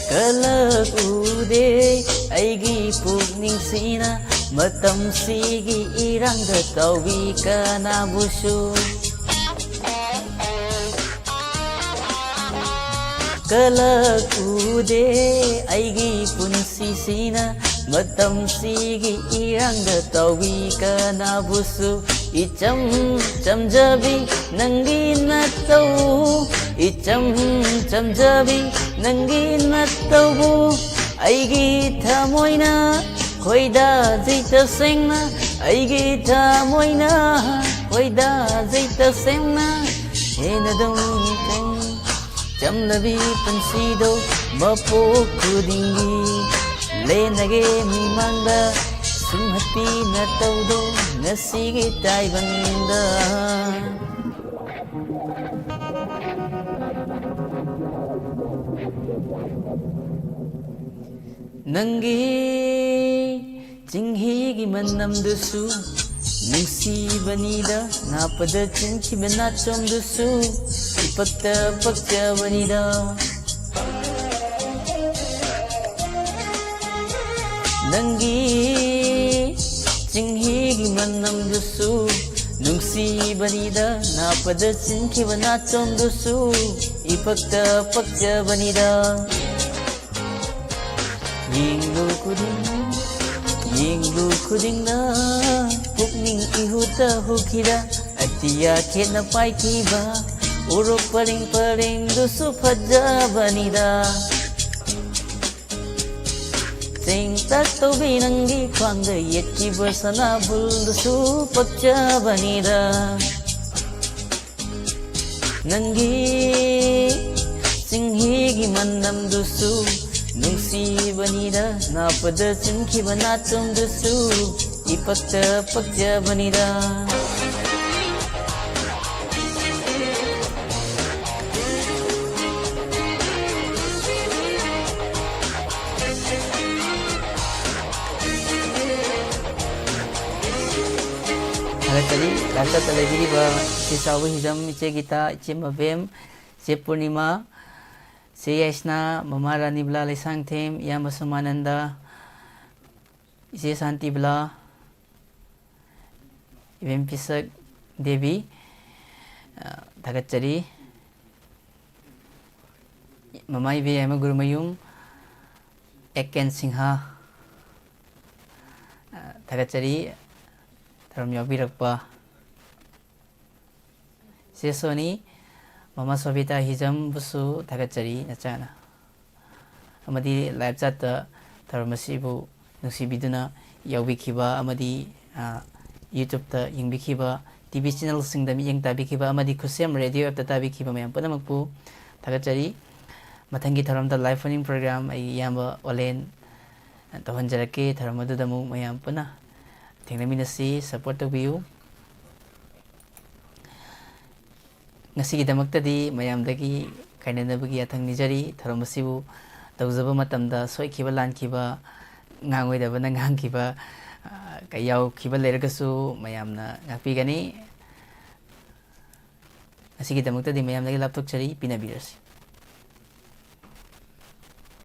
ꯀꯂꯛ ꯎꯗꯦ ꯑꯩꯒꯤ ꯄꯨꯛꯅꯤꯡꯁꯤꯅ ꯃꯇꯝꯁꯤꯒꯤ ꯏꯔꯥꯡꯗ ꯇꯧꯏ ꯀꯅꯥꯕꯨꯁꯨ꯫ ꯀꯂꯛ ꯎꯗꯦ ꯑꯩꯒꯤ ꯄꯨꯟꯁꯤꯁꯤꯅ ꯃꯇꯝꯁꯤꯒꯤ ꯏꯔꯥꯡꯗ ꯇꯧꯏ ꯀꯅꯥꯕꯨꯁꯨ꯫ ꯏꯆꯝ ꯆꯝꯖꯕꯤ ꯅꯪꯒꯤ ꯅꯇꯧ, ꯏꯆꯝ ꯆꯝꯖꯕꯤ ꯅꯪꯒꯤ ꯅꯇꯧꯕꯨ ꯑꯩꯒꯤ ꯊꯃꯣꯏꯅ ꯈꯣꯏꯗꯥꯖꯩ ꯇꯁꯦꯡꯅ, ꯑꯩꯒꯤ ꯊꯃꯣꯏꯅ ꯈꯣꯏꯗꯥꯖꯩ ꯇꯁꯦꯡꯅ꯫ ꯍꯦꯟꯅ ꯑꯗꯨꯝ ꯆꯝ-, ꯆꯝꯂꯕꯤ ꯄꯨꯟꯁꯤꯗꯣ ꯃꯄꯣꯛ ꯈꯨꯗꯤꯡꯒꯤ ꯂꯦꯟꯅꯒꯦ ꯃꯤꯃꯥꯡꯗ ꯁꯨꯝ ꯍꯠꯄꯤ ꯅꯇꯧꯗꯣ ꯉꯁꯤꯒꯤ ꯇꯥꯏꯕꯪꯗ꯫ ꯅꯪꯒꯤ ꯆꯤꯡꯍꯤꯒꯤ ꯃꯅꯝꯗꯨꯁꯨ ꯅꯨꯡꯁꯤꯕꯅꯤꯗ, ꯅꯥꯞꯄꯗ ꯆꯤꯟꯈꯤꯕ ꯅꯥꯆꯣꯝꯗꯨꯁꯨ ꯏꯄꯛꯇ ꯄꯛꯆꯕꯅꯤꯗ꯫ ꯅꯪꯒꯤ ꯆꯤꯡꯍꯤꯒꯤ ꯃꯅꯝꯗꯨꯁꯨ ꯅꯨꯡꯁꯤꯕꯅꯤꯗ, ꯅꯥꯞꯄꯗ ꯆꯤꯟꯈꯤꯕ ꯅꯥꯆꯣꯝꯗꯨꯁꯨ ꯏꯄꯛꯇ ꯄꯛꯆꯕꯅꯤꯗ꯫ ꯌꯦꯡꯂꯨ ꯈꯨꯗꯤꯡ, ꯌꯦꯡꯂꯨ ꯈꯨꯗꯤꯡꯅ ꯄꯨꯛꯅꯤꯡ ꯏꯍꯨꯠꯇ ꯍꯨꯈꯤꯗ, ꯑꯇꯤꯌꯥ ꯈꯦꯠꯅ ꯄꯥꯏꯈꯤꯕ ꯎꯔꯨꯛ ꯄꯔꯤꯡ ꯄꯔꯤꯡꯗꯨꯁꯨ ꯐꯖꯕꯅꯤꯗ꯫ ꯆꯦꯡꯇꯛ ꯇꯧꯕꯤ ꯅꯪꯒꯤ ꯈ꯭ꯋꯥꯡꯗ ꯌꯦꯠꯈꯤꯕ ꯁꯅꯥꯕꯨꯜꯗꯨꯁꯨ ꯄꯛꯆꯕꯅꯤꯗ꯫ ꯅꯪꯒꯤ ꯆꯤꯡꯍꯤꯒꯤ ꯃꯅꯝꯗꯨꯁꯨ ꯅꯨꯡꯁꯤꯕꯅꯤꯗ, ꯅꯥꯞꯄꯗ ꯆꯤꯟꯈꯤꯕ ꯅꯥꯆꯣꯝꯗꯨꯁꯨ ꯏꯄꯛꯇ ꯄꯛꯆꯕꯅꯤꯗ꯫ ꯊꯥꯒꯠꯆꯔꯤ꯫ ꯂꯥꯏꯞ ꯆꯠꯇ ꯂꯩꯕꯤꯔꯤꯕ ꯏꯆꯦ ꯆꯥꯎꯕ ꯍꯤꯖꯝ, ꯏꯆꯦ ꯒꯤꯇꯥ, ꯏꯆꯦ ꯃꯕꯦꯝ, ꯏꯆꯦ ꯄꯨꯔꯅꯤꯃꯥ, ꯏꯆꯦ ꯌꯥꯏꯁꯅꯥ, ꯃꯃꯥ ꯔꯥꯅꯤꯕꯂꯥ ꯂꯩꯁꯥꯡꯊꯦꯝ, ꯏꯌꯥꯝꯕ ꯁꯣꯃꯥꯅꯟꯗ, ꯏꯆꯦ ꯁꯥꯟꯇꯤꯕꯂꯥ, ꯏꯕꯦꯝ ꯄꯤꯁꯛ ꯗꯦꯕꯤ, ꯑ, ꯊꯥꯒꯠꯆꯔꯤ꯫ ꯃꯃꯥ ꯏꯕꯦ ꯌꯥꯏꯃ ꯒꯨꯔꯨꯃꯌꯨꯝ, ꯑꯦ ꯀꯦꯟ ꯁꯤꯡꯍ, ꯑ, ꯊꯥꯒꯠꯆꯔꯤ꯫ ꯊꯧꯔꯝ ꯌꯥꯎꯕꯤꯔꯛꯄ ꯆꯦ ꯁꯣꯅꯤ, ꯃꯃꯥ ꯁꯣꯕꯤꯇꯥ ꯍꯤꯖꯝꯕꯨꯁꯨ ꯊꯥꯒꯠꯆꯔꯤ ꯅꯆꯥꯅ꯫ ꯑꯃꯗꯤ ꯂꯥꯏꯞ ꯆꯥꯠꯇ ꯊꯧꯔꯝ ꯑꯁꯤꯕꯨ ꯅꯨꯡꯁꯤꯕꯤꯗꯨꯅ ꯌꯥꯎꯕꯤꯈꯤꯕ ꯑꯃꯗꯤ, ꯑ, YouTube-ꯇ ꯌꯦꯡꯕꯤꯈꯤꯕ, ꯇꯤ ꯚꯤ ꯆꯦꯅꯦꯜꯁꯤꯡꯗ ꯃꯤꯠꯌꯦꯡ ꯇꯥꯕꯤꯈꯤꯕ ꯑꯃꯗꯤ ꯈꯨꯠꯁꯦꯝ ꯔꯦꯗꯤꯑꯣ ꯑꯦꯞꯇ ꯇꯥꯕꯤꯈꯤꯕ ꯃꯌꯥꯝ ꯄꯨꯝꯅꯃꯛꯄꯨ ꯊꯥꯒꯠꯆꯔꯤ꯫ ꯃꯊꯪꯒꯤ ꯊꯧꯔꯝꯗ ꯂꯥꯏꯐ ꯋꯥꯔꯅꯤꯡ ꯄ꯭ꯔꯣꯒ꯭ꯔꯥꯝ ꯑꯩꯒꯤ ꯏꯌꯥꯝꯕ ꯑꯣꯂꯦꯟ ꯇꯧꯍꯟꯖꯔꯛꯀꯦ꯫ ꯊꯧꯔꯝ ꯑꯗꯨꯗ ꯑꯃꯨꯛ ꯃꯌꯥꯝ ꯄꯨꯟꯅ ꯊꯦꯡꯅꯃꯤꯟꯅꯁꯤ, ꯁꯄꯣꯔꯠ ꯇꯧꯕꯤꯌꯨ꯫ ꯉꯁꯤꯒꯤꯗꯃꯛꯇꯗꯤ ꯃꯌꯥꯝꯗꯒꯤ ꯀꯥꯏꯅꯅꯕꯒꯤ ꯌꯥꯊꯪ ꯅꯤꯖꯔꯤ꯫ ꯊꯧꯔꯝ ꯑꯁꯤꯕꯨ ꯇꯧꯖꯕ ꯃꯇꯝꯗ ꯁꯣꯏꯈꯤꯕ ꯂꯥꯟꯈꯤꯕ, ꯉꯥꯡꯉꯣꯏꯗꯕꯅ ꯉꯥꯡꯈꯤꯕ, ꯑ, ꯀ-, ꯌꯥꯎꯈꯤꯕ ꯂꯩꯔꯒꯁꯨ ꯃꯌꯥꯝꯅ ꯉꯥꯛꯄꯤꯒꯅꯤ꯫ ꯉꯁꯤꯒꯤꯗꯃꯛꯇꯗꯤ ꯃꯌꯥꯝꯗꯒꯤ ꯂꯥꯞꯊꯣꯛꯆꯔꯤ, ꯄꯤꯅꯕꯤꯔꯁꯤ꯫